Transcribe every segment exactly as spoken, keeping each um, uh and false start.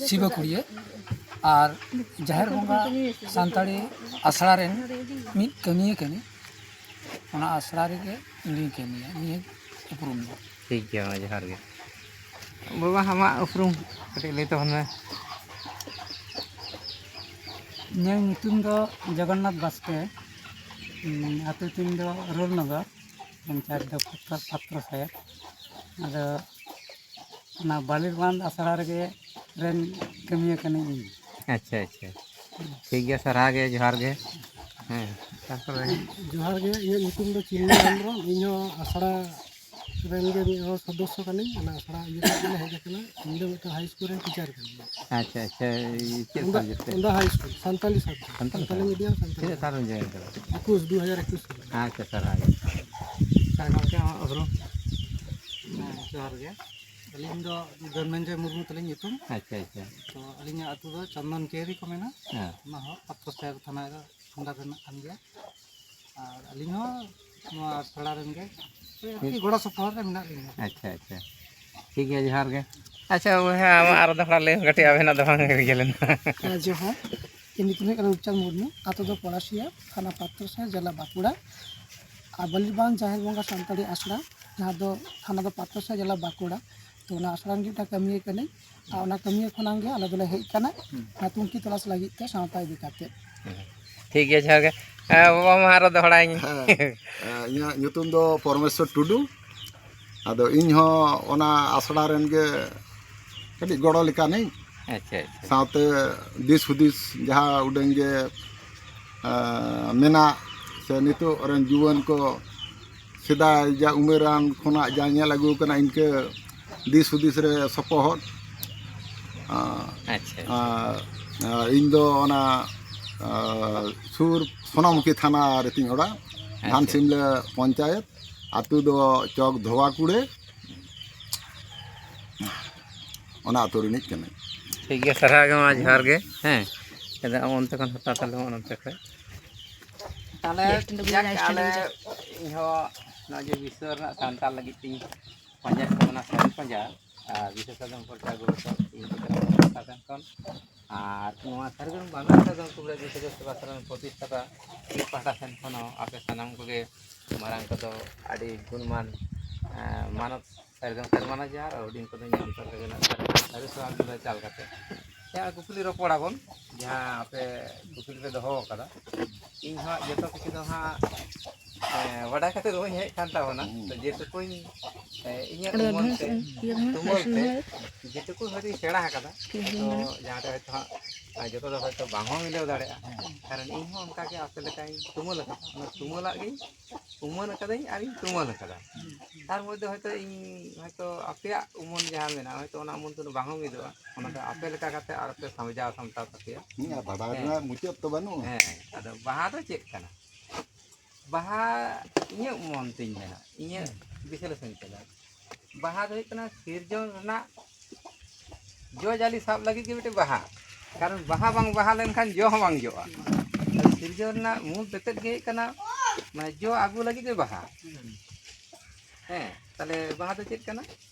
ᱥᱤᱵᱟᱹᱠᱩᱲᱤᱭᱟᱹ ᱟᱨ ᱡᱟᱦᱮᱨ ᱵᱚᱸᱜᱟ ᱥᱟᱱᱛᱟᱲᱤ ᱟᱥᱲᱟ ᱨᱮᱱ ᱢᱤᱫ ᱠᱟᱹᱢᱤᱭᱟᱹ ᱠᱟᱹᱱᱟᱹᱧ᱾ ᱚᱱᱟ ᱟᱥᱲᱟ ᱨᱮᱜᱮ ᱤᱧ ᱫᱩᱧ ᱠᱟᱹᱢᱤᱭᱟ᱾ ᱱᱤᱭᱟᱹ ᱩᱯᱨᱩᱢ ᱫᱚ᱾ ᱴᱷᱤᱠ ᱜᱮᱭᱟ, ᱢᱟ ᱡᱚᱦᱟᱨ ᱜᱮ᱾ ᱵᱟᱵᱟ, ᱟᱢᱟᱜ ᱩᱯᱨᱩᱢ ᱠᱟᱹᱴᱤᱡ ᱞᱟᱹᱭ ᱛᱟᱵᱚᱱ ᱢᱮ᱾ ᱤᱧᱟᱹᱜ ᱧᱩᱛᱩᱢ ᱫᱚ ᱡᱚᱜᱚᱱᱱᱟᱛᱷ ᱵᱟᱥᱠᱮ᱾ ᱩᱸ, ᱟᱹᱛᱩ ᱛᱤᱧ ᱫᱚ ᱨᱳᱞ ᱱᱚᱜᱚᱨ, ᱯᱚᱧᱪᱟᱭᱮᱛ ᱫᱚ ᱯᱟᱛᱨᱚ, ᱯᱟᱛᱨᱚ ᱥᱟᱭᱟᱫ᱾ ᱟᱫᱚ ᱚᱱᱟ ᱵᱟᱞᱤᱨᱵᱟᱸᱫᱷ ᱟᱥᱲᱟ ᱨᱮᱜᱮ ᱨᱮᱱ ᱠᱟᱹᱢᱤᱭᱟᱹ ᱠᱟᱹᱱᱟᱹᱧ ᱤᱧ᱾ ᱟᱪᱪᱷᱟ, ᱟᱪᱪᱷᱟ᱾ ᱴᱷᱤᱠ ᱜᱮᱭᱟ, ᱥᱟᱨᱦᱟᱣ ᱜᱮ, ᱡᱚᱦᱟᱨ ᱜᱮ᱾ ᱦᱮᱸ, ᱛᱟᱨᱯᱚᱨᱮ? ᱡᱚᱦᱟᱨ ᱜᱮ, ᱤᱧᱟᱹᱜ ᱧᱩᱛᱩᱢ ᱫᱚ ᱪᱤᱱᱢᱚᱭ ᱦᱮᱢᱵᱨᱚᱢ᱾ ᱤᱧᱦᱚᱸ ᱟᱥᱲᱟ ᱨᱮᱱ ᱜᱮ ᱢᱤᱫ ᱦᱚᱲ ᱥᱚᱫᱚᱥᱥᱚ ᱠᱟᱹᱱᱟᱹᱧ᱾ ᱚᱱᱟ ᱟᱥᱲᱟ ᱤᱭᱟᱹ ᱠᱷᱚᱱ ᱜᱮᱞᱮ ᱦᱮᱡ ᱟᱠᱟᱱᱟ᱾ ᱤᱧ ᱫᱚ ᱢᱤᱫᱴᱟᱝ ᱦᱟᱭ ᱥᱠᱩᱞ ᱨᱮᱱ ᱴᱤᱪᱟᱨ ᱠᱟᱹᱱᱟᱹᱧ᱾ ᱟᱪᱪᱷᱟ, ᱟᱪᱪᱷᱟ, ᱪᱮᱫ ᱚᱱᱰᱟ, subject ᱛᱮ? ᱚᱱᱰᱟ ᱦᱟᱭ ᱥᱠᱩᱞ, ᱥᱟᱱᱛᱟᱞᱤ ᱥᱟᱵᱡᱮᱠᱴ, ᱥᱟᱱᱛᱟᱞᱤ ᱥᱟᱱᱛᱟᱞᱤ ᱛᱮ? ᱢᱤᱰᱤᱭᱟᱢ, ᱥᱟᱱᱛᱟᱞᱤ᱾ ᱛᱤᱱᱟᱹᱜ ᱥᱟᱞ ᱨᱮᱢ join ᱠᱟᱫᱟ? ᱮᱠᱩᱥ, ᱫᱩ ᱦᱟᱡᱟᱨ ᱮᱠᱩᱥ ᱥᱟᱞ᱾ ᱟᱪᱪᱷᱟ, ᱥᱟᱨᱦᱟᱣ ᱜᱮ᱾ ᱟᱪᱪᱷᱟ, ᱜᱚᱢᱠᱮ, ᱟᱢᱟᱜ ᱩᱯᱨᱩᱢ? ᱦᱮᱸ, ᱡᱚᱦᱟᱨ ᱜᱮ᱾ ᱟᱹᱞᱤᱧ ᱫᱚ ᱫᱷᱚᱱᱚᱱᱡᱚᱭ ᱢᱩᱨᱢᱩ ᱛᱟᱹᱞᱤᱧ ᱧᱩᱛᱩᱢ᱾ ᱟᱪᱪᱷᱟ, ᱟᱪᱪᱷᱟ᱾ ᱛᱚ, ᱟᱹᱞᱤᱧᱟᱜ ᱟᱹᱛᱩ ᱫᱚ ᱪᱚᱱᱫᱚᱱ ᱠᱮᱨᱤ ᱠᱚ ᱢᱮᱱᱟ᱾ ᱦᱮᱸ᱾ ᱚᱱᱟ ᱦᱚᱸ ᱯᱟᱛᱨᱚ ᱥᱟᱦᱮᱵᱽ ᱛᱷᱟᱱᱟ ᱨᱮ under ᱨᱮᱱᱟᱜ ᱠᱟᱱ ᱜᱮᱭᱟ᱾ ᱟᱨ ᱟᱹᱞᱤᱧ ᱦᱚᱸ ᱱᱚᱣᱟ ᱟᱥᱲᱟ ᱨᱮᱱ ᱜᱮ, ᱟᱨᱠᱤ, ᱜᱚᱲᱚ ᱥᱚᱯᱚᱦᱚᱫ ᱨᱮ ᱢᱮᱱᱟᱜ ᱞᱤᱧᱟ᱾ ᱟᱪᱪᱷᱟ, ᱟᱪᱪᱷᱟ᱾ ᱴᱷᱤᱠ ᱜᱮᱭᱟ, ᱡᱚᱦᱟᱨ ᱜᱮ᱾ ᱟᱪᱪᱷᱟ, ᱵᱚᱭᱦᱟ, ᱟᱢᱟᱜ ᱟᱨᱚ ᱫᱚᱦᱲᱟ ᱞᱟᱹᱭ ᱢᱮ ᱠᱟᱹᱴᱤᱡ, ᱟᱵᱮᱱᱟᱜ ᱫᱚ ᱵᱟᱝ ᱤᱭᱟᱹ ᱞᱮᱱᱟ᱾ ᱦᱮᱸ, ᱡᱚᱦᱟᱨ᱾ ᱤᱧ ᱧᱩᱛᱩᱢ ᱦᱩᱭᱩᱜ ᱠᱟᱱᱟ ᱨᱩᱯᱪᱟᱸᱫᱽ ᱢᱩᱨᱢᱩ, ᱟᱛᱳ ᱫᱚ ᱯᱚᱲᱟᱥᱤᱭᱟ, ᱛᱷᱟᱱᱟ ᱯᱟᱛᱨᱚᱥᱟᱭ, ᱡᱮᱞᱟ ᱵᱟᱸᱠᱩᱲᱟ᱾ ᱟᱨ ᱵᱟᱞᱤᱨᱵᱟᱸᱫᱷ ᱡᱟᱦᱮᱨ ᱵᱚᱸᱜᱟ ᱥᱟᱱᱛᱟᱲᱤ ᱟᱥᱲᱟ, ᱡᱟᱦᱟᱸ ᱫᱚ ᱛᱷᱟᱱᱟ ᱫᱚ ᱯᱟᱛᱨᱚᱥᱟᱭ, ᱡᱮᱞᱟ ᱵᱟᱸᱠᱩᱲᱟ᱾ ᱛᱚ, ᱚᱱᱟ ᱟᱥᱲᱟ ᱨᱮᱱ ᱢᱤᱫᱴᱟᱝ ᱠᱟᱹᱢᱤᱭᱟᱹ ᱠᱟᱹᱱᱟᱹᱧ᱾ ᱟᱨ ᱚᱱᱟ ᱠᱟᱹᱢᱤᱭᱟᱹ ᱠᱷᱚᱱᱟᱜ ᱜᱮ ᱟᱞᱮ ᱫᱚᱞᱮ ᱦᱮᱡ ᱠᱟᱱᱟ, ᱦᱩᱸ᱾ ᱚᱱᱟ ᱛᱩᱱᱠᱷᱤ ᱛᱚᱞᱟᱥ ᱞᱟᱹᱜᱤᱫ ᱛᱮ ᱥᱟᱶᱛᱟ ᱤᱫᱤ ᱠᱟᱛᱮ᱾ ᱴᱷᱤᱠ ᱜᱮᱭᱟ, ᱡᱚᱦᱟᱨ ᱜᱮ᱾ ᱦᱮᱸ, ᱵᱟᱵᱟ, ᱢᱟ ᱟᱨᱚ ᱫᱚᱦᱲᱟᱭᱟᱹᱧ᱾ ᱦᱮᱸ, ᱤᱧᱟᱹᱜ ᱧᱩᱛᱩᱢ ᱫᱚ ᱯᱚᱨᱚᱢᱮᱥᱥᱚᱨ ᱴᱩᱰᱩ᱾ ᱟᱫᱚ ᱤᱧ ᱦᱚᱸ ᱚᱱᱟ ᱟᱥᱲᱟ ᱨᱮᱱ ᱜᱮ ᱠᱟᱹᱴᱤᱡ ᱜᱚᱲᱚ ᱞᱮᱠᱟᱱᱤᱧ᱾ ᱟᱪᱪᱷᱟ, ᱟᱪᱪᱷᱟ᱾ ᱥᱟᱶᱛᱮ ᱫᱤᱥ ᱦᱩᱫᱤᱥ ᱡᱟᱦᱟᱸ ᱩᱰᱟᱹᱝ ᱜᱮ, ᱟᱸ, ᱢᱮᱱᱟᱜ, ᱥᱮ ᱱᱤᱛᱚᱜ ᱨᱮᱱ ᱡᱩᱣᱟᱹᱱ ᱠᱚ ᱥᱮᱫᱟᱭ ᱡᱟ ᱩᱢᱮᱨᱟᱱ ᱠᱷᱚᱱᱟᱜ ᱡᱟ ᱧᱮᱞ ᱟᱹᱜᱩ ᱠᱟᱱᱟ, ᱤᱱᱠᱟᱹ ᱫᱤᱥ ᱦᱩᱫᱤᱥ ᱨᱮ ᱥᱚᱯᱚᱦᱚᱫ᱾ ᱟᱸ, ᱟᱪᱪᱷᱟ, ᱟᱪᱪᱷᱟ᱾ ᱟᱸ, ᱟᱸ, ᱤᱧ ᱫᱚ ᱚᱱᱟ, ᱟᱸ, ᱥᱩᱨ ᱥᱳᱱᱟᱢᱩᱠᱷᱤ ᱛᱷᱟᱱᱟ ᱨᱮᱛᱤᱧ ᱚᱲᱟᱜ, ᱟᱪᱪᱷᱟ᱾ ᱫᱷᱟᱱᱥᱤᱢᱞᱟᱹ ᱯᱚᱧᱪᱟᱭᱮᱛ, ᱟᱹᱛᱩ ᱫᱚ ᱪᱚᱠ ᱫᱷᱚᱣᱟᱠᱩᱲᱟᱹ, ᱚᱱᱟ ᱟᱹᱛᱩ ᱨᱤᱱᱤᱡ ᱠᱟᱹᱱᱟᱹᱧ᱾ ᱴᱷᱤᱠ ᱜᱮᱭᱟ, ᱥᱟᱨᱦᱟᱣ ᱜᱮ, ᱢᱟ ᱡᱚᱦᱟᱨ ᱜᱮ᱾ ᱦᱮᱸ, ᱟᱫᱚ ᱟᱢ ᱚᱱᱛᱮ ᱠᱷᱚᱱ ᱦᱟᱛᱟᱣ ᱛᱟᱞᱮ ᱢᱮ, ᱚᱱᱛᱮ ᱠᱷᱚᱱ᱾ ᱛᱟᱦᱞᱮ, ᱡᱟᱠ, ᱟᱞᱮ, ᱤᱧ ᱦᱚᱸ ᱱᱚᱜᱼᱚᱭ ᱡᱮ ᱵᱤᱥᱥᱚ ᱨᱮᱱᱟᱜ ᱥᱟᱱᱛᱟᱲ ᱞᱟᱹᱜᱤᱫ ᱛᱤᱧ ᱯᱟᱸᱡᱟᱭᱮᱫ ᱛᱟᱵᱚᱱᱟ, ᱥᱟᱹᱨᱤ ᱯᱟᱸᱡᱟ, ᱟᱨ ᱵᱤᱥᱥᱚ ᱥᱟᱫᱚᱢ ᱯᱚᱨᱪᱟ ᱜᱚᱲᱚ ᱛᱚ ᱤᱧ ᱜᱮ ᱠᱟᱱᱟ᱾ ᱯᱟᱦᱴᱟ ᱥᱮᱱ ᱠᱷᱚᱱ, ᱟᱨ ᱱᱚᱣᱟ ᱥᱟᱨᱡᱚᱢ ᱵᱟᱱᱟᱨ ᱥᱟᱨᱡᱚᱢ ᱠᱩᱵᱨᱟ ᱡᱤᱥᱩ ᱥᱮᱵᱟ ᱥᱚᱨᱚᱱ ᱯᱨᱚᱛᱤᱥᱴᱷᱟᱯᱟ ᱯᱟᱦᱴᱟ ᱥᱮᱱ ᱠᱷᱚᱱ ᱦᱚᱸ ᱟᱯᱮ ᱥᱟᱱᱟᱢ ᱠᱚᱜᱮ ᱢᱟᱨᱟᱝ ᱠᱚᱫᱚ ᱟᱹᱰᱤ ᱜᱩᱱᱢᱟᱱ, ᱮᱸ, ᱢᱟᱱᱚᱛ ᱥᱟᱨᱡᱚᱢ ᱥᱮᱨᱢᱟᱱᱟ ᱡᱚᱦᱟᱨ, ᱟᱨ ᱦᱩᱰᱤᱧ ᱠᱚᱫᱚ ᱧᱩᱢ ᱥᱟᱨ ᱠᱚᱜᱮ ᱱᱟᱜ ᱥᱟᱹᱨᱤ ᱥᱟᱹᱨᱤ ᱥᱟᱶ ᱜᱮᱞᱮ ᱪᱟᱞ ᱠᱟᱛᱮ ᱡᱟᱦᱟᱸ ᱠᱩᱠᱞᱤ ᱨᱚᱯᱚᱲ ᱟᱵᱚᱱ, ᱡᱟᱦᱟᱸ ᱟᱯᱮ ᱠᱩᱠᱞᱤ ᱯᱮ ᱫᱚᱦᱚ ᱟᱠᱟᱫᱟ, ᱤᱧ ᱦᱚᱸ ᱡᱚᱛᱚ ᱠᱤᱪᱷᱩ ᱫᱚ ᱦᱟᱸᱜ, ᱮᱸ, ᱵᱟᱰᱟᱭ ᱠᱟᱛᱮ ᱫᱚ ᱵᱟᱹᱧ ᱦᱮᱡ ᱠᱟᱱ ᱛᱟᱵᱚᱱᱟ᱾ ᱦᱩᱸ᱾ ᱛᱚ ᱡᱮᱴᱩᱠᱩᱧ, ᱮᱸ, ᱤᱧᱟᱹᱜ ᱟᱫᱚ ᱩᱢᱟᱹᱱ ᱟᱫᱷᱟ ᱛᱮ, ᱥᱮᱫ ᱤᱭᱟᱹ ᱢᱮ, ᱛᱩᱢᱟᱹᱞ ᱟᱹᱥᱩᱞ ᱛᱮ, ᱢᱮ᱾ ᱡᱮᱴᱩᱠᱩ ᱦᱚᱭᱛᱳᱧ ᱥᱮᱬᱟ ᱟᱠᱟᱫᱟ, ᱴᱷᱤᱠ ᱜᱮᱭᱟ, ᱛᱚ ᱢᱮᱱᱟᱜᱼᱟ᱾ ᱡᱟᱦᱟᱸ ᱨᱮ ᱦᱚᱭᱛᱳ ᱦᱟᱸᱜ, ᱟᱸ, ᱡᱚᱛᱚ ᱫᱚ ᱦᱚᱭᱛᱳ ᱵᱟᱝ ᱦᱚᱸ ᱢᱤᱞᱟᱹᱣ ᱫᱟᱲᱮᱭᱟᱜᱼᱟ᱾ ᱠᱟᱨᱚᱱ ᱤᱧ ᱦᱚᱸ ᱚᱱᱠᱟ ᱜᱮ ᱟᱯᱮ ᱞᱮᱠᱟᱧ ᱛᱩᱢᱟᱹᱞ ᱟᱠᱟᱫᱟ, ᱚᱱᱟ ᱛᱩᱢᱟᱹᱞᱟᱜ ᱜᱤᱧ ᱩᱢᱟᱹᱱ ᱟᱠᱟᱫᱟᱹᱧ ᱟᱨᱤᱧ ᱛᱩᱢᱟᱹᱞ ᱟᱠᱟᱫᱟ᱾ ᱛᱟᱨ ᱢᱚᱫᱽᱫᱷᱮ ᱦᱚᱭᱛᱳ ᱤᱧ ᱦᱚᱭᱛᱳ ᱟᱯᱮᱭᱟᱜ ᱩᱢᱟᱹᱱ ᱡᱟᱦᱟᱸ ᱢᱮᱱᱟᱜᱼᱟ, ᱦᱚᱭᱛᱳ ᱚᱱᱟ ᱩᱢᱟᱹᱱ ᱛᱮᱫᱚ ᱵᱟᱝ ᱦᱚᱸ ᱢᱤᱫᱚᱜᱼᱟ, ᱚᱱᱟ ᱫᱚ ᱟᱯᱮ ᱞᱮᱠᱟ ᱠᱟᱛᱮ ᱟᱨ ᱯᱮ ᱥᱟᱢᱡᱟᱣ ᱥᱟᱢᱴᱟᱣ ᱛᱟᱯᱮᱭᱟ᱾ ᱦᱮᱸ, ᱟᱨ ᱵᱟᱰᱟᱭ ᱦᱮᱸ᱾ ᱨᱮᱱᱟᱜ ᱢᱩᱪᱟᱹᱫ ᱛᱚ ᱵᱟᱹᱱᱩᱜᱼᱟ᱾ ᱦᱮᱸ, ᱟᱫᱚ ᱵᱟᱦᱟ ᱫᱚ ᱪᱮᱫ ᱠᱟᱱᱟ? ᱵᱟᱦᱟ ᱤᱧᱟᱹᱜ ᱢᱚᱱ ᱛᱤᱧ ᱢᱮᱱᱟ, ᱤᱧᱟᱹᱜ ᱵᱤᱥᱞᱮᱥᱚᱱ ᱛᱮᱫᱚ, ᱵᱟᱦᱟ ᱫᱚ ᱦᱩᱭᱩᱜ ᱠᱟᱱᱟ ᱥᱤᱨᱡᱚᱱ ᱨᱮᱱᱟᱜ ᱡᱚ ᱡᱟᱹᱞᱤ ᱥᱟᱵ ᱞᱟᱹᱜᱤᱫ ᱜᱮ ᱢᱤᱫᱴᱮᱱ ᱵᱟᱦᱟ᱾ ᱠᱟᱨᱚᱱ ᱵᱟᱦᱟ ᱵᱟᱝ ᱵᱟᱦᱟ ᱞᱮᱱᱠᱷᱟᱱ ᱡᱚ ᱦᱚᱸ ᱵᱟᱝ ᱡᱚᱜᱼᱟ᱾ ᱥᱤᱨᱡᱚᱱ ᱨᱮᱱᱟᱜ ᱢᱩᱞ ᱛᱮᱛᱮᱫ ᱜᱮ ᱦᱩᱭᱩᱜ ᱠᱟᱱᱟ, ᱢᱟᱱᱮ, ᱡᱚ ᱟᱹᱜᱩ ᱞᱟᱹᱜᱤᱫ ᱜᱮ ᱵᱟᱦᱟ᱾ ᱦᱮᱸ, ᱛᱟᱦᱞᱮ ᱵᱟᱦᱟ ᱫᱚ ᱪᱮᱫ ᱠᱟᱱᱟ?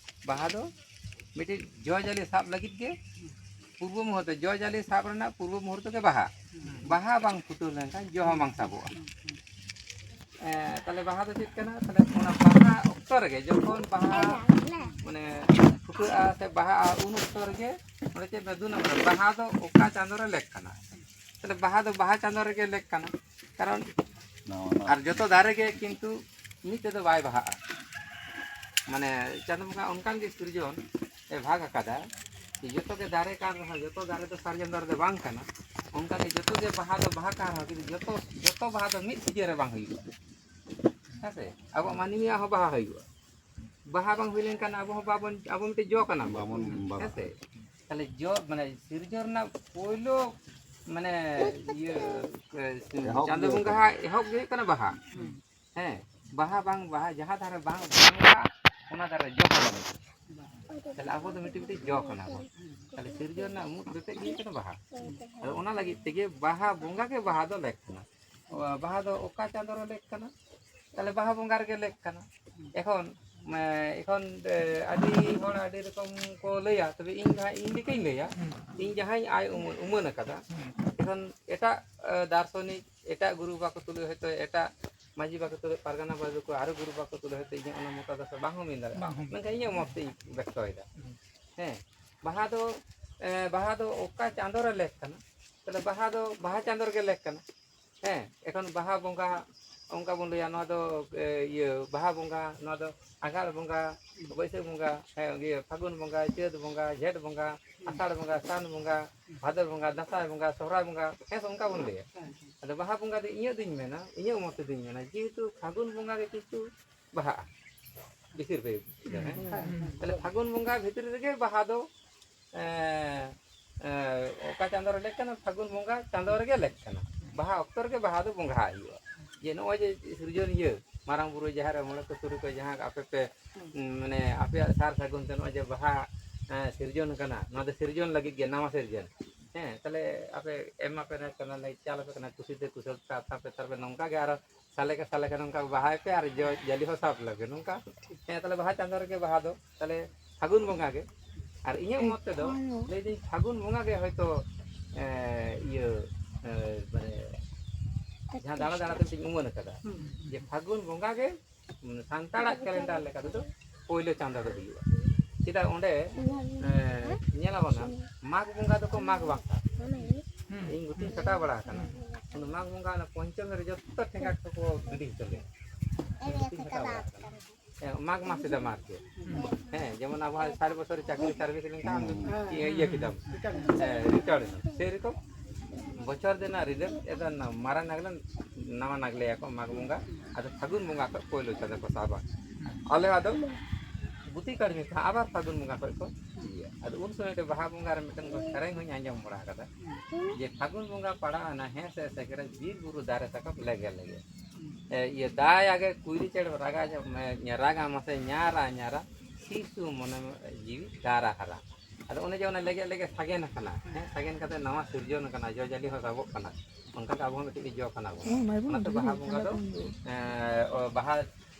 ᱵᱟᱦᱟ ᱫᱚ ᱢᱤᱫᱴᱤᱡ ᱡᱚ ᱡᱟᱹᱞᱤ ᱥᱟᱵ ᱞᱟᱹᱜᱤᱫ ᱜᱮ ᱯᱩᱨᱵᱚ ᱢᱩᱦᱩᱨᱛᱚ, ᱡᱚ ᱡᱟᱹᱞᱤ ᱥᱟᱵ ᱨᱮᱱᱟᱜ ᱯᱩᱨᱵᱚ ᱢᱩᱦᱩᱨᱛᱚ ᱜᱮ ᱵᱟᱦᱟ᱾ ᱵᱟᱦᱟ ᱵᱟᱝ ᱯᱷᱩᱴᱟᱹᱣ ᱞᱮᱱᱠᱷᱟᱱ ᱡᱚ ᱦᱚᱸ ᱵᱟᱝ ᱥᱟᱵᱚᱜᱼᱟ᱾ ᱮᱸ, ᱛᱟᱦᱞᱮ ᱵᱟᱦᱟ ᱫᱚ ᱪᱮᱫ ᱠᱟᱱᱟ? ᱛᱟᱦᱞᱮ ᱚᱱᱟ ᱵᱟᱦᱟ ᱚᱠᱛᱚ ᱨᱮᱜᱮ, ᱡᱚᱠᱷᱚᱱ ᱵᱟᱦᱟ ᱢᱟᱱᱮ ᱯᱷᱩᱴᱟᱹᱜᱼᱟ ᱥᱮ ᱵᱟᱦᱟᱜᱼᱟ, ᱩᱱ ᱚᱠᱛᱚ ᱨᱮᱜᱮ ᱚᱸᱰᱮ ᱪᱮᱫ ᱢᱮ ᱫᱩ ᱱᱚᱢᱵᱚᱨ ᱨᱮ ᱵᱟᱦᱟ ᱫᱚ ᱚᱠᱟ ᱪᱟᱸᱫᱳ ᱨᱮ ᱞᱮᱠ ᱠᱟᱱᱟ? ᱛᱟᱦᱞᱮ ᱵᱟᱦᱟ ᱫᱚ ᱵᱟᱦᱟ ᱪᱟᱸᱫᱳ ᱨᱮᱜᱮ ᱞᱮᱠ ᱠᱟᱱᱟ, ᱠᱟᱨᱚᱱ ᱱᱚᱣᱟ ᱢᱟ ᱟᱨ ᱡᱚᱛᱚ ᱫᱟᱨᱮ ᱜᱮ ᱠᱤᱱᱛᱩ ᱢᱤᱫ ᱛᱮᱫᱚ ᱵᱟᱭ ᱵᱟᱦᱟᱜᱼᱟ᱾ ᱢᱟᱱᱮ ᱪᱟᱸᱫᱳ ᱵᱚᱸᱜᱟ ᱚᱱᱠᱟᱱ ᱜᱮ ᱥᱤᱨᱡᱚᱱ ᱮ ᱵᱷᱟᱜᱽ ᱟᱠᱟᱫᱟ, ᱡᱮ ᱡᱚᱛᱚ ᱜᱮ ᱫᱟᱨᱮ ᱠᱟᱱ ᱨᱮᱦᱚᱸ ᱡᱚᱛᱚ ᱫᱟᱨᱮ ᱫᱚ ᱥᱟᱨᱡᱚᱢ ᱫᱟᱨᱮ ᱫᱚ ᱵᱟᱝ ᱠᱟᱱᱟ᱾ ᱚᱱᱠᱟ ᱜᱮ ᱡᱚᱛᱚ ᱜᱮ ᱵᱟᱦᱟ ᱫᱚ ᱵᱟᱦᱟ ᱠᱟᱱ ᱨᱮᱦᱚᱸ ᱠᱤᱱᱛᱩ ᱡᱚᱛᱚ, ᱡᱚᱛᱚ ᱵᱟᱦᱟ ᱫᱚ ᱢᱤᱫ ᱥᱤᱡᱤᱱ ᱨᱮ ᱵᱟᱝ ᱦᱩᱭᱩᱜᱼᱟ᱾ ᱦᱮᱸ ᱥᱮ? ᱟᱵᱚ ᱢᱟᱹᱱᱢᱤᱭᱟᱜ ᱦᱚᱸ ᱵᱟᱦᱟ ᱦᱩᱭᱩᱜᱼᱟ᱾ ᱵᱟᱦᱟ ᱵᱟᱝ ᱦᱩᱭ ᱞᱮᱱᱠᱷᱟᱱ ᱟᱵᱚ ᱦᱚᱸ ᱵᱟᱵᱚᱱ, ᱟᱵᱚ ᱢᱤᱫᱴᱮᱡ ᱡᱚ ᱠᱟᱱᱟ ᱵᱚᱱ᱾ ᱵᱟᱵᱚᱱ ᱵᱟᱦᱟᱜᱼᱟ᱾ ᱦᱮᱸ ᱥᱮ? ᱛᱟᱦᱞᱮ ᱡᱚ, ᱢᱟᱱᱮ, ᱥᱤᱨᱡᱚᱱ ᱨᱮᱱᱟᱜ ᱯᱳᱭᱞᱳ, ᱢᱟᱱᱮ, ᱤᱭᱟᱹ, ᱮ, ᱮᱦᱚᱵ ᱪᱟᱸᱫᱳ ᱜᱮ ᱵᱚᱸᱜᱟ ᱠᱟᱱᱟ᱾ ᱦᱟᱜ ᱮᱦᱚᱵ ᱜᱮ ᱦᱩᱭᱩᱜ ᱠᱟᱱᱟ ᱵᱟᱦᱟ᱾ ᱦᱮᱸ, ᱵᱟᱦᱟ ᱵᱟᱝ ᱵᱟᱦᱟ, ᱡᱟᱦᱟᱸ ᱫᱷᱟᱨᱮ ᱵᱟᱝ ᱵᱟᱦᱟ, ᱚᱱᱟ ᱫᱷᱟᱨᱮ ᱡᱚ ᱦᱚᱸ ᱵᱟᱹᱱᱩᱜᱼᱟ᱾ ᱛᱟᱦᱞᱮ ᱟᱵᱚ ᱫᱚ ᱢᱤᱫᱴᱤᱡ, ᱢᱤᱫᱴᱤᱡ ᱡᱚ ᱠᱟᱱᱟ ᱵᱚᱱ᱾ ᱛᱟᱦᱞᱮ ᱥᱤᱨᱡᱚᱱ ᱨᱮᱱᱟᱜ ᱢᱩᱫ ᱨᱮᱛᱮᱫ ᱜᱮ ᱦᱩᱭᱩᱜ ᱠᱟᱱᱟ ᱵᱟᱦᱟ᱾ ᱟᱫᱚ ᱚᱱᱟ ᱞᱟᱹᱜᱤᱫ ᱛᱮᱜᱮ ᱵᱟᱦᱟ ᱵᱚᱸᱜᱟ ᱜᱮ ᱵᱟᱦᱟ ᱫᱚ ᱞᱮᱠ ᱠᱟᱱᱟ᱾ ᱵᱟᱦᱟ ᱫᱚ ᱚᱠᱟ ᱪᱟᱸᱫᱳ ᱨᱮ ᱞᱮᱠ ᱠᱟᱱᱟ? ᱛᱟᱦᱞᱮ ᱵᱟᱦᱟ ᱵᱚᱸᱜᱟ ᱨᱮᱜᱮ ᱞᱮᱠ ᱠᱟᱱᱟ᱾ ᱮᱠᱷᱚᱱ ᱢᱟᱱᱮ ᱮᱠᱷᱚᱱ ᱟᱹᱰᱤ ᱦᱚᱲ ᱟᱹᱰᱤ ᱨᱚᱠᱚᱢ ᱠᱚ ᱞᱟᱹᱭᱟ, ᱛᱚᱵᱮ ᱤᱧ ᱫᱚ ᱦᱟᱸᱜ ᱤᱧ ᱞᱮᱠᱟᱧ ᱞᱟᱹᱭᱟ᱾ ᱤᱧ ᱡᱟᱦᱟᱸᱧ ᱟᱭ ᱩᱢᱟᱹᱱ ᱟᱠᱟᱫᱟ, ᱮᱠᱷᱚᱱ ᱮᱴᱟᱜ ᱫᱟᱨᱥᱚᱱᱤᱠ, ᱮᱴᱟᱜ ᱜᱩᱨᱩ ᱵᱟᱠᱚ ᱛᱩᱞᱩᱡ, ᱦᱚᱭᱛᱳ ᱮᱴᱟᱜ ᱢᱟᱹᱡᱷᱤ ᱵᱟᱠᱚ ᱛᱩᱞᱩᱡ, ᱯᱟᱨᱜᱟᱱᱟ ᱵᱟᱠᱚ ᱛᱩᱞᱩᱡ, ᱟᱨᱚ ᱜᱩᱨᱩ ᱵᱟᱠᱚ ᱛᱩᱞᱩᱡ, ᱦᱚᱭᱛᱳ ᱤᱧᱟᱹᱜ ᱚᱱᱟ ᱢᱚᱛᱟᱫᱚᱨᱥᱚ ᱵᱟᱝ ᱦᱚᱸ ᱢᱮᱱ ᱫᱟᱲᱮᱭᱟᱜᱼᱟ᱾ ᱵᱟᱝ ᱦᱚᱸ ᱢᱮᱱ ᱢᱮᱱᱠᱷᱟᱱ ᱤᱧᱟᱹᱜ ᱢᱚᱛ ᱛᱮ ᱤᱧ ᱵᱮᱠᱛᱚᱭᱮᱫᱟ᱾ ᱦᱮᱸ, ᱵᱟᱦᱟ ᱫᱚ ᱵᱟᱦᱟ ᱫᱚ ᱚᱠᱟ ᱪᱟᱸᱫᱳ ᱨᱮ ᱞᱮᱠ ᱠᱟᱱᱟ? ᱛᱟᱦᱚᱞᱮ ᱵᱟᱦᱟ ᱫᱚ ᱵᱟᱦᱟ ᱪᱟᱸᱫᱳ ᱨᱮᱜᱮ ᱞᱮᱠ ᱠᱟᱱᱟ᱾ ᱦᱮᱸ, ᱮᱠᱷᱚᱱ ᱵᱟᱦᱟ ᱵᱚᱸᱜᱟ ᱚᱱᱠᱟ ᱵᱚᱱ ᱞᱟᱹᱭᱟ, ᱱᱚᱣᱟ ᱫᱚ ᱤᱭᱟᱹ ᱵᱟᱦᱟ ᱵᱚᱸᱜᱟ, ᱱᱚᱣᱟ ᱫᱚ ᱟᱸᱜᱷᱟᱲ ᱵᱚᱸᱜᱟ, ᱵᱟᱹᱭᱥᱟᱹᱠᱷ ᱵᱚᱸᱜᱟ, ᱦᱮᱸ, ᱤᱭᱟᱹ ᱯᱷᱟᱹᱜᱩᱱ ᱵᱚᱸᱜᱟ, ᱪᱟᱹᱛ ᱵᱚᱸᱜᱟ, ᱡᱷᱮᱸᱴ ᱵᱚᱸᱜᱟ, ᱟᱥᱟᱲ ᱵᱚᱸᱜᱟ, ᱥᱟᱱ ᱵᱚᱸᱜᱟ, ᱵᱷᱟᱫᱚᱨ ᱵᱚᱸᱜᱟ, ᱫᱟᱸᱥᱟᱭ ᱵᱚᱸᱜᱟ, ᱥᱚᱦᱨᱟᱭ ᱵᱚᱸᱜᱟ, ᱦᱮᱸ ᱥᱮ, ᱚᱱᱠᱟ ᱵᱚᱱ ᱞᱟᱹᱭᱟ᱾ ᱟᱫᱚ ᱵᱟᱦᱟ ᱵᱚᱸᱜᱟ ᱫᱚ ᱤᱧᱟᱹᱜ ᱫᱩᱧ ᱢᱮᱱᱟ, ᱤᱧᱟᱹᱜ ᱢᱚᱛ ᱛᱮᱫᱩᱧ ᱢᱮᱱᱟ, ᱡᱮᱦᱮᱛᱩ ᱯᱷᱟᱹᱜᱩᱱ ᱵᱚᱸᱜᱟ ᱜᱮ ᱠᱤᱱᱛᱩ ᱵᱟᱦᱟᱜᱼᱟ ᱵᱮᱥᱤᱨ ᱵᱷᱟᱜᱽ᱾ ᱦᱮᱸ? ᱛᱟᱦᱞᱮ ᱯᱷᱟᱹᱜᱩᱱ ᱵᱚᱸᱜᱟ ᱵᱷᱤᱛᱨᱤ ᱨᱮᱜᱮ ᱵᱟᱦᱟ ᱫᱚ, ᱮᱸ, ᱮᱸ, ᱚᱠᱟ ᱪᱟᱸᱫᱳ ᱨᱮ ᱞᱮᱠ ᱠᱟᱱᱟ? ᱯᱷᱟᱹᱜᱩᱱ ᱵᱚᱸᱜᱟ ᱪᱟᱸᱫᱳ ᱨᱮᱜᱮ ᱞᱮᱠ ᱠᱟᱱᱟ᱾ ᱵᱟᱦᱟ ᱚᱠᱛᱚ ᱨᱮᱜᱮ ᱵᱟᱦᱟ ᱫᱚ ᱵᱚᱸᱜᱟᱜ ᱦᱩᱭᱩᱜᱼᱟ᱾ ᱡᱮ ᱱᱚᱜᱼᱚᱭ ᱡᱮ ᱥᱤᱨᱡᱚᱱᱤᱭᱟᱹ ᱢᱟᱨᱟᱝ ᱵᱩᱨᱩ, ᱡᱟᱦᱮᱨ ᱟᱭᱳ, ᱢᱚᱬᱮ ᱠᱚ ᱛᱩᱨᱩᱭ ᱠᱚ ᱡᱟᱦᱟᱸ ᱟᱯᱮ ᱯᱮ, ᱩᱸ, ᱢᱟᱱᱮ ᱟᱯᱮᱭᱟᱜ ᱥᱟᱨ ᱥᱟᱹᱜᱩᱱ ᱛᱮ ᱱᱚᱜᱼᱚᱭ ᱡᱮ ᱵᱟᱦᱟ, ᱮᱸ, ᱥᱤᱨᱡᱚᱱ ᱠᱟᱱᱟ, ᱱᱚᱣᱟ ᱫᱚ ᱥᱤᱨᱡᱚᱱ ᱞᱟᱹᱜᱤᱫ ᱜᱮ, ᱱᱟᱣᱟ ᱥᱤᱨᱡᱚᱱ᱾ ᱦᱮᱸ, ᱛᱟᱦᱞᱮ ᱟᱯᱮ ᱮᱢ ᱟᱯᱮ ᱠᱟᱱᱟ ᱞᱮ, ᱪᱟᱞ ᱟᱯᱮ ᱠᱟᱱᱟ, ᱠᱩᱥᱤ ᱛᱮ ᱠᱩᱥᱟᱹᱞ ᱛᱮ ᱟᱛᱟ ᱯᱮ, ᱛᱟᱨᱯᱚᱨᱮ ᱱᱚᱝᱠᱟ ᱜᱮ ᱟᱨᱚ ᱥᱟᱞᱮ ᱠᱮ ᱥᱟᱞᱮ ᱠᱮ ᱱᱚᱝᱠᱟ ᱵᱟᱦᱟᱭ ᱯᱮ ᱟᱨ ᱡᱚ ᱡᱟᱹᱞᱤ ᱦᱚᱸ ᱥᱟᱵ ᱞᱮᱯᱮ, ᱱᱚᱝᱠᱟ᱾ ᱦᱮᱸ, ᱛᱟᱦᱞᱮ ᱵᱟᱦᱟ ᱪᱟᱸᱫᱳ ᱨᱮᱜᱮ ᱵᱟᱦᱟ ᱫᱚ, ᱛᱟᱦᱞᱮ ᱯᱷᱟᱹᱜᱩᱱ ᱵᱚᱸᱜᱟ ᱜᱮ᱾ ᱟᱨ ᱤᱧᱟᱹᱜ ᱢᱚᱛ ᱛᱮᱫᱚ ᱞᱟᱹᱭᱫᱟᱹᱧ, ᱯᱷᱟᱹᱜᱩᱱ ᱵᱚᱸᱜᱟ ᱜᱮ ᱦᱚᱭᱛᱳ, ᱮ, ᱤᱭᱟᱹ, ᱮ, ᱢᱟᱱᱮ ᱡᱟᱦᱟᱸ ᱫᱟᱬᱟ ᱫᱟᱬᱟ ᱛᱮ ᱢᱤᱫᱴᱤᱡ ᱩᱢᱟᱹᱱ ᱟᱠᱟᱫᱟ, ᱡᱮ ᱯᱷᱟᱹᱜᱩᱱ ᱵᱚᱸᱜᱟ ᱜᱮ, ᱩᱸ, ᱥᱟᱱᱛᱟᱲᱟᱜ ᱠᱮᱞᱮᱱᱰᱟᱨ ᱞᱮᱠᱟ ᱛᱮᱫᱚ ᱯᱳᱭᱞᱳ ᱪᱟᱸᱫᱳ ᱫᱚ ᱦᱩᱭᱩᱜᱼᱟ᱾ ᱪᱮᱫᱟᱜ ᱚᱸᱰᱮ, ᱮ, ᱧᱮᱞᱟᱵᱚᱱ ᱦᱟᱸᱜ, ᱢᱟᱜᱽ ᱵᱚᱸᱜᱟ ᱫᱚᱠᱚ ᱢᱟᱜᱽ ᱵᱟᱝ ᱠᱟᱜᱼᱟ᱾ ᱤᱧ ᱜᱩᱯᱤᱧ ᱠᱷᱟᱴᱟᱣ ᱵᱟᱲᱟ ᱟᱠᱟᱱᱟ᱾ ᱩᱱ ᱢᱟᱜᱽ ᱵᱚᱸᱜᱟ ᱚᱱᱟ ᱯᱚᱧᱪᱚᱢᱤ ᱨᱮ ᱡᱚᱛᱚ ᱴᱷᱮᱸᱜᱟ ᱠᱚᱠᱚ ᱜᱤᱰᱤ ᱦᱚᱪᱚ ᱞᱮᱭᱟ᱾ ᱦᱮᱸ, ᱢᱟᱜᱽ ᱢᱟᱥ ᱨᱮ ᱢᱟᱜᱽ ᱜᱮ᱾ ᱦᱮᱸ, ᱡᱮᱢᱚᱱ ᱟᱵᱚᱣᱟᱜ ᱥᱟᱨ ᱵᱚᱪᱷᱚᱨ ᱪᱟᱹᱠᱨᱤ service ᱞᱮᱱᱠᱷᱟᱱ ᱤᱭᱟᱹ ᱠᱮᱫᱟᱢ, ᱦᱮᱸ, retire ᱮᱱᱟᱢ᱾ ᱥᱮᱨᱚᱠᱚᱢ ᱵᱚᱪᱷᱚᱨ ᱫᱤᱱ ᱨᱮᱱᱟᱜ ᱨᱤᱞᱟᱹᱢ ᱮᱫᱟ, ᱢᱟᱨᱟᱝ ᱱᱟᱜᱽᱞᱮ, ᱱᱟᱣᱟ ᱱᱟᱜᱽᱞᱮᱭᱟᱠᱚ ᱢᱟᱜᱽ ᱵᱚᱸᱜᱟ᱾ ᱟᱫᱚ ᱯᱷᱟᱹᱜᱩᱱ ᱵᱚᱸᱜᱟ ᱠᱷᱚᱱ ᱯᱳᱭᱞᱳ ᱪᱟᱸᱫᱳ ᱠᱚ ᱥᱟᱵᱟ᱾ ᱟᱞᱮ ᱟᱫᱚ ᱜᱩᱛᱤ ᱠᱟᱹᱲᱢᱤ ᱠᱚ ᱟᱵᱟᱨ ᱯᱷᱟᱹᱜᱩᱱ ᱵᱚᱸᱜᱟ ᱠᱷᱚᱱ ᱠᱚ ᱤᱭᱟᱹᱭᱟ᱾ ᱟᱫᱚ ᱩᱱ ᱥᱚᱢᱚᱭ ᱨᱮ ᱵᱟᱦᱟ ᱵᱚᱸᱜᱟ ᱨᱮ ᱢᱤᱫᱴᱮᱱ ᱥᱮᱨᱮᱧ ᱦᱚᱸᱧ ᱟᱸᱡᱚᱢ ᱵᱟᱲᱟ ᱟᱠᱟᱫᱟ, ᱡᱮ ᱯᱷᱟᱹᱜᱩᱱ ᱵᱚᱸᱜᱟ ᱯᱟᱲᱟᱣ ᱮᱱᱟ, ᱦᱮᱸ ᱥᱮ ᱥᱮᱠᱨᱮᱡ, ᱵᱤᱨ ᱵᱩᱨᱩ ᱫᱟᱨᱮ ᱥᱟᱠᱟᱢ ᱞᱮᱜᱮ ᱞᱮᱜᱮ᱾ ᱮ, ᱤᱭᱟᱹ, ᱫᱟᱭ ᱟᱜᱮ ᱠᱩᱭᱞᱤ ᱪᱮᱬᱮ ᱨᱟᱜᱟ, ᱨᱟᱜᱟ ᱢᱟᱥᱮ ᱧᱟᱨᱟ ᱧᱟᱨᱟ, ᱥᱤᱥᱩ ᱢᱚᱱᱮ ᱡᱤᱣᱤ ᱫᱟᱨᱟ ᱦᱟᱨᱟ᱾ ᱟᱫᱚ ᱚᱱᱮ ᱡᱮ ᱚᱱᱟ ᱞᱮᱜᱮ ᱞᱮᱜᱮ ᱥᱟᱜᱮᱱ ᱟᱠᱟᱱᱟ, ᱦᱮᱸ, ᱥᱟᱜᱮᱱ ᱠᱟᱛᱮ ᱱᱟᱣᱟ ᱥᱤᱨᱡᱚᱱ ᱟᱠᱟᱱᱟ, ᱡᱚ ᱡᱟᱹᱞᱤ ᱦᱚᱸ ᱥᱟᱵᱚᱜ ᱠᱟᱱᱟ, ᱚᱱᱠᱟ ᱜᱮ ᱟᱵᱚ ᱦᱚᱸ ᱢᱤᱫᱴᱤᱡ ᱡᱚ ᱠᱟᱱᱟ ᱵᱚᱱ᱾ ᱦᱮᱸ, ᱢᱟᱭᱵᱚᱱ ᱚᱱᱟᱛᱮ ᱵᱟᱦᱟ ᱵᱚᱸᱜᱟ ᱫᱚ, ᱮ, ᱚ, ᱵᱟᱦᱟ,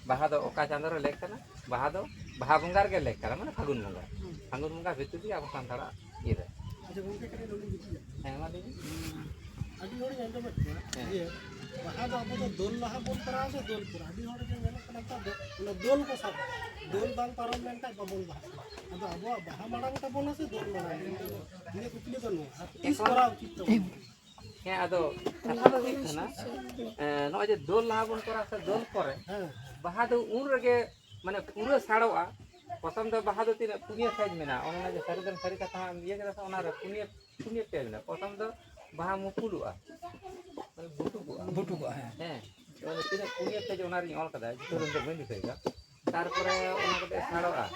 ᱵᱟᱦᱟ ᱫᱚ ᱚᱠᱟ ᱪᱟᱸᱫᱳ ᱨᱮ ᱞᱮᱠ ᱠᱟᱱᱟ? ᱵᱟᱦᱟ ᱫᱚ, ᱵᱟᱦᱟ ᱵᱚᱸᱜᱟ ᱨᱮᱜᱮ ᱞᱮᱠ ᱠᱟᱱᱟ, ᱢᱟᱱᱮ ᱯᱷᱟᱹᱜᱩᱱ ᱵᱚᱸᱜᱟ᱾ ᱦᱩᱸ᱾ ᱯᱷᱟᱹᱜᱩᱱ ᱵᱚᱸᱜᱟ ᱵᱷᱤᱛᱤᱨ ᱨᱮᱜᱮ ᱟᱵᱚ ᱥᱟᱱᱛᱟᱲᱟᱜ ᱤᱭᱟᱹ ᱫᱚ᱾ ᱟᱪᱪᱷᱟ ᱜᱚᱢᱠᱮ, ᱠᱟᱹᱴᱤᱡ ᱱᱚᱰᱮᱧ ᱡᱩᱴᱤᱡᱟ᱾ ᱦᱮᱸ, ᱢᱟ ᱞᱟᱹᱭ ᱢᱮ᱾ ᱟᱹᱰᱤ ᱦᱚᱲᱤᱧ ᱟᱸᱡᱚᱢᱮᱫ ᱠᱚᱣᱟ ᱦᱮᱸ᱾ ᱡᱮ ᱵᱟᱦᱟ ᱫᱚ ᱟᱵᱚ ᱫᱚ ᱫᱳᱞ ᱞᱟᱦᱟ ᱵᱚᱱ ᱠᱚᱨᱟᱣᱟ ᱥᱮ ᱫᱳᱞ ᱯᱚᱨᱮ? ᱟᱹᱰᱤ ᱦᱚᱲ ᱜᱮ ᱧᱮᱞᱚᱜ ᱠᱟᱱᱟ ᱱᱮᱛᱟᱨ ᱫᱚ ᱚᱱᱟ ᱫᱳᱞ ᱠᱚ ᱥᱟᱵᱟ᱾ ᱫᱳᱞ ᱵᱟᱝ ᱯᱟᱨᱚᱢ ᱞᱮᱱᱠᱷᱟᱱ ᱵᱟᱵᱚᱱ ᱵᱟᱦᱟᱜ ᱠᱟᱱᱟ᱾ ᱟᱫᱚ ᱟᱵᱚᱣᱟᱜ ᱵᱟᱦᱟ ᱢᱟᱲᱟᱝ ᱛᱟᱵᱚᱱᱟ ᱥᱮ ᱫᱳᱞ ᱢᱟᱲᱟᱝ? ᱤᱧᱟᱹᱜ ᱠᱩᱠᱞᱤ ᱫᱚ ᱱᱚᱣᱟ, ᱟᱨ ᱛᱤᱥ ᱠᱚᱨᱟᱣ ᱩᱪᱤᱛ ᱛᱟᱵᱚᱱᱟ? ᱦᱮᱸ, ᱟᱫᱚ ᱠᱟᱛᱷᱟ ᱫᱚ ᱦᱩᱭᱩᱜ ᱠᱟᱱᱟ, ᱮ, ᱱᱚᱜᱼᱚᱭ ᱡᱮ ᱫᱳᱞ ᱞᱟᱦᱟ ᱵᱚᱱ ᱠᱚᱨᱟᱣᱟ ᱥᱮ ᱫᱳᱞ ᱯᱚᱨᱮ, ᱦᱮᱸ᱾ ᱵᱟᱦᱟ ᱫᱚ ᱩᱱ ᱨᱮᱜᱮ ᱢᱟᱱᱮ ᱯᱩᱨᱟᱹ ᱥᱟᱲᱚᱜᱼᱟ᱾ ᱯᱨᱚᱛᱷᱚᱢ ᱫᱚ ᱵᱟᱦᱟ ᱫᱚ ᱛᱤᱱᱟᱹᱜ ᱯᱩᱱᱭᱟᱹ ᱥᱟᱭᱤᱡ ᱢᱮᱱᱟᱜᱼᱟ, ᱚᱱᱟ ᱡᱮ ᱥᱟᱹᱨᱤ ᱫᱚ ᱥᱟᱹᱨᱤ ᱠᱟᱛᱷᱟ ᱤᱭᱟᱹ ᱠᱮᱫᱟ ᱥᱮ, ᱚᱱᱟ ᱨᱮ ᱯᱩᱱᱭᱟᱹ, ᱯᱩᱱᱭᱟᱹ ᱯᱮ ᱢᱮᱱᱟᱜᱼᱟ᱾ ᱯᱨᱚᱛᱷᱚᱢ ᱫᱚ ᱵᱟᱦᱟ ᱢᱩᱠᱩᱞᱚᱜᱼᱟ, ᱢᱟᱱᱮ ᱵᱷᱩᱴᱩᱜᱚᱜᱼᱟ᱾ ᱵᱷᱩᱴᱩᱜᱚᱜᱼᱟ, ᱦᱮᱸ᱾ ᱦᱮᱸ, ᱢᱟᱱᱮ ᱛᱤᱱᱟᱹᱜ ᱯᱩᱱᱭᱟᱹ ᱯᱮ ᱡᱮ ᱚᱱᱟ ᱨᱤᱧ ᱚᱞ ᱠᱟᱫᱟ, ᱡᱚᱛᱚ ᱨᱮᱱ ᱫᱚ ᱵᱟᱹᱧ ᱫᱤᱥᱟᱹᱭᱮᱫᱟ᱾ ᱛᱟᱨᱯᱚᱨᱮ ᱚᱱᱟ ᱠᱟᱛᱮ ᱥᱟᱲᱚᱜᱼᱟ,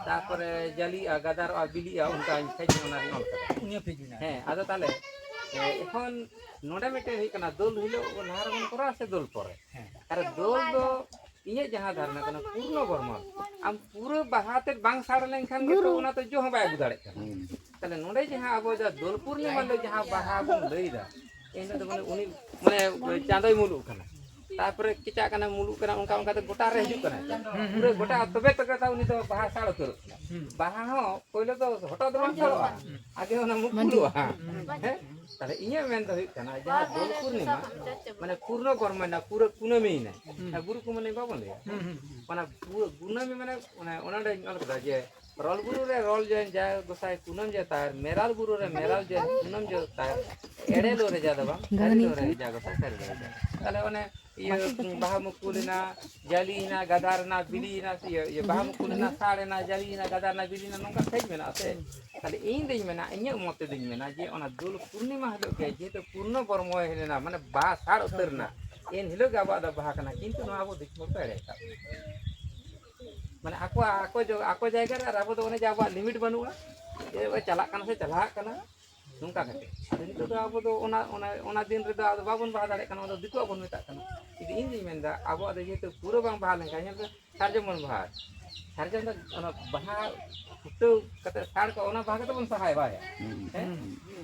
ᱛᱟᱨᱯᱚᱨᱮ ᱡᱟᱹᱞᱤᱜᱼᱟ, ᱜᱟᱫᱟᱨᱚᱜᱼᱟ, ᱵᱤᱞᱤᱜᱼᱟ, ᱚᱱᱠᱟ ᱥᱟᱭᱤᱡ ᱚᱱᱟ ᱨᱤᱧ ᱚᱞ ᱠᱟᱫᱟ᱾ ᱯᱩᱱᱭᱟᱹ ᱯᱮ ᱢᱮᱱᱟᱜᱼᱟ᱾ ᱦᱮᱸ, ᱟᱫᱚ ᱛᱟᱦᱞᱮ, ᱮ, ᱮᱠᱷᱚᱱ ᱱᱚᱰᱮ ᱢᱤᱫᱴᱮᱱ ᱦᱩᱭᱩᱜ ᱠᱟᱱᱟ, ᱫᱳᱞ ᱦᱤᱞᱳᱜ ᱞᱟᱦᱟ ᱨᱮᱵᱚᱱ ᱠᱚᱨᱟᱣᱟ ᱥᱮ ᱫᱳᱞ ᱯᱚᱨᱮ? ᱦᱮᱸ᱾ ᱟᱨ ᱫᱳᱞ ᱫᱚ ᱤᱧᱟᱹᱜ ᱡᱟᱦᱟᱸ ᱫᱷᱟᱨᱚᱱᱟ ᱠᱟᱱᱟ, ᱯᱩᱨᱱᱚ ᱵᱚᱨᱢᱚᱱ, ᱟᱢ ᱯᱩᱨᱟᱹ ᱵᱟᱦᱟ ᱛᱮᱫ ᱵᱟᱝ ᱥᱟᱲ ᱞᱮᱱᱠᱷᱟᱱ ᱜᱮᱛᱚ ᱚᱱᱟ ᱛᱚ ᱡᱚ ᱦᱚᱸ ᱵᱟᱭ ᱟᱹᱜᱩ ᱫᱟᱲᱮᱭᱟᱜ ᱠᱟᱱᱟ᱾ ᱦᱩᱸ᱾ ᱛᱟᱦᱞᱮ ᱱᱚᱰᱮ ᱡᱟᱦᱟᱸ ᱟᱵᱚ ᱡᱟᱦᱟᱸ ᱫᱳᱞ ᱯᱩᱨᱱᱤᱢᱟ ᱦᱤᱞᱳᱜ ᱡᱟᱦᱟᱸ ᱵᱟᱦᱟ ᱵᱚᱱ ᱞᱟᱹᱭᱫᱟ, ᱮᱱᱦᱤᱞᱳᱜ ᱫᱚ ᱢᱟᱱᱮ ᱩᱱᱤ ᱢᱟᱱᱮ ᱪᱟᱸᱫᱚᱭ ᱢᱩᱞᱩᱜ ᱠᱟᱱᱟ, ᱛᱟᱨᱯᱚᱨᱮ ᱠᱮᱪᱟᱜ ᱠᱟᱱᱟ, ᱢᱩᱞᱩᱜ ᱠᱟᱱᱟ, ᱚᱱᱠᱟ ᱚᱱᱠᱟ ᱛᱮ ᱜᱚᱴᱟ ᱨᱮ ᱦᱤᱡᱩᱜ ᱠᱟᱱᱟ᱾ ᱯᱩᱨᱟᱹ ᱜᱚᱴᱟ, ᱛᱚᱵᱮ ᱛᱚᱵᱮ ᱛᱚ ᱩᱱᱤ ᱫᱚ ᱵᱟᱦᱟ ᱥᱟᱲ ᱩᱛᱟᱹᱨᱚᱜ ᱠᱟᱱᱟ᱾ ᱦᱩᱸ᱾ ᱵᱟᱦᱟ ᱦᱚᱸ ᱯᱳᱭᱞᱳ ᱫᱚ ᱦᱚᱴᱚᱜ ᱫᱚ ᱵᱟᱝ ᱥᱟᱲᱚᱜᱼᱟ, ᱟᱜᱮ ᱚᱱᱟ ᱢᱩᱠᱩᱞᱚᱜᱼᱟ᱾ ᱦᱮᱸ? ᱛᱟᱦᱞᱮ ᱤᱧᱟᱹᱜ ᱢᱮᱱ ᱫᱚ ᱦᱩᱭᱩᱜ ᱠᱟᱱᱟ, ᱡᱟᱦᱟᱸ ᱫᱳᱞ ᱯᱩᱨᱱᱤᱢᱟ, ᱢᱟᱱᱮ ᱯᱩᱨᱱᱚ ᱜᱚᱨᱢᱟᱭᱱᱟ, ᱯᱩᱨᱟᱹ ᱠᱩᱱᱟᱹᱢᱤᱭᱮᱱᱟ᱾ ᱦᱩᱸ᱾ ᱦᱮᱸ, ᱜᱩᱨᱩ ᱠᱩᱱᱟᱹᱢᱤ ᱵᱟᱵᱚᱱ ᱞᱟᱹᱭᱟ? ᱦᱩᱸ, ᱦᱩᱸ, ᱦᱩᱸ᱾ ᱚᱱᱟ ᱯᱩᱨᱟᱹ ᱠᱩᱱᱟᱹᱢᱤ ᱢᱟᱱᱮ, ᱚᱱᱮ, ᱚᱱᱟ ᱚᱸᱰᱮᱧ ᱚᱞ ᱠᱮᱫᱟ ᱡᱮ, ᱨᱚᱞ ᱵᱩᱨᱩ ᱨᱮ ᱨᱚᱞ ᱡᱚᱭᱮᱱ ᱡᱟ ᱜᱚᱸᱥᱟᱭ ᱠᱩᱱᱟᱹᱢ ᱡᱮ ᱛᱟᱨ, ᱢᱮᱨᱟᱞ ᱵᱩᱨᱩ ᱨᱮ ᱢᱮᱨᱟᱞ ᱡᱚᱭᱮᱱ ᱠᱩᱱᱟᱹᱢ ᱡᱮ ᱛᱟᱨ, ᱮᱲᱮ ᱞᱚ ᱨᱮ ᱡᱟ ᱫᱚ ᱵᱟᱝ, ᱥᱟᱹᱨᱤ ᱞᱚ ᱨᱮ ᱡᱟ ᱜᱚᱸᱥᱟᱭ ᱥᱟᱹᱨᱤ ᱞᱚ ᱨᱮ ᱡᱟ᱾ ᱛᱟᱦᱞᱮ ᱚᱱᱮ ᱤᱭᱟᱹ, ᱵᱟᱦᱟ ᱢᱩᱠᱩᱞ ᱮᱱᱟ, ᱡᱟᱹᱞᱤ ᱮᱱᱟ, ᱜᱟᱫᱟᱨ ᱮᱱᱟ, ᱵᱤᱞᱤ ᱮᱱᱟ, ᱤᱭᱟᱹ, ᱤᱭᱟᱹ, ᱵᱟᱦᱟ ᱢᱩᱠᱩᱞ ᱮᱱᱟ, ᱥᱟᱲ ᱮᱱᱟ, ᱡᱟᱹᱞᱤ ᱮᱱᱟ, ᱜᱟᱫᱟᱨ ᱮᱱᱟ, ᱵᱤᱞᱤ ᱮᱱᱟ, ᱱᱚᱝᱠᱟ ᱥᱟᱭᱤᱡ ᱢᱮᱱᱟᱜᱼᱟ ᱥᱮ? ᱛᱟᱦᱞᱮ ᱤᱧ ᱫᱩᱧ ᱢᱮᱱᱟ, ᱤᱧᱟᱹᱜ ᱢᱚᱛ ᱛᱮᱫᱩᱧ ᱢᱮᱱᱟ ᱡᱮ ᱚᱱᱟ ᱫᱳᱞ ᱯᱩᱨᱱᱤᱢᱟ ᱦᱤᱞᱳᱜ ᱜᱮ ᱡᱮᱦᱮᱛᱩ ᱯᱩᱨᱱᱚ ᱵᱚᱨᱢᱚᱭ ᱦᱩᱭ ᱞᱮᱱᱟ, ᱢᱟᱱᱮ ᱵᱟᱦᱟ ᱥᱟᱲ ᱩᱛᱟᱹᱨ ᱮᱱᱟ, ᱮᱱ ᱦᱤᱞᱳᱜ ᱜᱮ ᱟᱵᱚᱣᱟᱜ ᱫᱚ ᱵᱟᱦᱟ ᱠᱟᱱᱟ, ᱠᱤᱱᱛᱩ ᱱᱚᱣᱟ ᱟᱵᱚ ᱫᱤᱠᱩ ᱦᱚᱲ ᱠᱚ ᱮᱲᱮ ᱟᱠᱟᱫ ᱵᱚᱱᱟ᱾ ᱢᱟᱱᱮ ᱟᱠᱚᱣᱟᱜ, ᱟᱠᱚ ᱡᱚ-, ᱟᱠᱚ ᱡᱟᱭᱜᱟ ᱨᱮ, ᱟᱨ ᱟᱵᱚ ᱫᱚ ᱚᱱᱮ ᱡᱮ ᱟᱵᱚᱣᱟᱜ limit ᱵᱟᱹᱱᱩᱜᱼᱟ, ᱡᱮ ᱪᱟᱞᱟᱜ ᱠᱟᱱᱟ ᱥᱮ ᱪᱟᱞᱟᱜ ᱠᱟᱱᱟ, ᱱᱚᱝᱠᱟ ᱠᱟᱛᱮ᱾ ᱟᱫᱚ ᱱᱤᱛᱚᱜ ᱫᱚ ᱟᱵᱚ ᱫᱚ ᱚᱱᱟ, ᱚᱱᱟ, ᱚᱱᱟ ᱫᱤᱱ ᱨᱮᱫᱚ ᱟᱫᱚ ᱵᱟᱵᱚᱱ ᱵᱟᱦᱟ ᱫᱟᱲᱮᱭᱟᱜ ᱠᱟᱱᱟ, ᱚᱱᱟ ᱫᱚ ᱫᱤᱠᱩᱣᱟᱜ ᱵᱚᱱ ᱢᱮᱛᱟᱜ ᱠᱟᱱᱟ᱾ ᱡᱩᱫᱤ ᱤᱧ ᱫᱩᱧ ᱢᱮᱱᱫᱟ, ᱟᱵᱚᱣᱟᱜ ᱫᱚ ᱡᱮᱦᱮᱛᱩ ᱯᱩᱨᱟᱹ ᱵᱟᱝ ᱵᱟᱦᱟ ᱞᱮᱱᱠᱷᱟᱱ, ᱧᱮᱞ ᱯᱮ, ᱥᱟᱨᱡᱚᱢ ᱵᱚᱱ ᱵᱟᱦᱟ, ᱥᱟᱨᱡᱚᱢ ᱫᱚ ᱚᱱᱟ ᱵᱟᱦᱟ ᱯᱷᱩᱴᱟᱹᱣ ᱠᱟᱛᱮ ᱥᱟᱲ ᱠᱚ, ᱚᱱᱟ ᱵᱟᱦᱟ ᱠᱟᱛᱮ ᱵᱚᱱ ᱥᱟᱦᱟᱭᱟ, ᱵᱟᱭᱟ? ᱦᱩᱸ᱾ ᱦᱮᱸ?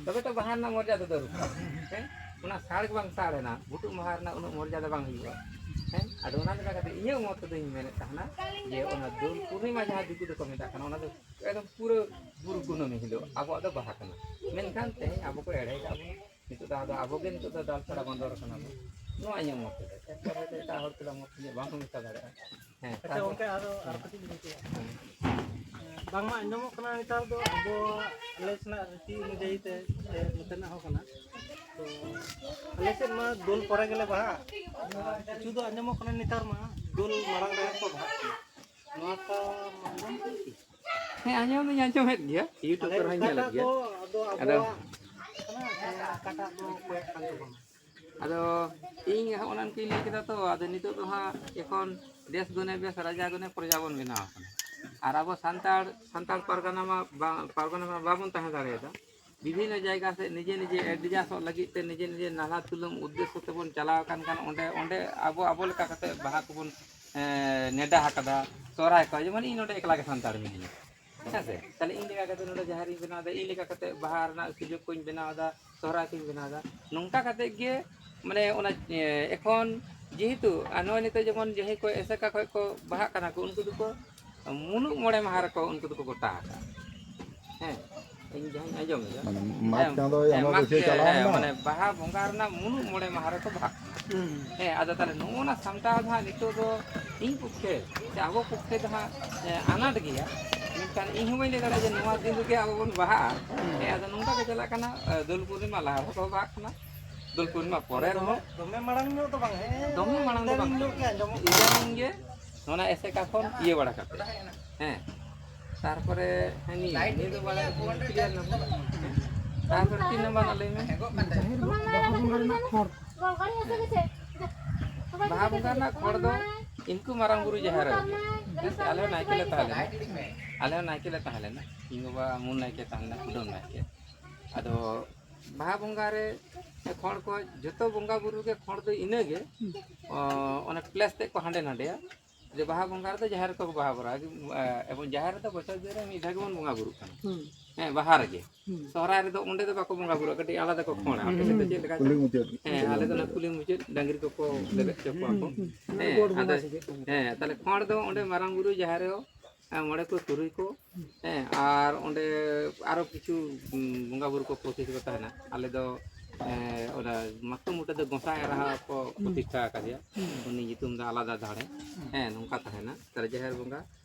ᱛᱚᱵᱮ ᱛᱚ ᱵᱟᱦᱟ ᱨᱮᱱᱟᱜ ᱢᱚᱨᱡᱟᱫᱟ ᱫᱚ ᱨᱩᱠᱷᱤᱭᱟᱹᱜᱼᱟ᱾ ᱦᱮᱸ? ᱚᱱᱟ ᱥᱟᱲ ᱜᱮ ᱵᱟᱝ ᱥᱟᱲ ᱮᱱᱟ, ᱵᱷᱩᱴᱩᱜ ᱵᱟᱦᱟ ᱨᱮᱱᱟᱜ ᱩᱱᱟᱹᱜ ᱢᱚᱨᱡᱟᱫᱟ ᱵᱟᱝ ᱦᱩᱭᱩᱜᱼᱟ᱾ ᱦᱮᱸ, ᱟᱫᱚ ᱚᱱᱟ ᱞᱮᱠᱟ ᱠᱟᱛᱮ ᱤᱧᱟᱹᱜ ᱢᱚᱛ ᱛᱮᱫᱚᱧ ᱢᱮᱱᱮᱫ ᱛᱟᱦᱮᱱᱟ ᱡᱮ ᱚᱱᱟ ᱫᱳᱞ ᱯᱩᱨᱱᱤᱢᱟ ᱡᱟᱦᱟᱸ ᱫᱤᱠᱩ ᱫᱚᱠᱚ ᱢᱮᱛᱟᱜ ᱠᱟᱱᱟ, ᱚᱱᱟ ᱫᱚ ᱮᱠᱫᱚᱢ ᱯᱩᱨᱟᱹ ᱵᱩᱨᱩ ᱠᱩᱱᱟᱹᱢᱤ ᱦᱤᱞᱳᱜ ᱟᱵᱚᱣᱟᱜ ᱫᱚ ᱵᱟᱦᱟ ᱠᱟᱱᱟ᱾ ᱢᱮᱱᱠᱷᱟᱱ ᱛᱮᱦᱮᱧ ᱟᱵᱚ ᱠᱚ ᱮᱲᱮ ᱠᱟᱜ ᱵᱚᱱᱟ᱾ ᱱᱤᱛᱚᱜ ᱫᱚ ᱟᱫᱚ ᱟᱵᱚ ᱜᱮ ᱱᱤᱛᱚᱜ ᱫᱚ ᱫᱟᱞ ᱪᱷᱟᱲᱟ ᱵᱟᱸᱫᱚᱲ ᱠᱟᱱᱟ ᱵᱚᱱ᱾ ᱱᱚᱣᱟ ᱤᱧᱟᱹᱜ ᱢᱚᱛ ᱛᱮᱫᱚ᱾ ᱮᱨᱯᱚᱨᱮ ᱫᱚ ᱮᱴᱟᱜ ᱦᱚᱲ ᱛᱮᱫᱚ ᱢᱚᱛ ᱤᱧᱟᱹᱜ ᱵᱟᱝ ᱦᱚᱸ ᱢᱮᱥᱟ ᱫᱟᱲᱮᱭᱟᱜᱼᱟ᱾ ᱦᱮᱸ, ᱟᱪᱪᱷᱟ ᱛᱟᱦᱚᱞᱮ ᱜᱚᱝᱠᱮ, ᱟᱨᱚ ᱟᱨ ᱠᱟᱹᱴᱤᱡ ᱞᱤᱧ ᱞᱟᱹᱭᱟ᱾ ᱦᱮᱸ᱾ ᱵᱟᱝᱢᱟ ᱟᱸᱡᱚᱢᱚᱜ ᱠᱟᱱᱟ ᱱᱮᱛᱟᱨ ᱫᱚ ᱟᱵᱚ ᱟᱞᱮ ᱥᱮᱱᱟᱜ ᱨᱤᱛᱤ ᱚᱱᱩᱡᱟᱭᱤ ᱛᱮ ᱥᱮ ᱱᱚᱛᱮᱱᱟᱜ ᱦᱚᱸ ᱠᱟᱱᱟ᱾ ᱛᱚ ᱟᱞᱮ ᱥᱮᱫ ᱢᱟ ᱫᱳᱞ ᱯᱚᱨᱮ ᱜᱮᱞᱮ ᱵᱟᱦᱟᱜᱼᱟ᱾ ᱟᱨ ᱠᱤᱪᱷᱩ ᱫᱚ ᱟᱸᱡᱚᱢᱚᱜ ᱠᱟᱱᱟ ᱱᱮᱛᱟᱨ ᱢᱟ ᱫᱳᱞ ᱢᱟᱲᱟᱝ ᱨᱮᱦᱚᱸ ᱠᱚ ᱵᱟᱦᱟᱜ ᱠᱟᱱᱟ᱾ ᱱᱚᱣᱟ ᱠᱚ ᱟᱸᱡᱚᱢ ᱠᱟᱱᱟ ᱠᱤ? ᱦᱮᱸ, ᱟᱸᱡᱚᱢ ᱫᱚᱧ ᱟᱸᱡᱚᱢᱮᱫ ᱜᱮᱭᱟ, YouTube ᱛᱟᱦᱞᱮ ᱠᱚᱨᱮ ᱦᱚᱸᱧ ᱧᱮᱞᱮᱫ ᱚᱠᱟᱴᱟᱜ ᱜᱮᱭᱟ᱾ ᱫᱚ ᱟᱫᱚ ᱟᱫᱚ ᱟᱵᱚᱣᱟᱜ ᱠᱟᱱᱟ ᱥᱮ ᱚᱠᱟᱴᱟᱜ ᱫᱚ ᱠᱚᱭᱮᱠ ᱠᱟᱱ ᱛᱟᱵᱚᱱᱟ? ᱟᱫᱚ ᱤᱧ ᱦᱚᱸ ᱚᱱᱟ ᱠᱚᱧ ᱞᱟᱹᱭ ᱠᱮᱫᱟ ᱛᱚ, ᱟᱫᱚ ᱱᱤᱛᱚᱜ ᱫᱚ ᱦᱟᱸᱜ ᱮᱠᱷᱚᱱ ᱫᱮᱥ ᱜᱩᱱᱮ ᱵᱮᱥ, ᱨᱟᱡᱟ ᱜᱩᱱᱮ ᱯᱨᱚᱡᱟ ᱵᱚᱱ ᱵᱮᱱᱟᱣ ᱟᱠᱟᱱᱟ᱾ ᱟᱨ ᱟᱵᱚ ᱥᱟᱱᱛᱟᱲ, ᱥᱟᱱᱛᱟᱲ ᱯᱟᱨᱜᱟᱱᱟ ᱢᱟ ᱵᱟ-, ᱯᱟᱨᱜᱟᱱᱟ ᱢᱟ ᱵᱟᱵᱚᱱ ᱛᱟᱦᱮᱸ ᱫᱟᱲᱮᱭᱟᱫᱟ᱾ ᱵᱤᱵᱷᱤᱱᱱᱚ ᱡᱟᱭᱜᱟ ᱥᱮᱫ ᱱᱤᱡᱮ ᱱᱤᱡᱮ adjust ᱚᱜ ᱞᱟᱹᱜᱤᱫ ᱛᱮ ᱱᱤᱡᱮ ᱱᱤᱡᱮ ᱱᱟᱞᱦᱟ ᱛᱩᱞᱟᱹᱢ ᱩᱫᱽᱫᱮᱥᱥᱚ ᱛᱮᱵᱚᱱ ᱪᱟᱞᱟᱣ ᱟᱠᱟᱱ ᱠᱷᱟᱱ ᱚᱸᱰᱮ, ᱚᱸᱰᱮ ᱟᱵᱚ, ᱟᱵᱚ ᱞᱮᱠᱟ ᱠᱟᱛᱮ ᱵᱟᱦᱟ ᱠᱚᱵᱚᱱ, ᱮᱸ, ᱱᱮᱰᱟ ᱟᱠᱟᱫᱟ, ᱥᱚᱦᱨᱟᱭ ᱠᱚ᱾ ᱡᱮᱢᱚᱱ ᱤᱧ ᱱᱚᱰᱮ ᱮᱠᱞᱟ ᱜᱮ ᱥᱟᱱᱛᱟᱲ ᱢᱤᱱᱟᱹᱧᱟ, ᱦᱮᱸ ᱥᱮ? ᱛᱟᱦᱞᱮ ᱤᱧ ᱞᱮᱠᱟ ᱠᱟᱛᱮ ᱱᱚᱰᱮ ᱡᱟᱦᱮᱨ ᱤᱧ ᱵᱮᱱᱟᱣ ᱮᱫᱟ, ᱤᱧ ᱞᱮᱠᱟ ᱠᱟᱛᱮ ᱵᱟᱦᱟ ᱨᱮᱱᱟᱜ ᱥᱩᱡᱳᱜᱽ ᱠᱚᱧ ᱵᱮᱱᱟᱣ ᱮᱫᱟ, ᱥᱚᱦᱨᱟᱭ ᱠᱚᱧ ᱵᱮᱱᱟᱣ ᱮᱫᱟ᱾ ᱱᱚᱝᱠᱟ ᱠᱟᱛᱮ ᱜᱮ ᱢᱟᱱᱮ ᱚᱱᱟ, ᱮ, ᱮᱠᱷᱚᱱ ᱡᱮᱦᱮᱛᱩ ᱟᱨ ᱱᱚᱜᱼᱚᱭ ᱱᱤᱛᱚᱜ ᱡᱮᱢᱚᱱ ᱡᱟᱦᱟᱸᱭ ᱠᱚ ᱮᱥᱮᱠᱟ ᱠᱷᱚᱱ ᱠᱚ ᱵᱟᱦᱟᱜ ᱠᱟᱱᱟ ᱠᱚ, ᱩᱱᱠᱩ ᱫᱚᱠᱚ ᱢᱩᱞᱩᱜ ᱢᱚᱬᱮ ᱢᱟᱦᱟ ᱨᱮᱠᱚ ᱩᱱᱠᱩ ᱫᱚᱠᱚ ᱜᱚᱴᱟ ᱟᱠᱟᱫᱼᱟ᱾ ᱦᱮᱸ, ᱤᱧ ᱡᱟᱦᱟᱸᱧ ᱟᱸᱡᱚᱢ ᱮᱫᱟ᱾ ᱢᱟᱱᱮ ᱢᱟᱜᱽ ᱦᱮᱸ, ᱪᱟᱸᱫᱳ ᱦᱮᱸ, ᱟᱢᱵᱟᱵᱟᱹᱥᱭᱟᱹ ᱢᱟᱜᱽ ᱜᱮ, ᱪᱟᱞᱟᱣ ᱦᱮᱸ, ᱮᱱᱟ᱾ ᱢᱟᱱᱮ ᱵᱟᱦᱟ ᱵᱚᱸᱜᱟ ᱨᱮᱱᱟᱜ ᱢᱩᱞᱩᱜ ᱢᱚᱬᱮ ᱢᱟᱦᱟ ᱨᱮᱠᱚ ᱵᱟᱦᱟᱜ ᱠᱟᱱᱟ᱾ ᱦᱩᱸ᱾ ᱦᱮᱸ, ᱟᱫᱚ ᱛᱟᱦᱞᱮ ᱱᱚᱜᱼᱚ ᱱᱟ ᱥᱟᱢᱴᱟᱣ ᱫᱚ ᱦᱟᱸᱜ ᱱᱤᱛᱚᱜ ᱫᱚ ᱤᱧ ᱯᱚᱠᱠᱷᱮ ᱥᱮ ᱟᱵᱚ ᱯᱚᱠᱠᱷᱮ ᱫᱚ ᱦᱟᱸᱜ, ᱮ, ᱟᱱᱟᱴ ᱜᱮᱭᱟ᱾ ᱢᱮᱱᱠᱷᱟᱱ ᱤᱧ ᱦᱚᱸ ᱵᱟᱹᱧ ᱞᱟᱹᱭ ᱫᱟᱲᱮᱭᱟᱜᱼᱟ ᱡᱮ ᱱᱚᱣᱟ ᱫᱤᱱ ᱨᱮᱜᱮ ᱟᱵᱚ ᱵᱚᱱ ᱵᱟᱦᱟᱜᱼᱟ᱾ ᱦᱩᱸ᱾ ᱦᱮᱸ, ᱟᱫᱚ ᱱᱚᱝᱠᱟ ᱜᱮ ᱪᱟᱞᱟᱜ ᱠᱟᱱᱟ, ᱮ, ᱫᱳᱞ ᱯᱩᱨᱱᱤᱢᱟ ᱞᱟᱦᱟ ᱨᱮᱦᱚᱸ ᱠᱚ ᱵᱟᱦᱟᱜ ᱠᱟᱱᱟ᱾ ᱫᱳᱞ ᱯᱩᱨᱱᱤᱢᱟ ᱯᱚᱨᱮ ᱫᱚᱢᱮ, ᱨᱮᱦᱚᱸ ᱫᱚᱢᱮ ᱢᱟᱲᱟᱝ ᱧᱚᱜ ᱫᱚ ᱵᱟᱝ, ᱦᱮᱸ, ᱫᱚᱢᱮ ᱢᱟᱲᱟᱝ ᱫᱚ ᱵᱟᱝ ᱤᱫᱟᱱᱤᱝ ᱧᱚᱜ ᱜᱮ ᱟᱸᱡᱚᱢᱚᱜ ᱠᱟᱱᱟ᱾ ᱤᱫᱟᱱᱤᱝ ᱜᱮ ᱱᱚᱣᱟ ᱮᱥᱮᱠᱟ ᱠᱷᱚᱱ ᱤᱭᱟᱹ ᱵᱟᱲᱟ ᱠᱟᱛᱮ, ᱦᱮᱸ, ᱛᱟᱨᱯᱚᱨᱮ ᱦᱟᱹᱱᱤ, ᱱᱤᱭᱟᱹ ᱫᱚ ᱵᱟᱲᱟᱭ ᱠᱟᱱᱟ, clear ᱱᱟᱢᱵᱟᱨ᱾ ᱛᱟᱨᱯᱚᱨ ᱛᱤᱱ ᱱᱟᱢᱵᱟᱨ ᱨᱮᱱᱟᱜ ᱞᱟᱹᱭ ᱢᱮ? ᱡᱟᱦᱮᱨ ᱵᱟᱦᱟ ᱵᱚᱸᱜᱟ ᱨᱮᱱᱟᱜ ᱠᱷᱚᱲ᱾ ᱵᱟᱦᱟ ᱵᱚᱸᱜᱟ ᱨᱮᱱᱟᱜ ᱠᱷᱚᱲ ᱫᱚ ᱤᱱᱠᱩ ᱢᱟᱨᱟᱝ ᱵᱩᱨᱩ ᱡᱟᱦᱮᱨ ᱨᱮ, ᱦᱮᱸ ᱥᱮ, ᱟᱞᱮ ᱦᱚᱸ ᱱᱟᱭᱠᱮ ᱞᱮ ᱛᱟᱦᱮᱸ ᱞᱮᱱᱟ, ᱟᱞᱮ ᱦᱚᱸ ᱱᱟᱭᱠᱮ ᱞᱮ ᱛᱟᱦᱮᱸ ᱞᱮᱱᱟ, ᱤᱧ ᱵᱟᱵᱟ ᱢᱩᱞ ᱱᱟᱭᱠᱮ ᱛᱟᱦᱮᱸ ᱞᱮᱱᱟ, ᱠᱩᱰᱟᱹᱢ ᱱᱟᱭᱠᱮ᱾ ᱟᱫᱚ ᱵᱟᱦᱟ ᱵᱚᱸᱜᱟ ᱨᱮ ᱠᱷᱚᱲ ᱠᱚ, ᱡᱚᱛᱚ ᱵᱚᱸᱜᱟ ᱵᱩᱨᱩ ᱜᱮ ᱠᱷᱚᱲ ᱫᱚ ᱤᱱᱟᱹᱜᱮ, ᱚ, ᱚᱱᱟ place ᱛᱮᱫ ᱠᱚ ᱦᱟᱸᱰᱮ ᱱᱟᱰᱮᱭᱟ᱾ ᱡᱮ ᱵᱟᱦᱟ ᱵᱚᱸᱜᱟ ᱨᱮᱫᱚ ᱡᱟᱦᱮᱨ ᱨᱮᱠᱚ ᱵᱟᱦᱟ ᱵᱚᱸᱜᱟ, ᱮᱵᱚᱝ ᱡᱟᱦᱮᱨ ᱨᱮᱫᱚ ᱵᱚᱪᱷᱚᱨ ᱫᱤᱱ ᱨᱮ ᱢᱤᱫ ᱫᱷᱟᱣ ᱜᱮᱵᱚᱱ ᱵᱚᱸᱜᱟ ᱵᱩᱨᱩᱜ ᱠᱟᱱᱟ᱾ ᱦᱩᱸ᱾ ᱦᱮᱸ, ᱵᱟᱦᱟ ᱨᱮᱜᱮ᱾ ᱦᱩᱸ᱾ ᱥᱚᱦᱨᱟᱭ ᱨᱮᱫᱚ ᱚᱸᱰᱮ ᱫᱚ ᱵᱟᱠᱚ ᱵᱚᱸᱜᱟ ᱵᱩᱨᱩᱜᱼᱟ, ᱠᱟᱹᱴᱤᱡ ᱟᱞᱟᱫᱟ ᱠᱚ ᱠᱷᱚᱸᱲᱟ᱾ ᱟᱯᱮ ᱥᱮᱫ ᱫᱚ ᱪᱮᱫ ᱞᱮᱠᱟ? ᱠᱩᱞᱦᱤ ᱢᱩᱪᱟᱹᱫ᱾ ᱦᱮᱸ, ᱟᱞᱮ ᱫᱚ ᱚᱱᱟ ᱠᱩᱞᱦᱤ ᱢᱩᱪᱟᱹᱫ ᱰᱟᱝᱨᱤ ᱠᱚᱠᱚ ᱞᱮᱵᱮᱫ ᱦᱚᱪᱚ ᱠᱚᱣᱟ ᱠᱚ᱾ ᱦᱩᱸ, ᱦᱩᱸ᱾ ᱦᱮᱸ, ᱜᱚᱰ ᱵᱚᱸᱜᱟ ᱟᱫᱚ, ᱥᱮ ᱪᱮᱫ ᱠᱚ ᱢᱮᱛᱟᱜᱼᱟ? ᱦᱮᱸ, ᱛᱟᱦᱞᱮ ᱠᱷᱚᱸᱲ ᱫᱚ ᱚᱸᱰᱮ ᱢᱟᱨᱟᱝ ᱵᱩᱨᱩ, ᱡᱟᱦᱮᱨ ᱟᱭᱳ, ᱦᱮᱸ, ᱢᱚᱬᱮ ᱠᱚ, ᱛᱩᱨᱩᱭ ᱠᱚ, ᱦᱮᱸ, ᱟᱨ ᱚᱸᱰᱮ ᱟᱨᱚ ᱠᱤᱪᱷᱩ, ᱩᱸ, ᱵᱚᱸᱜᱟ ᱵᱩᱨᱩ ᱠᱚ ᱯᱨᱚᱛᱤᱥᱴᱷᱤᱛ ᱠᱚ ᱛᱟᱦᱮᱱᱟ᱾ ᱟᱞᱮ ᱫᱚ, ᱮᱸ, ᱚᱱᱟ ᱢᱟᱛᱠᱚᱢ ᱵᱩᱴᱟᱹ ᱫᱚ ᱜᱚᱸᱥᱟᱭ ᱮᱨᱟ ᱦᱚᱸ ᱠᱚ ᱦᱩᱸ᱾ ᱯᱨᱚᱛᱤᱥᱴᱷᱟ ᱟᱠᱟᱫᱮᱭᱟ᱾ ᱦᱩᱸ᱾ ᱩᱱᱤ ᱧᱩᱛᱩᱢ ᱫᱚ ᱟᱞᱟᱫᱟ ᱫᱟᱲᱮ᱾ ᱦᱩᱸ᱾ ᱦᱮᱸ, ᱱᱚᱝᱠᱟ ᱛᱟᱦᱮᱱᱟ᱾ ᱛᱟᱦᱞᱮ ᱡᱟᱦᱮᱨ ᱵᱚᱸᱜᱟ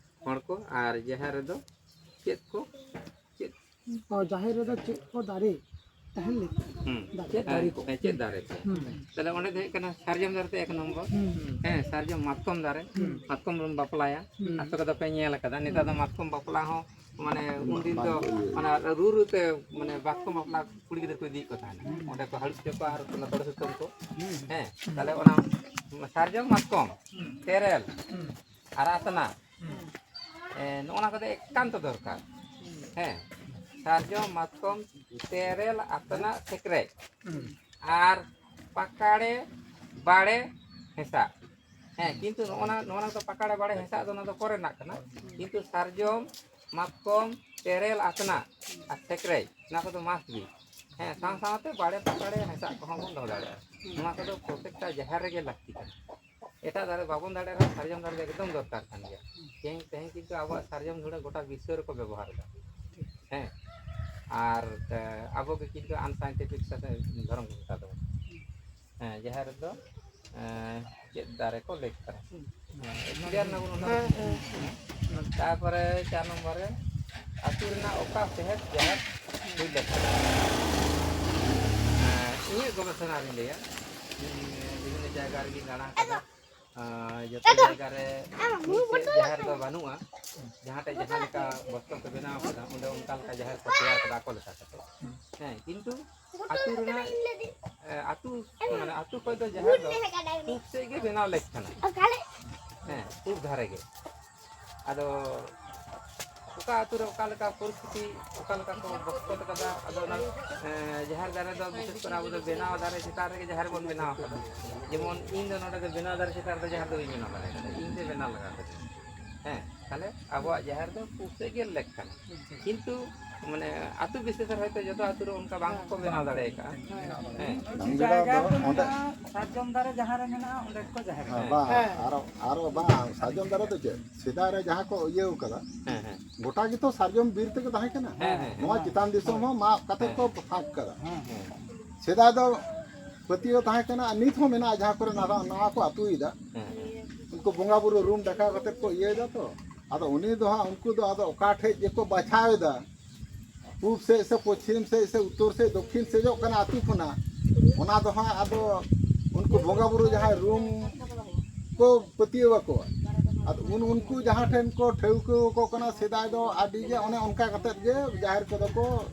ᱦᱚᱲ ᱠᱚ ᱟᱨ ᱡᱟᱦᱮᱨ ᱨᱮᱫᱚ ᱪᱮᱫ ᱠᱚ, ᱪᱮᱫ? ᱚ, ᱡᱟᱦᱮᱨ ᱨᱮᱫᱚ ᱪᱮᱫ ᱠᱚ ᱫᱟᱨᱮ ᱛᱟᱦᱮᱱ ᱞᱟᱹᱠᱛᱤ? ᱦᱩᱸ᱾ ᱪᱮᱫ ᱦᱮᱸ, ᱫᱟᱨᱮ ᱠᱚ? ᱦᱮᱸ, ᱪᱮᱫ ᱫᱟᱨᱮ ᱠᱚ? ᱦᱩᱸ᱾ ᱛᱟᱦᱞᱮ ᱚᱸᱰᱮ ᱫᱚ ᱦᱩᱭᱩᱜ ᱠᱟᱱᱟ ᱥᱟᱨᱡᱚᱢ ᱫᱟᱨᱮ ᱛᱮ ᱮᱠ ᱱᱚᱢᱵᱚᱨ᱾ ᱦᱩᱸ᱾ ᱦᱮᱸ, ᱥᱟᱨᱡᱚᱢ ᱢᱟᱛᱠᱚᱢ ᱫᱟᱨᱮ, ᱦᱩᱸ᱾ ᱢᱟᱛᱠᱚᱢ ᱵᱚᱱ ᱵᱟᱯᱞᱟᱭᱟ᱾ ᱦᱩᱸ᱾ ᱟᱯᱮ ᱠᱚᱫᱚ ᱯᱮ ᱧᱮᱞ ᱟᱠᱟᱫᱟ, ᱱᱮᱛᱟᱨ ᱫᱚ ᱦᱩᱸ᱾ ᱢᱟᱛᱠᱚᱢ ᱵᱟᱯᱞᱟ ᱦᱚᱸ, ᱢᱟᱱᱮ, ᱩᱱᱫᱤᱱ ᱫᱚ ᱚᱱᱟ ᱨᱩ ᱨᱩ ᱛᱮ, ᱢᱟᱱᱮ, ᱢᱟᱛᱠᱚᱢ ᱵᱟᱯᱞᱟ ᱠᱩᱲᱤ ᱜᱤᱫᱽᱨᱟᱹ ᱠᱚ ᱤᱫᱤᱭᱮᱫ ᱠᱚ ᱛᱟᱦᱮᱱᱟ᱾ ᱦᱩᱸ᱾ ᱚᱸᱰᱮ ᱠᱚ ᱦᱟᱹᱨᱩᱵ ᱦᱚᱪᱚ ᱠᱚᱣᱟ ᱟᱨ ᱚᱱᱟ ᱛᱚᱲᱮ ᱥᱩᱛᱟᱹᱢ ᱠᱚ᱾ ᱦᱩᱸ᱾ ᱦᱮᱸ, ᱛᱟᱦᱞᱮ ᱚᱱᱟ ᱥᱟᱨᱡᱚᱢ ᱢᱟᱛᱠᱚᱢ, ᱦᱩᱸ᱾ ᱛᱮᱨᱮᱞ, ᱦᱩᱸ᱾ ᱟᱨ ᱟᱛᱱᱟᱜ, ᱦᱩᱸ᱾ ᱮ, ᱱᱚᱜᱼᱚ ᱱᱟ ᱠᱚᱫᱚ ᱮᱠᱟᱱᱛᱚ ᱫᱚᱨᱠᱟᱨ᱾ ᱦᱩᱸ᱾ ᱦᱮᱸ, ᱥᱟᱨᱡᱚᱢ, ᱢᱟᱛᱠᱚᱢ, ᱛᱮᱨᱮᱞ, ᱟᱛᱱᱟᱜ, ᱥᱮᱠᱨᱮᱡ, ᱦᱩᱸ᱾ ᱟᱨ ᱯᱟᱠᱟᱲᱮ, ᱵᱟᱲᱮ, ᱦᱮᱸᱥᱟᱜ᱾ ᱦᱮᱸ, ᱠᱤᱱᱛᱩ ᱱᱚᱜᱼᱚ ᱱᱟ, ᱱᱚᱜᱼᱚ ᱱᱟ ᱫᱚ ᱯᱟᱠᱟᱲᱮ, ᱵᱟᱲᱮ, ᱦᱮᱸᱥᱟᱜ ᱫᱚ ᱚᱱᱟ ᱫᱚ ᱯᱚᱨᱮ ᱨᱮᱱᱟᱜ ᱠᱟᱱᱟ᱾ ᱠᱤᱱᱛᱩ ᱥᱟᱨᱡᱚᱢ, ᱢᱟᱛᱠᱚᱢ, ᱛᱮᱨᱮᱞ, ᱟᱛᱱᱟᱜ ᱟᱨ ᱥᱮᱠᱨᱮᱡ, ᱱᱚᱣᱟ ᱠᱚᱫᱚ must be᱾ ᱦᱮᱸ, ᱥᱟᱶ ᱥᱟᱶᱛᱮ ᱵᱟᱲᱮ, ᱯᱟᱠᱟᱲᱮ, ᱦᱮᱸᱥᱟᱜ ᱠᱚᱦᱚᱸ ᱵᱚᱱ ᱫᱚᱦᱚ ᱫᱟᱲᱮᱭᱟᱜᱼᱟ᱾ ᱱᱚᱣᱟ ᱠᱚᱫᱚ ᱯᱨᱚᱛᱮᱠᱴᱟ ᱡᱟᱦᱮᱨ ᱨᱮᱜᱮ ᱞᱟᱹᱠᱛᱤ ᱠᱟᱱᱟ᱾ ᱮᱴᱟᱜ ᱫᱟᱨᱮ ᱵᱟᱵᱚᱱ ᱫᱟᱲᱮ ᱨᱮᱦᱚᱸ ᱥᱟᱨᱡᱚᱢ ᱫᱟᱨᱮ ᱫᱚ ᱮᱠᱫᱚᱢ ᱫᱚᱨᱠᱟᱨ ᱠᱟᱱ ᱜᱮᱭᱟ᱾ ᱛᱮᱦᱮᱧ, ᱛᱮᱦᱮᱧ ᱠᱤᱱᱛᱩ ᱟᱵᱚᱣᱟᱜ ᱥᱟᱨᱡᱚᱢ ᱫᱷᱩᱲᱟᱹ ᱜᱚᱴᱟ ᱵᱤᱥᱥᱚ ᱨᱮᱠᱚ ᱵᱮᱵᱚᱦᱟᱨ ᱮᱫᱟ᱾ ᱦᱮᱸ, ᱟᱨ, ᱮ, ᱟᱵᱚ ᱜᱮ ᱠᱤᱱᱛᱩ unscientific ᱥᱟᱛᱮ ᱫᱷᱚᱨᱚᱢ ᱠᱚ ᱢᱮᱛᱟ ᱛᱟᱵᱚᱱᱟ᱾ ᱦᱮᱸ, ᱡᱟᱦᱮᱨ ᱨᱮᱫᱚ, ᱮ, ᱪᱮᱫ ᱫᱟᱨᱮ ᱠᱚ ᱞᱟᱹᱭ ᱠᱟᱱᱟ? ᱦᱮᱸ, ᱮᱠᱥᱯᱞᱮᱭᱟᱨ ᱮᱱᱟ ᱵᱚᱱ ᱚᱱᱟ ᱫᱚ᱾ ᱦᱮᱸ, ᱦᱮᱸ᱾ ᱛᱟᱨᱯᱚᱨᱮ ᱪᱟᱨ ᱱᱚᱢᱵᱚᱨ ᱨᱮ ᱟᱹᱛᱩ ᱨᱮᱱᱟᱜ ᱚᱠᱟ ᱥᱮᱦᱮᱫ ᱡᱟᱦᱮᱨ ᱦᱩᱭ ᱞᱮᱠᱷᱟᱱ? ᱮ, ᱤᱧᱟᱹᱜ ᱜᱚᱵᱮᱥᱚᱱᱟ ᱨᱤᱧ ᱞᱟᱹᱭᱟ, ᱤᱧ ᱵᱤᱵᱷᱤᱱᱱᱚ ᱡᱟᱭᱜᱟ ᱨᱮᱜᱤᱧ ᱫᱟᱬᱟ ᱟᱠᱟᱫᱟ᱾ ᱟᱨ ᱡᱚᱛᱚ ᱡᱟᱭᱜᱟ ᱨᱮ ᱢᱤᱫᱴᱮᱡ ᱡᱟᱦᱮᱨ ᱫᱚ ᱵᱟᱹᱱᱩᱜᱼᱟ᱾ ᱡᱟᱦᱟᱸ ᱴᱷᱮᱡ ᱡᱟᱦᱟᱸ ᱞᱮᱠᱟ ᱵᱚᱥᱛᱚᱨ ᱠᱚ ᱵᱮᱱᱟᱣ ᱠᱟᱫᱟ, ᱚᱸᱰᱮ ᱚᱱᱠᱟ ᱞᱮᱠᱟ ᱡᱟᱦᱮᱨ ᱠᱚ ᱛᱮᱭᱟᱨ ᱠᱟᱫᱟ ᱟᱠᱚ ᱞᱮᱠᱟ ᱠᱟᱛᱮ᱾ ᱦᱮᱸ, ᱠᱤᱱᱛᱩ ᱟᱹᱛᱩ ᱨᱮᱱᱟᱜ, ᱮ, ᱟᱹᱛᱩ, ᱢᱟᱱᱮ ᱟᱹᱛᱩ ᱠᱷᱚᱡ ᱫᱚ ᱡᱟᱦᱮᱨ ᱫᱚ ᱯᱩᱵ ᱥᱮᱫ ᱜᱮ ᱵᱮᱱᱟᱣ ᱞᱮᱠ ᱠᱟᱱᱟ᱾ ᱦᱮᱸ, ᱯᱩᱵ ᱫᱷᱟᱨᱮ ᱜᱮ᱾ ᱟᱫᱚ ᱚᱠᱟ ᱟᱹᱛᱩ ᱨᱮ ᱚᱠᱟ ᱞᱮᱠᱟ ᱯᱚᱨᱤᱥᱛᱷᱤᱛᱤ, ᱚᱠᱟ ᱞᱮᱠᱟ ᱠᱚ ᱵᱚᱥᱚᱵᱟᱥ ᱠᱟᱫᱟ᱾ ᱟᱫᱚ ᱚᱱᱟ, ᱮᱸ, ᱡᱟᱦᱮᱨ ᱫᱟᱨᱮ ᱫᱚ ᱵᱤᱥᱮᱥ ᱠᱚᱨᱮ ᱟᱵᱚ ᱫᱚ ᱵᱮᱱᱟᱣ ᱫᱟᱨᱮ ᱪᱮᱛᱟᱱ ᱨᱮᱜᱮ ᱡᱟᱦᱮᱨ ᱵᱚᱱ ᱵᱮᱱᱟᱣ ᱠᱟᱫᱟ᱾ ᱡᱮᱢᱚᱱ ᱤᱧ ᱫᱚ ᱱᱚᱰᱮ ᱫᱚ ᱵᱮᱱᱟᱣ ᱫᱟᱨᱮ ᱪᱮᱛᱟᱱ ᱨᱮᱫᱚ ᱡᱟᱦᱮᱨ ᱫᱚ ᱵᱟᱹᱧ ᱵᱮᱱᱟᱣ ᱫᱟᱲᱮ ᱠᱟᱫᱟ, ᱤᱧ ᱛᱮ ᱵᱮᱱᱟᱣ ᱞᱟᱜᱟᱣ ᱠᱟᱫᱟ᱾ ᱦᱮᱸ, ᱛᱟᱦᱞᱮ ᱟᱵᱚᱣᱟᱜ ᱡᱟᱦᱮᱨ ᱫᱚ ᱯᱩᱵ ᱥᱮᱫ ᱜᱮ ᱞᱮᱠ ᱠᱟᱱᱟ᱾ ᱠᱤᱱᱛᱩ ᱢᱟᱱᱮ ᱟᱹᱛᱩ ᱵᱤᱥᱮᱥ ᱨᱮ ᱦᱚᱭᱛᱳ ᱡᱚᱛᱚ ᱟᱹᱛᱩ ᱨᱮ ᱚᱱᱠᱟ ᱵᱟᱝ ᱠᱚ ᱵᱮᱱᱟᱣ ᱫᱟᱲᱮ ᱠᱟᱜᱼᱟ᱾ ᱦᱮᱸ᱾ ᱡᱟᱭᱜᱟ ᱨᱮᱫᱚ ᱚᱸᱰᱮ ᱢᱮᱱᱟᱜᱼᱟ, ᱥᱟᱨᱡᱚᱢ ᱫᱟᱨᱮ ᱡᱟᱦᱟᱸ ᱨᱮ ᱢᱮᱱᱟᱜᱼᱟ, ᱚᱸᱰᱮ ᱜᱮᱠᱚ ᱡᱟᱦᱮᱨ ᱦᱮᱸ, ᱠᱟᱱᱟ᱾ ᱵᱟᱝ, ᱦᱮᱸ᱾ ᱟᱨᱚ, ᱟᱨᱚ ᱵᱟᱝ, ᱥᱟᱨᱡᱚᱢ ᱫᱟᱨᱮ ᱫᱚ ᱪᱮᱫ? ᱥᱮᱫᱟᱭ ᱨᱮ ᱡᱟᱦᱟᱸ ᱠᱚ ᱤᱭᱟᱹ ᱠᱟᱫᱟ, ᱦᱮᱸ, ᱦᱮᱸ᱾ ᱜᱚᱴᱟ ᱜᱮᱛᱚ ᱥᱟᱨᱡᱚᱢ ᱵᱤᱨ ᱛᱮᱜᱮ ᱛᱟᱦᱮᱸ ᱠᱟᱱᱟ᱾ ᱦᱮᱸ, ᱦᱮᱸ, ᱦᱮᱸ᱾ ᱱᱚᱣᱟ ᱪᱮᱛᱟᱱ ᱫᱤᱥᱚᱢ ᱦᱚᱸ ᱢᱟᱜ ᱠᱟᱛᱮ ᱦᱮᱸ, ᱠᱚ ᱦᱮᱸ᱾ ᱯᱷᱟᱸᱠ ᱠᱟᱫᱟ᱾ ᱦᱮᱸ, ᱦᱮᱸ᱾ ᱥᱮᱫᱟᱭ ᱫᱚ ᱯᱟᱹᱛᱭᱟᱹᱣ ᱛᱟᱦᱮᱸ ᱠᱟᱱᱟ, ᱟᱨ ᱱᱤᱛ ᱦᱚᱸ ᱢᱮᱱᱟᱜᱼᱟ, ᱡᱟᱦᱟᱸ ᱠᱚᱨᱮ ᱱᱟᱣᱟ, ᱱᱟᱣᱟ ᱠᱚ ᱟᱹᱛᱩᱭᱮᱫᱟ, ᱦᱮᱸ, ᱦᱮᱸ᱾ ᱩᱱᱠᱩ ᱵᱚᱸᱜᱟ ᱵᱩᱨᱩ ᱨᱩᱢ ᱰᱟᱠᱟᱣ ᱠᱟᱛᱮ ᱠᱚ ᱤᱭᱟᱹᱭᱮᱫᱟ ᱛᱚ᱾ ᱟᱫᱚ ᱩᱱᱤ ᱫᱚ ᱦᱟᱸᱜ, ᱩᱱᱠᱩ ᱫᱚ ᱟᱫᱚ ᱚᱠᱟ ᱴᱷᱮᱡ ᱡᱮᱠᱚ ᱵᱟᱪᱷᱟᱣ ᱮᱫᱟ, ᱯᱩᱵ ᱥᱮᱫ ᱥᱮ ᱯᱚᱪᱷᱤᱢ ᱥᱮᱫ ᱥᱮ ᱩᱛᱛᱚᱨ ᱥᱮᱫ ᱫᱚᱠᱠᱷᱤᱱ ᱥᱮᱫᱚᱜ ᱠᱟᱱᱟ ᱟᱹᱛᱩ ᱠᱷᱚᱱᱟᱜ, ᱚᱱᱟ ᱫᱚ ᱦᱟᱸᱜ ᱟᱫᱚ ᱩᱱᱠᱩ ᱵᱚᱸᱜᱟ ᱵᱩᱨᱩ ᱡᱟᱦᱟᱸᱭ ᱨᱩᱢ ᱠᱚ ᱯᱟᱹᱛᱭᱟᱹᱣ ᱟᱠᱚᱣᱟ᱾ ᱟᱫᱚ ᱩᱱ, ᱩᱱᱠᱩ ᱡᱟᱦᱟᱸ ᱴᱷᱮᱱ ᱠᱚ ᱴᱷᱟᱹᱣᱠᱟᱹ ᱟᱠᱚ ᱠᱟᱱᱟ, ᱥᱮᱫᱟᱭ ᱫᱚ ᱟᱹᱰᱤ ᱜᱮ ᱚᱱᱮ ᱚᱱᱠᱟ ᱠᱟᱛᱮᱫ ᱜᱮ ᱡᱟᱦᱮᱨ ᱠᱚᱫᱚ ᱠᱚ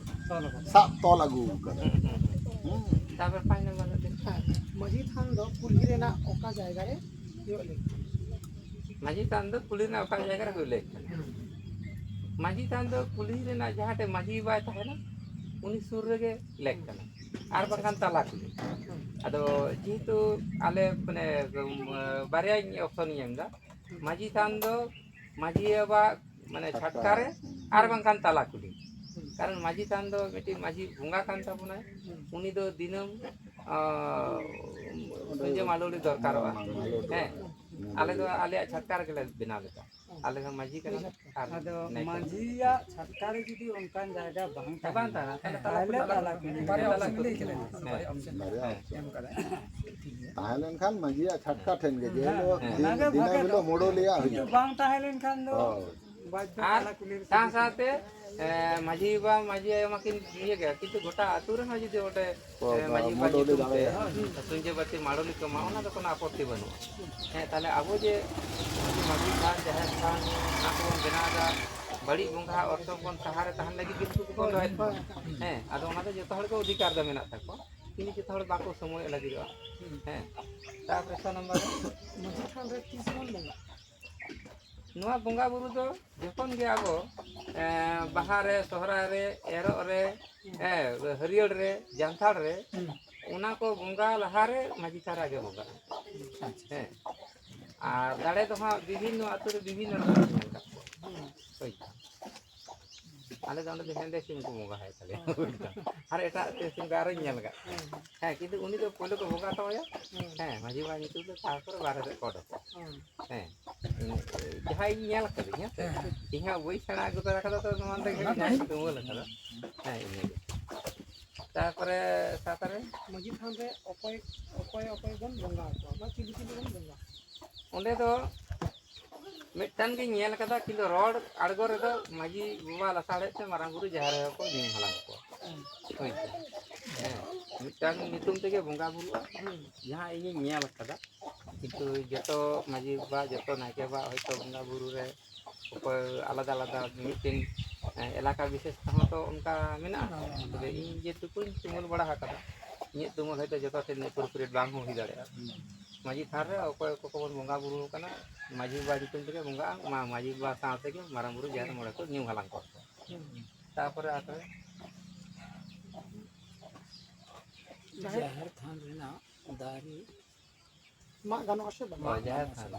ᱛᱚᱞ ᱟᱠᱟᱫᱟ᱾ ᱥᱟᱵ ᱛᱚᱞ ᱟᱹᱜᱩ ᱟᱠᱟᱫᱟ᱾ ᱦᱩᱸ, ᱦᱩᱸ, ᱦᱩᱸ᱾ ᱦᱩᱸ᱾ ᱛᱟᱨᱯᱚᱨ ᱯᱟᱸᱪ ᱱᱚᱢᱵᱚᱨ ᱨᱮ ᱦᱮᱸ, ᱢᱟᱹᱡᱷᱤ ᱛᱷᱟᱱ ᱫᱚ ᱠᱩᱞᱦᱤ ᱨᱮᱱᱟᱜ ᱚᱠᱟ ᱡᱟᱭᱜᱟ ᱨᱮ ᱦᱩᱭᱩᱜ ᱞᱟᱹᱠᱛᱤ? ᱢᱟᱹᱡᱷᱤ ᱛᱷᱟᱱ ᱫᱚ ᱠᱩᱞᱦᱤ ᱨᱮᱱᱟᱜ ᱚᱠᱟ ᱡᱟᱭᱜᱟ ᱨᱮ ᱦᱩᱭ ᱞᱟᱹᱠᱛᱤ? ᱦᱩᱸ᱾ ᱢᱟᱹᱡᱷᱤ ᱛᱷᱟᱱ ᱫᱚ ᱠᱩᱞᱦᱤ ᱨᱮᱱᱟᱜ ᱡᱟᱦᱟᱸ ᱴᱷᱮᱱ ᱢᱟᱹᱡᱷᱤ ᱵᱟᱵᱟᱭ ᱛᱟᱦᱮᱱᱟ, ᱩᱱᱤ ᱥᱩᱨ ᱨᱮᱜᱮ ᱞᱮᱠ ᱠᱟᱱᱟ, ᱟᱨ ᱵᱟᱝᱠᱷᱟᱱ ᱛᱟᱞᱟ ᱠᱩᱞᱦᱤ᱾ ᱦᱩᱸ᱾ ᱟᱫᱚ ᱡᱮᱦᱮᱛᱩ ᱟᱞᱮ ᱢᱟᱱᱮ, ᱩᱢ, ᱵᱟᱨᱭᱟᱧ ᱚᱯᱥᱚᱱᱤᱧ ᱮᱢ ᱮᱫᱟ, ᱢᱟᱹᱡᱷᱤ ᱛᱷᱟᱱ ᱫᱚ ᱢᱟᱹᱡᱷᱤ ᱵᱟᱵᱟ ᱢᱟᱱᱮ ᱪᱷᱟᱴᱠᱟ᱾ ᱪᱷᱟᱴᱠᱟ ᱨᱮ, ᱦᱩᱸ᱾ ᱟᱨ ᱵᱟᱝᱠᱷᱟᱱ ᱛᱟᱞᱟ ᱠᱩᱞᱦᱤ᱾ ᱦᱩᱸ᱾ ᱠᱟᱨᱚᱱ ᱢᱟᱹᱡᱷᱤ ᱛᱷᱟᱱ ᱫᱚ ᱢᱤᱫᱴᱤᱡ ᱢᱟᱹᱡᱷᱤ ᱵᱚᱸᱜᱟ ᱠᱟᱱ ᱛᱟᱵᱚᱱᱟᱭ, ᱦᱩᱸ᱾ ᱩᱱᱤ ᱫᱚ ᱫᱤᱱᱟᱹᱢ, ᱟᱸ, ᱚᱸᱰᱮ ᱥᱩᱧᱡᱟᱹ ᱢᱟᱹᱞᱩᱲᱤ ᱫᱚᱨᱠᱟᱨᱚᱜᱼᱟ᱾ ᱢᱟᱹᱞᱩᱲᱤ ᱫᱚᱨᱠᱟᱨᱚᱜᱼᱟ᱾ ᱦᱮᱸ᱾ ᱦᱩᱸ᱾ ᱟᱞᱮ ᱫᱚ ᱟᱞᱮᱭᱟᱜ ᱪᱷᱟᱴᱠᱟ ᱨᱮᱜᱮ ᱞᱮ ᱵᱮᱱᱟᱣ ᱞᱮᱫᱟ᱾ ᱟᱞᱮ ᱫᱚ ᱢᱟᱹᱡᱷᱤ ᱠᱟᱱᱟᱞᱮ᱾ ᱟᱨ ᱟᱫᱚ ᱱᱟᱭᱠᱮ᱾ ᱢᱟᱹᱡᱷᱤᱭᱟᱜ ᱪᱷᱟᱴᱠᱟ ᱨᱮ ᱡᱩᱫᱤ ᱚᱱᱠᱟᱱ ᱡᱟᱭᱜᱟ ᱵᱟᱝ ᱵᱟᱝ ᱛᱟᱦᱮᱱᱟ, ᱛᱟᱦᱮᱱᱟ, ᱛᱟᱦᱞᱮ ᱛᱟᱦᱞᱮ ᱛᱟᱞᱟ ᱠᱩᱞᱦᱤ᱾ ᱵᱟᱨᱭᱟ ᱛᱟᱞᱟ ᱠᱩᱞᱦᱤ᱾ ᱦᱮᱸ᱾ ᱵᱟᱨᱭᱟ ᱦᱮᱸ᱾ ᱚᱯᱥᱮᱱ᱾ ᱦᱮᱸ᱾ ᱮᱢ ᱠᱟᱫᱟ᱾ ᱴᱷᱤᱠ ᱜᱮᱭᱟ᱾ ᱛᱟᱦᱮᱸ ᱞᱮᱱᱠᱷᱟᱱ ᱢᱟᱹᱡᱷᱤᱭᱟᱜ ᱪᱷᱟᱴᱠᱟ ᱴᱷᱮᱱ ᱜᱮ, ᱡᱮ ᱦᱮᱸ, ᱦᱤᱞᱳᱜ ᱦᱮᱸ᱾ ᱫᱤᱱ, ᱚᱱᱟᱜᱮ ᱫᱤᱱᱟᱹᱢ ᱵᱷᱟᱜᱮ ᱫᱚ᱾ ᱦᱤᱞᱳᱜ ᱢᱩᱰᱳᱞᱤᱭᱟᱜ ᱠᱤᱱᱛᱩ ᱦᱩᱭᱩᱜᱼᱟ᱾ ᱵᱟᱝ ᱛᱟᱦᱮᱸ ᱞᱮᱱᱠᱷᱟᱱ ᱫᱚ ᱦᱳᱭ᱾ ᱵᱟᱫᱽᱫᱷᱚ ᱟᱨ ᱛᱟᱞᱟ ᱠᱩᱞᱦᱤ ᱨᱮ ᱥᱟᱶ ᱥᱟᱶᱛᱮ, ᱮ, ᱢᱟᱹᱡᱷᱤ ᱵᱟᱵᱟ, ᱢᱟᱹᱡᱷᱤ ᱟᱭᱳ ᱢᱟᱠᱤᱱ ᱤᱭᱟᱹ ᱜᱮᱭᱟ, ᱠᱤᱱᱛᱩ ᱜᱚᱴᱟ ᱟᱹᱛᱩ ᱨᱮᱦᱚᱸ ᱡᱩᱫᱤ ᱚᱸᱰᱮ, ᱠᱚ ᱮ, ᱢᱟᱹᱡᱷᱤ ᱵᱟᱵᱟ ᱢᱩᱰᱳᱞᱤ ᱧᱩᱛᱩᱢ ᱛᱮ ᱫᱟᱲᱮᱭᱟᱜᱼᱟ᱾ ᱥᱩᱧᱡᱟᱹ ᱵᱟᱹᱛᱤ ᱢᱟᱲᱚᱞᱤ ᱠᱚ ᱮᱢᱟ, ᱚᱱᱟ ᱫᱚ ᱠᱳᱱᱳ ᱟᱯᱚᱛᱛᱤ ᱵᱟᱹᱱᱩᱜᱼᱟ᱾ ᱦᱮᱸ, ᱛᱟᱦᱞᱮ ᱟᱵᱚ ᱡᱮ ᱢᱟᱹᱡᱷᱤ ᱛᱷᱟᱱ, ᱡᱟᱦᱮᱨ ᱛᱷᱟᱱ, ᱚᱱᱟ ᱠᱚᱵᱚᱱ ᱵᱮᱱᱟᱣ ᱮᱫᱟ, ᱵᱟᱹᱲᱤᱡ ᱵᱚᱸᱜᱟ ᱚᱨᱥᱚᱝ ᱠᱷᱚᱱ ᱥᱟᱦᱟᱨᱮ ᱛᱟᱦᱮᱱ ᱞᱟᱹᱜᱤᱫ ᱜᱮ ᱱᱩᱠᱩ ᱠᱚᱵᱚᱱ ᱫᱚᱦᱚᱭᱮᱫ ᱠᱚᱣᱟ᱾ ᱦᱮᱸ, ᱟᱫᱚ ᱚᱱᱟ ᱫᱚ ᱡᱚᱛᱚ ᱦᱚᱲ ᱜᱮ ᱚᱫᱷᱤᱠᱟᱨ ᱫᱚ ᱢᱮᱱᱟᱜ ᱛᱟᱠᱚᱣᱟ, ᱠᱤᱱᱛᱩ ᱡᱚᱛᱚ ᱦᱚᱲ ᱵᱟᱠᱚ ᱥᱚᱢᱚᱭᱚᱜ ᱞᱟᱹᱜᱤᱫᱚᱜᱼᱟ᱾ ᱦᱮᱸ, ᱛᱟᱨᱯᱚᱨᱮ ᱥᱚ ᱱᱚᱢᱵᱚᱨ ᱨᱮ ᱢᱟᱹᱡᱷᱤ ᱛᱷᱟᱱ ᱨᱮ ᱛᱤᱥ ᱵᱚᱱ ᱵᱚᱸᱜᱟᱜᱼᱟ? ᱱᱚᱣᱟ ᱵᱚᱸᱜᱟ ᱵᱩᱨᱩ ᱫᱚ ᱡᱚᱠᱷᱚᱱ ᱜᱮ ᱟᱵᱚ, ᱮᱸ, ᱵᱟᱦᱟ ᱨᱮ, ᱥᱚᱦᱨᱟᱭ ᱨᱮ, ᱮᱨᱚᱜ ᱨᱮ, ᱦᱮᱸ, ᱦᱟᱹᱨᱭᱟᱹᱲ ᱨᱮ, ᱡᱟᱱᱛᱷᱟᱲ ᱨᱮ, ᱦᱩᱸ᱾ ᱚᱱᱟ ᱠᱚ ᱵᱚᱸᱜᱟ ᱞᱟᱦᱟᱨᱮ ᱢᱟᱹᱡᱷᱤ ᱛᱷᱟᱱ ᱨᱮ ᱟᱜᱮ ᱵᱚᱸᱜᱟᱜᱼᱟ᱾ ᱟᱪᱪᱷᱟ᱾ ᱦᱮᱸ᱾ ᱟᱨ ᱫᱟᱲᱮ ᱫᱚ ᱦᱟᱸᱜ ᱵᱤᱵᱷᱤᱱᱱᱚ ᱟᱹᱛᱩ ᱨᱮ ᱵᱤᱵᱷᱤᱱᱱᱚ ᱨᱚᱠᱚᱢ ᱧᱮᱞ ᱠᱟᱜ ᱠᱚᱣᱟ᱾ ᱦᱩᱸ᱾ ᱦᱳᱭ᱾ ᱟᱞᱮ ᱫᱚ ᱚᱸᱰᱮ ᱫᱚ ᱦᱮᱸᱫᱮ ᱥᱤᱢ ᱠᱚ ᱵᱚᱸᱜᱟ ᱦᱟᱭ ᱛᱟᱞᱮᱭᱟ᱾ ᱦᱩᱸ᱾ ᱟᱨ ᱮᱴᱟᱜ ᱥᱤᱢ ᱠᱚ ᱟᱨᱚᱧ ᱧᱮᱞ ᱠᱟᱜ ᱠᱚᱣᱟ᱾ ᱦᱩᱸ᱾ ᱦᱮᱸ, ᱠᱤᱱᱛᱩ ᱩᱱᱤ ᱫᱚ ᱯᱳᱭᱞᱳ ᱠᱚ ᱵᱚᱸᱜᱟ ᱦᱚᱴᱚ ᱟᱭᱟ᱾ ᱦᱩᱸ᱾ ᱦᱮᱸ, ᱢᱟᱹᱡᱷᱤ ᱵᱟᱵᱟ ᱧᱩᱛᱩᱢ ᱛᱮ, ᱛᱟᱨᱯᱚᱨᱮ ᱵᱟᱨᱦᱮ ᱥᱮᱫ ᱠᱚ ᱚᱰᱚᱠᱚᱜᱼᱟ᱾ ᱦᱩᱸ᱾ ᱦᱮᱸ, ᱡᱟᱦᱟᱸᱭ ᱤᱧ ᱧᱮᱞ ᱠᱟᱹᱫᱟᱹᱧ, ᱦᱮᱸ ᱥᱮ? ᱦᱮᱸ, ᱦᱮᱸ᱾ ᱤᱧ ᱦᱚᱸ ᱵᱟᱹᱧ ᱥᱮᱬᱟ ᱟᱹᱜᱩ ᱫᱟᱲᱮ ᱠᱟᱫᱟ, ᱛᱚ ᱱᱚᱣᱟ ᱫᱚ ᱦᱮᱸ, ᱤᱧ ᱦᱮᱸ᱾ ᱛᱩᱢᱟᱹᱞ ᱟᱠᱟᱫᱟ᱾ ᱦᱮᱸ, ᱤᱱᱟᱹᱜᱮ᱾ ᱛᱟᱨᱯᱚᱨᱮ ᱥᱟᱶᱛᱟ ᱨᱮ? ᱢᱟᱹᱡᱷᱤ ᱛᱷᱟᱱ ᱨᱮ ᱚᱠᱚᱭ, ᱚᱠᱚᱭ, ᱚᱠᱚᱭ ᱵᱚᱱ ᱵᱚᱸᱜᱟ ᱟᱠᱚᱣᱟ, ᱵᱟ ᱪᱤᱞᱤ ᱪᱤᱞᱤ ᱵᱚᱱ ᱵᱚᱸᱜᱟ? ᱚᱸᱰᱮ ᱫᱚ ᱢᱤᱫᱴᱟᱝ ᱜᱤᱧ ᱧᱮᱞ ᱠᱟᱫᱟ, ᱠᱤᱱᱛᱩ ᱨᱚᱲ ᱟᱬᱜᱚ ᱨᱮᱫᱚ ᱢᱟᱹᱡᱷᱤ ᱵᱟᱵᱟ ᱞᱟᱥᱟᱲᱦᱮᱫ ᱛᱮ ᱢᱟᱨᱟᱝ ᱵᱩᱨᱩ ᱡᱟᱦᱮᱨ ᱟᱭᱳ ᱠᱚ ᱧᱩᱢ ᱦᱟᱞᱟᱝ ᱠᱚᱣᱟ᱾ ᱦᱩᱸ᱾ ᱦᱳᱭ ᱥᱮ? ᱦᱮᱸ, ᱢᱤᱫᱴᱟᱝ ᱧᱩᱛᱩᱢ ᱛᱮᱜᱮ ᱵᱚᱸᱜᱟ ᱵᱩᱨᱩᱜᱼᱟ, ᱦᱩᱸ᱾ ᱡᱟᱦᱟᱸ ᱤᱧᱤᱧ ᱧᱮᱞ ᱠᱟᱫᱟ᱾ ᱠᱤᱱᱛᱩ ᱡᱚᱛᱚ ᱢᱟᱹᱡᱷᱤ ᱵᱟᱵᱟ, ᱡᱚᱛᱚ ᱱᱟᱭᱠᱮ ᱵᱟᱵᱟ ᱦᱚᱭᱛᱳ ᱵᱚᱸᱜᱟ ᱵᱩᱨᱩ ᱨᱮ ᱚᱠᱚᱭ ᱟᱞᱟᱫᱟ ᱟᱞᱟᱫᱟ ᱢᱤᱫᱴᱮᱱ, ᱮᱸ, ᱮᱞᱟᱠᱟ ᱵᱤᱥᱮᱥ ᱛᱮᱦᱚᱸ ᱛᱚ ᱚᱱᱠᱟ ᱢᱮᱱᱟᱜᱼᱟ᱾ ᱦᱮᱸ᱾ ᱛᱚᱵᱮ ᱤᱧ ᱡᱮᱴᱩᱠᱩᱧ ᱛᱩᱢᱟᱹᱞ ᱵᱟᱲᱟ ᱟᱠᱟᱫᱟ, ᱤᱧᱟᱹᱜ ᱛᱩᱢᱟᱹᱞ ᱦᱚᱭᱛᱳ ᱡᱚᱛᱚ ᱴᱷᱮᱱ appropriate ᱵᱟᱝ ᱦᱚᱸ ᱦᱩᱭ ᱫᱟᱲᱮᱭᱟᱜᱼᱟ᱾ ᱦᱩᱸ᱾ ᱢᱟᱹᱡᱷᱤ ᱛᱷᱟᱱ ᱨᱮ ᱚᱠᱚᱭ ᱠᱚᱠᱚ ᱵᱚᱱ ᱵᱚᱸᱜᱟ ᱵᱩᱨᱩ ᱟᱠᱟᱱᱟ, ᱢᱟᱹᱡᱷᱤ ᱵᱟᱵᱟ ᱧᱩᱛᱩᱢ ᱛᱮᱜᱮ ᱵᱚᱸᱜᱟᱜᱼᱟ, ᱢᱟ-, ᱢᱟᱹᱡᱷᱤ ᱵᱟᱵᱟ ᱥᱟᱶ ᱛᱮᱜᱮ ᱢᱟᱨᱟᱝ ᱵᱩᱨᱩ ᱡᱟᱦᱮᱨ ᱢᱚᱬᱮ ᱠᱚ ᱧᱩᱢ ᱦᱟᱞᱟᱝ ᱠᱚᱣᱟ᱾ ᱦᱩᱸ᱾ ᱛᱟᱯᱚᱨᱮ ᱟᱯᱮ? ᱡᱟᱦᱮᱨ ᱡᱟᱦᱮᱨ ᱛᱷᱟᱱ ᱨᱮᱱᱟᱜ ᱫᱟᱨᱮ ᱢᱟᱜ ᱜᱟᱱᱚᱜᱼᱟ ᱥᱮ ᱵᱟᱝ? ᱦᱳᱭ, ᱡᱟᱦᱮᱨ ᱛᱷᱟᱱ᱾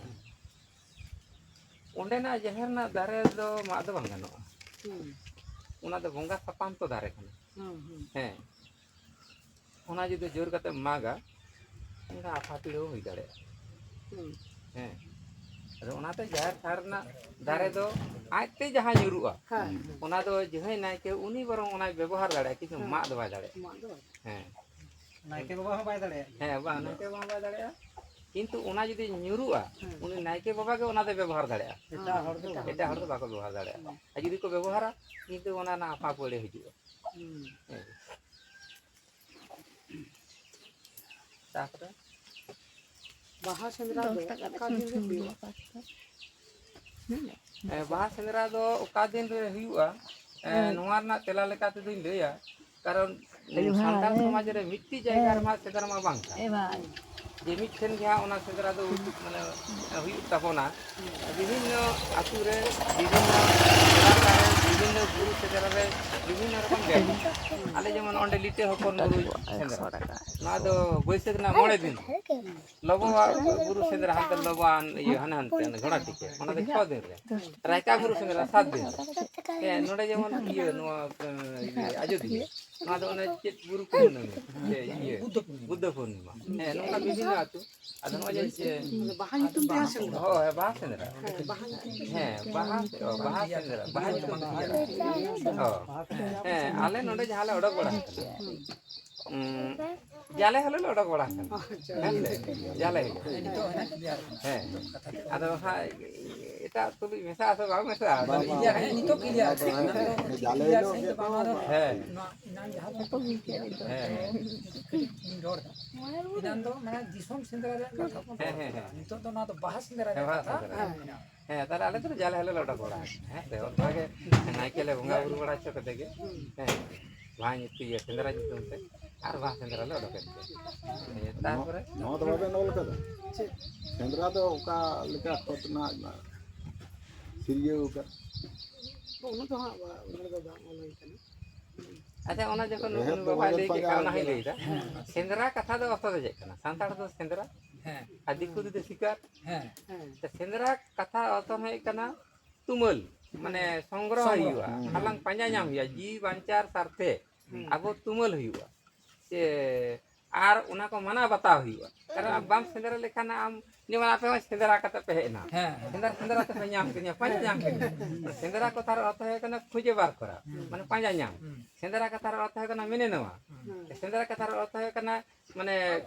ᱚᱸᱰᱮᱱᱟᱜ ᱡᱟᱦᱮᱨ ᱨᱮᱱᱟᱜ ᱫᱟᱨᱮ ᱫᱚ ᱢᱟᱜ ᱫᱚ ᱵᱟᱝ ᱜᱟᱱᱚᱜᱼᱟ᱾ ᱦᱩᱸ᱾ ᱚᱱᱟ ᱫᱚ ᱵᱚᱸᱜᱟ ᱥᱟᱯᱟᱢ ᱛᱚ ᱫᱟᱨᱮ ᱠᱟᱱᱟ᱾ ᱦᱩᱸ, ᱦᱩᱸ᱾ ᱦᱮᱸ᱾ ᱚᱱᱟ ᱡᱩᱫᱤ ᱡᱳᱨ ᱠᱟᱛᱮᱢ ᱢᱟᱜᱟ, ᱚᱱᱠᱟ ᱟᱯᱷᱟ ᱯᱤᱲᱟᱹ ᱦᱚᱸ ᱦᱩᱭ ᱫᱟᱲᱮᱭᱟᱜᱼᱟ᱾ ᱦᱩᱸ᱾ ᱦᱮᱸ᱾ ᱟᱫᱚ ᱚᱱᱟᱛᱮ ᱡᱟᱦᱮᱨ ᱛᱷᱟᱱ ᱨᱮᱱᱟᱜ ᱫᱟᱨᱮ ᱫᱚ ᱟᱡᱛᱮ ᱡᱟᱦᱟᱸ ᱧᱩᱨᱩᱜᱼᱟ, ᱦᱮᱸ᱾ ᱚᱱᱟ ᱫᱚ ᱡᱟᱦᱟᱸᱭ ᱱᱟᱭᱠᱮ ᱩᱱᱤ ᱵᱚᱨᱚᱝ ᱚᱱᱟᱭ ᱵᱮᱵᱚᱦᱟᱨ ᱫᱟᱲᱮᱭᱟᱜᱼᱟ, ᱠᱤᱱᱛᱩ ᱦᱮᱸ᱾ ᱢᱟᱜ ᱫᱚ ᱵᱟᱭ ᱫᱟᱲᱮᱭᱟᱜᱼᱟ᱾ ᱢᱟᱜ ᱫᱚ ᱵᱟᱭ᱾ ᱦᱮᱸ᱾ ᱱᱟᱭᱠᱮ ᱵᱟᱵᱟ ᱦᱚᱸ ᱵᱟᱭ ᱫᱟᱲᱮᱭᱟᱜᱼᱟ᱾ ᱦᱮᱸ, ᱵᱟᱝ, ᱱᱟᱭᱠᱮ ᱵᱟᱵᱟ ᱦᱚᱸ ᱵᱟᱭ ᱫᱟᱲᱮᱭᱟᱜᱼᱟ᱾ ᱦᱮᱸ᱾ ᱩᱱᱤ ᱱᱟᱭᱠᱮ ᱵᱟᱵᱟ ᱜᱮ ᱚᱱᱟ ᱫᱚᱭ ᱵᱮᱵᱚᱦᱟᱨ ᱫᱟᱲᱮᱭᱟᱜᱼᱟ᱾ ᱮᱴᱟᱜ ᱦᱚᱲ ᱫᱚ ᱮᱴᱟᱜ ᱦᱚᱲ ᱫᱚ ᱵᱟᱠᱚ ᱵᱮᱵᱚᱦᱟᱨ ᱫᱟᱲᱮᱭᱟᱜᱼᱟ᱾ ᱦᱮᱸ᱾ ᱟᱨ ᱡᱩᱫᱤ ᱠᱚ ᱵᱮᱵᱚᱦᱟᱨᱟ, ᱠᱤᱱᱛᱩ ᱚᱱᱟ ᱨᱮᱱᱟᱜ ᱟᱯᱷᱟ ᱯᱟᱹᱲᱮ ᱦᱤᱡᱩᱜᱼᱟ᱾ ᱦᱩᱸ᱾ ᱦᱮᱸ᱾ ᱛᱟᱯᱚᱨᱮ? ᱵᱟᱦᱟ ᱥᱮᱸᱫᱽᱨᱟ ᱫᱚ ᱚᱠᱟ ᱫᱤᱱ ᱨᱮ ᱦᱩᱭᱩᱜᱼᱟ? ᱦᱮᱸ, ᱵᱟᱦᱟ ᱥᱮᱸᱫᱽᱨᱟ ᱫᱚ ᱚᱠᱟ ᱫᱤᱱ ᱨᱮ ᱦᱩᱭᱩᱜᱼᱟ? ᱮᱸ, ᱦᱮᱸ᱾ ᱱᱚᱣᱟ ᱨᱮᱱᱟᱜ ᱛᱮᱞᱟ ᱞᱮᱠᱟ ᱛᱮᱫᱚᱧ ᱞᱟᱹᱭᱟ, ᱠᱟᱨᱚᱱ ᱟᱭᱳ ᱦᱟᱸ, ᱥᱟᱱᱛᱟᱲ ᱦᱮᱸ᱾ ᱥᱚᱢᱟᱡᱽ ᱨᱮ ᱢᱤᱫᱴᱤᱡ ᱡᱟᱭᱜᱟ ᱦᱮᱸ᱾ ᱨᱮᱢᱟ ᱥᱮᱸᱫᱽᱨᱟ ᱢᱟ ᱵᱟᱝ ᱠᱟᱱ᱾ ᱮ ᱵᱷᱟᱭ᱾ ᱡᱮ ᱢᱤᱫᱴᱷᱮᱱ ᱜᱮ ᱦᱟᱸᱜ ᱚᱱᱟ ᱥᱮᱸᱫᱽᱨᱟ ᱫᱚ ᱦᱩᱭᱩᱜ, ᱢᱟᱱᱮ ᱦᱩᱭᱩᱜ ᱛᱟᱵᱚᱱᱟ᱾ ᱵᱤᱵᱷᱤᱱᱱᱚ ᱟᱹᱛᱩ ᱨᱮ, ᱵᱤᱵᱷᱤᱱᱱᱚ ᱮᱞᱟᱠᱟ ᱨᱮ, ᱵᱤᱵᱷᱤᱱᱱᱚ ᱵᱩᱨᱩ ᱥᱮᱸᱫᱽᱨᱟ ᱨᱮ ᱵᱤᱵᱷᱤᱱᱱᱚ ᱨᱚᱠᱚᱢ ᱜᱮ᱾ ᱟᱞᱮ ᱡᱮᱢᱚᱱ ᱚᱸᱰᱮ ᱞᱤᱴᱟᱹ ᱦᱚᱯᱚᱱ ᱵᱩᱨᱩ ᱥᱮᱸᱫᱽᱨᱟ, ᱱᱚᱣᱟ ᱫᱚ ᱵᱟᱹᱭᱥᱟᱹᱠᱷ ᱨᱮᱱᱟᱜ ᱢᱚᱬᱮ ᱫᱤᱱ᱾ ᱞᱚᱵᱚ ᱵᱩᱨᱩ ᱥᱮᱸᱫᱽᱨᱟ ᱦᱟᱱᱛᱮ ᱞᱚᱵᱚ ᱟᱱ ᱤᱭᱟᱹ ᱦᱟᱱᱮ ᱦᱟᱱᱛᱮ ᱚᱱᱟ ᱜᱷᱚᱲᱟ ᱴᱤᱠᱟᱹ, ᱚᱱᱟ ᱫᱚ ᱪᱷᱚ ᱫᱤᱱ ᱨᱮ᱾ ᱨᱟᱭᱠᱟ ᱵᱩᱨᱩ ᱥᱮᱸᱫᱽᱨᱟ ᱥᱟᱛ ᱫᱤᱱ ᱨᱮ᱾ ᱦᱮᱸ, ᱱᱚᱰᱮ ᱡᱮᱢᱚᱱ ᱤᱭᱟᱹ ᱱᱚᱣᱟ, ᱮ, ᱤᱭᱟᱹ ᱟᱡᱚᱫᱤᱭᱟᱹ, ᱱᱚᱣᱟ ᱫᱚ ᱚᱱᱮ ᱪᱮᱫ ᱵᱩᱨᱩ ᱠᱩᱱᱟᱹᱢᱤ, ᱥᱮ ᱤᱭᱟᱹ ᱵᱩᱫᱽᱫᱷᱚ ᱯᱩᱨᱱᱤᱢᱟ᱾ ᱦᱮᱸ, ᱱᱚᱝᱠᱟ ᱵᱤᱵᱷᱤᱱᱱᱚ ᱟᱹᱛᱩ᱾ ᱟᱫᱚ ᱱᱚᱜᱼᱚᱭ ᱡᱮ ᱪᱮᱫ ᱵᱟᱦᱟ ᱧᱩᱛᱩᱢ ᱛᱮ ᱦᱟᱸᱜ ᱥᱮᱸᱫᱽᱨᱟ᱾ ᱦᱳᱭ, ᱵᱟᱦᱟ ᱥᱮᱸᱫᱽᱨᱟ᱾ ᱦᱮᱸ, ᱵᱟᱦᱟ ᱥᱮᱸᱫᱽᱨᱟ᱾ ᱦᱮᱸ, ᱵᱟᱦᱟ, ᱚ, ᱵᱟᱦᱟ ᱧᱩᱛᱩᱢ ᱛᱮ ᱦᱟᱸᱜ᱾ ᱦᱚᱸ᱾ ᱦᱮᱸ, ᱟᱞᱮ ᱱᱚᱰᱮ ᱡᱟᱦᱟᱸ ᱞᱮ ᱚᱰᱚᱠ ᱵᱟᱲᱟ ᱟᱠᱟᱱᱟ, ᱩᱸ, ᱡᱟᱞᱮ ᱦᱤᱞᱳᱜ ᱞᱮ ᱚᱰᱚᱠ ᱵᱟᱲᱟ ᱟᱠᱟᱱᱟ᱾ ᱦᱮᱸ ᱥᱮ? ᱡᱟᱞᱮ ᱦᱤᱞᱳᱜ᱾ ᱱᱤᱛᱚᱜ ᱦᱚᱸ ᱦᱮᱱᱟᱜ ᱜᱮᱭᱟ᱾ ᱦᱮᱸ᱾ ᱟᱫᱚ ᱦᱟᱸᱜ ᱮᱴᱟᱜ ᱛᱩᱞᱩᱡ ᱢᱮᱥᱟᱜᱼᱟ ᱥᱮ ᱵᱟᱝ ᱢᱮᱥᱟᱜᱼᱟ? ᱵᱟᱝ, ᱵᱟᱝ᱾ ᱦᱮᱸ, ᱱᱤᱛᱚᱜ clear᱾ ᱡᱟᱞᱮ ᱦᱤᱞᱳᱜ ᱜᱮ ᱛᱚ᱾ ᱦᱮᱸ᱾ ᱱᱚᱣᱟ ᱮᱱᱟᱝ ᱡᱟᱦᱟᱸ ᱠᱟᱛᱷᱟ ᱠᱚ ᱞᱟᱹᱭ ᱠᱮᱫᱟ, ᱦᱮᱸ᱾ ᱠᱟᱹᱴᱤᱡ ᱤᱧ ᱨᱚᱲ ᱮᱫᱟ᱾ ᱮᱱᱟᱝ ᱫᱚ ᱢᱟᱱᱮ ᱫᱤᱥᱚᱢ ᱥᱮᱸᱫᱽᱨᱟ ᱨᱮᱭᱟᱜ ᱠᱟᱛᱷᱟ ᱵᱚᱱ ᱦᱮᱸ, ᱨᱚᱲ ᱦᱮᱸ, ᱠᱮᱫᱟ᱾ ᱦᱮᱸ᱾ ᱱᱤᱛᱚᱜ ᱫᱚ ᱱᱚᱣᱟ ᱫᱚ ᱵᱟᱦᱟ ᱥᱮᱸᱫᱽᱨᱟ ᱦᱮᱸ, ᱨᱮᱭᱟᱜ ᱵᱟᱦᱟ ᱠᱟᱛᱷᱟ᱾ ᱥᱮᱸᱫᱽᱨᱟ᱾ ᱦᱮᱸ᱾ ᱦᱮᱸ, ᱛᱟᱦᱞᱮ ᱟᱞᱮ ᱫᱚ ᱡᱟᱞᱮ ᱦᱤᱞᱳᱜ ᱞᱮ ᱚᱰᱚᱠ ᱵᱟᱲᱟ ᱟᱠᱟᱱᱟ᱾ ᱦᱮᱸ ᱥᱮ, ᱚᱱᱠᱟ ᱜᱮ ᱱᱟᱭᱠᱮ ᱞᱮ ᱵᱚᱸᱜᱟ ᱵᱩᱨᱩ ᱵᱟᱲᱟ ᱦᱚᱪᱚ ᱠᱟᱛᱮ ᱜᱮ, ᱦᱮᱸ, ᱵᱟᱦᱟ ᱧᱩᱛᱩᱢ, ᱤᱭᱟᱹ, ᱥᱮᱸᱫᱽᱨᱟ ᱧᱩᱛᱩᱢ ᱛᱮ ᱟᱨ ᱵᱟᱦᱟ ᱥᱮᱸᱫᱽᱨᱟ ᱞᱮ ᱚᱰᱚᱠᱮᱫ ᱜᱮ᱾ ᱦᱮᱸ, ᱛᱟᱨᱯᱚᱨᱮ ᱱᱚᱣᱟ ᱫᱚ ᱵᱟᱵᱮᱱ ᱚᱞ ᱠᱟᱫᱟ? ᱪᱮᱫ? ᱥᱮᱸᱫᱽᱨᱟ ᱫᱚ ᱚᱠᱟ ᱞᱮᱠᱟ ᱠᱷᱚᱛ ᱨᱮᱱᱟᱜ ᱥᱤᱨᱡᱟᱹᱣ ᱟᱠᱟᱫ? ᱩᱱᱟᱹᱜ ᱫᱚ ᱦᱟᱸᱜ ᱵᱟ-, ᱚᱱᱟ ᱫᱚ ᱵᱟᱝ ᱚᱞ ᱦᱩᱭ ᱠᱟᱱᱟ᱾ ᱟᱪᱪᱷᱟ, ᱚᱱᱟ ᱡᱚᱠᱷᱚᱱ ᱨᱮᱦᱮᱫ ᱩᱱᱤ ᱫᱚ ᱵᱟᱵᱟᱭ ᱵᱟᱵᱮᱱ ᱞᱟᱹᱭ ᱠᱮᱫ ᱯᱟᱸᱡᱟ ᱠᱷᱟᱱ, ᱚᱱᱟ ᱦᱚᱸᱧ ᱞᱮᱫᱟ᱾ ᱞᱟᱹᱭ ᱮᱫᱟ᱾ ᱦᱮᱸ᱾ ᱥᱮᱸᱫᱽᱨᱟ ᱠᱟᱛᱷᱟ ᱫᱚ ᱚᱨᱛᱷᱚ ᱫᱚ ᱪᱮᱫ ᱠᱟᱱᱟ? ᱥᱟᱱᱛᱟᱲ ᱫᱚ ᱥᱮᱸᱫᱽᱨᱟ, ᱦᱮᱸ᱾ ᱟᱨ ᱫᱤᱠᱩ ᱛᱮᱫᱚ ᱥᱤᱠᱟᱨ᱾ ᱦᱮᱸ᱾ ᱦᱮᱸ᱾ ᱛᱚ, ᱥᱮᱸᱫᱽᱨᱟ ᱠᱟᱛᱷᱟ ᱚᱨᱛᱷᱚ ᱦᱩᱭᱩᱜ ᱠᱟᱱᱟ ᱛᱩᱢᱟᱹᱞ, ᱢᱟᱱᱮ ᱥᱚᱝᱜᱨᱚᱦᱚ ᱥᱚᱝᱜᱨᱚᱦᱚ᱾ ᱦᱩᱭᱩᱜᱼᱟ, ᱦᱩᱸ᱾ ᱦᱟᱞᱟᱝ ᱯᱟᱸᱡᱟ ᱧᱟᱢ ᱦᱩᱭᱩᱜᱼᱟ, ᱡᱤᱣᱤ ᱵᱟᱧᱪᱟᱣ ᱥᱟᱨᱛᱷᱮ ᱦᱩᱸ᱾ ᱟᱵᱚ ᱛᱩᱢᱟᱹᱞ ᱦᱩᱭᱩᱜᱼᱟ᱾ ᱥᱮ ᱟᱨ ᱚᱱᱟ ᱠᱚ ᱢᱟᱱᱟᱣ ᱵᱟᱛᱟᱣ ᱦᱩᱭᱩᱜᱼᱟ᱾ ᱠᱟᱨᱚᱱ ᱟᱢ ᱵᱟᱢ ᱥᱮᱸᱫᱽᱨᱟ ᱞᱮᱠᱷᱟᱱ ᱟᱢ ᱡᱮᱢᱚᱱ ᱟᱯᱮ ᱦᱚᱸ ᱥᱮᱸᱫᱽᱨᱟ ᱠᱟᱛᱮ ᱯᱮ ᱦᱮᱡ ᱮᱱᱟ᱾ ᱦᱮᱸ, ᱦᱮᱸ᱾ ᱥᱮᱸᱫᱽᱨᱟ, ᱥᱮᱸᱫᱽᱨᱟ ᱛᱮᱯᱮ ᱧᱟᱢ ᱠᱤᱫᱤᱧᱟ, ᱯᱟᱸᱡᱟ ᱧᱟᱢ ᱠᱤᱫᱤᱧᱟ᱾ ᱥᱮᱸᱫᱽᱨᱟ ᱠᱟᱛᱷᱟ ᱨᱮ ᱚᱨᱛᱷᱚ ᱦᱩᱭᱩᱜ ᱠᱟᱱᱟ ᱠᱷᱩᱸᱡᱮ ᱵᱟᱨ ᱠᱚᱨᱟ, ᱦᱩᱸ᱾ ᱢᱟᱱᱮ ᱯᱟᱸᱡᱟ ᱧᱟᱢ᱾ ᱦᱩᱸ᱾ ᱥᱮᱸᱫᱽᱨᱟ ᱠᱟᱛᱷᱟ ᱨᱮ ᱚᱨᱛᱷᱚ ᱦᱩᱭᱩᱜ ᱠᱟᱱᱟ ᱢᱮᱱᱮ ᱱᱮᱣᱟ᱾ ᱦᱩᱸ᱾ ᱥᱮᱸᱫᱽᱨᱟ ᱠᱟᱛᱷᱟ ᱨᱮ ᱚᱨᱛᱷᱚ ᱦᱩᱭᱩᱜ ᱠᱟᱱᱟ ᱢᱟᱱᱮ,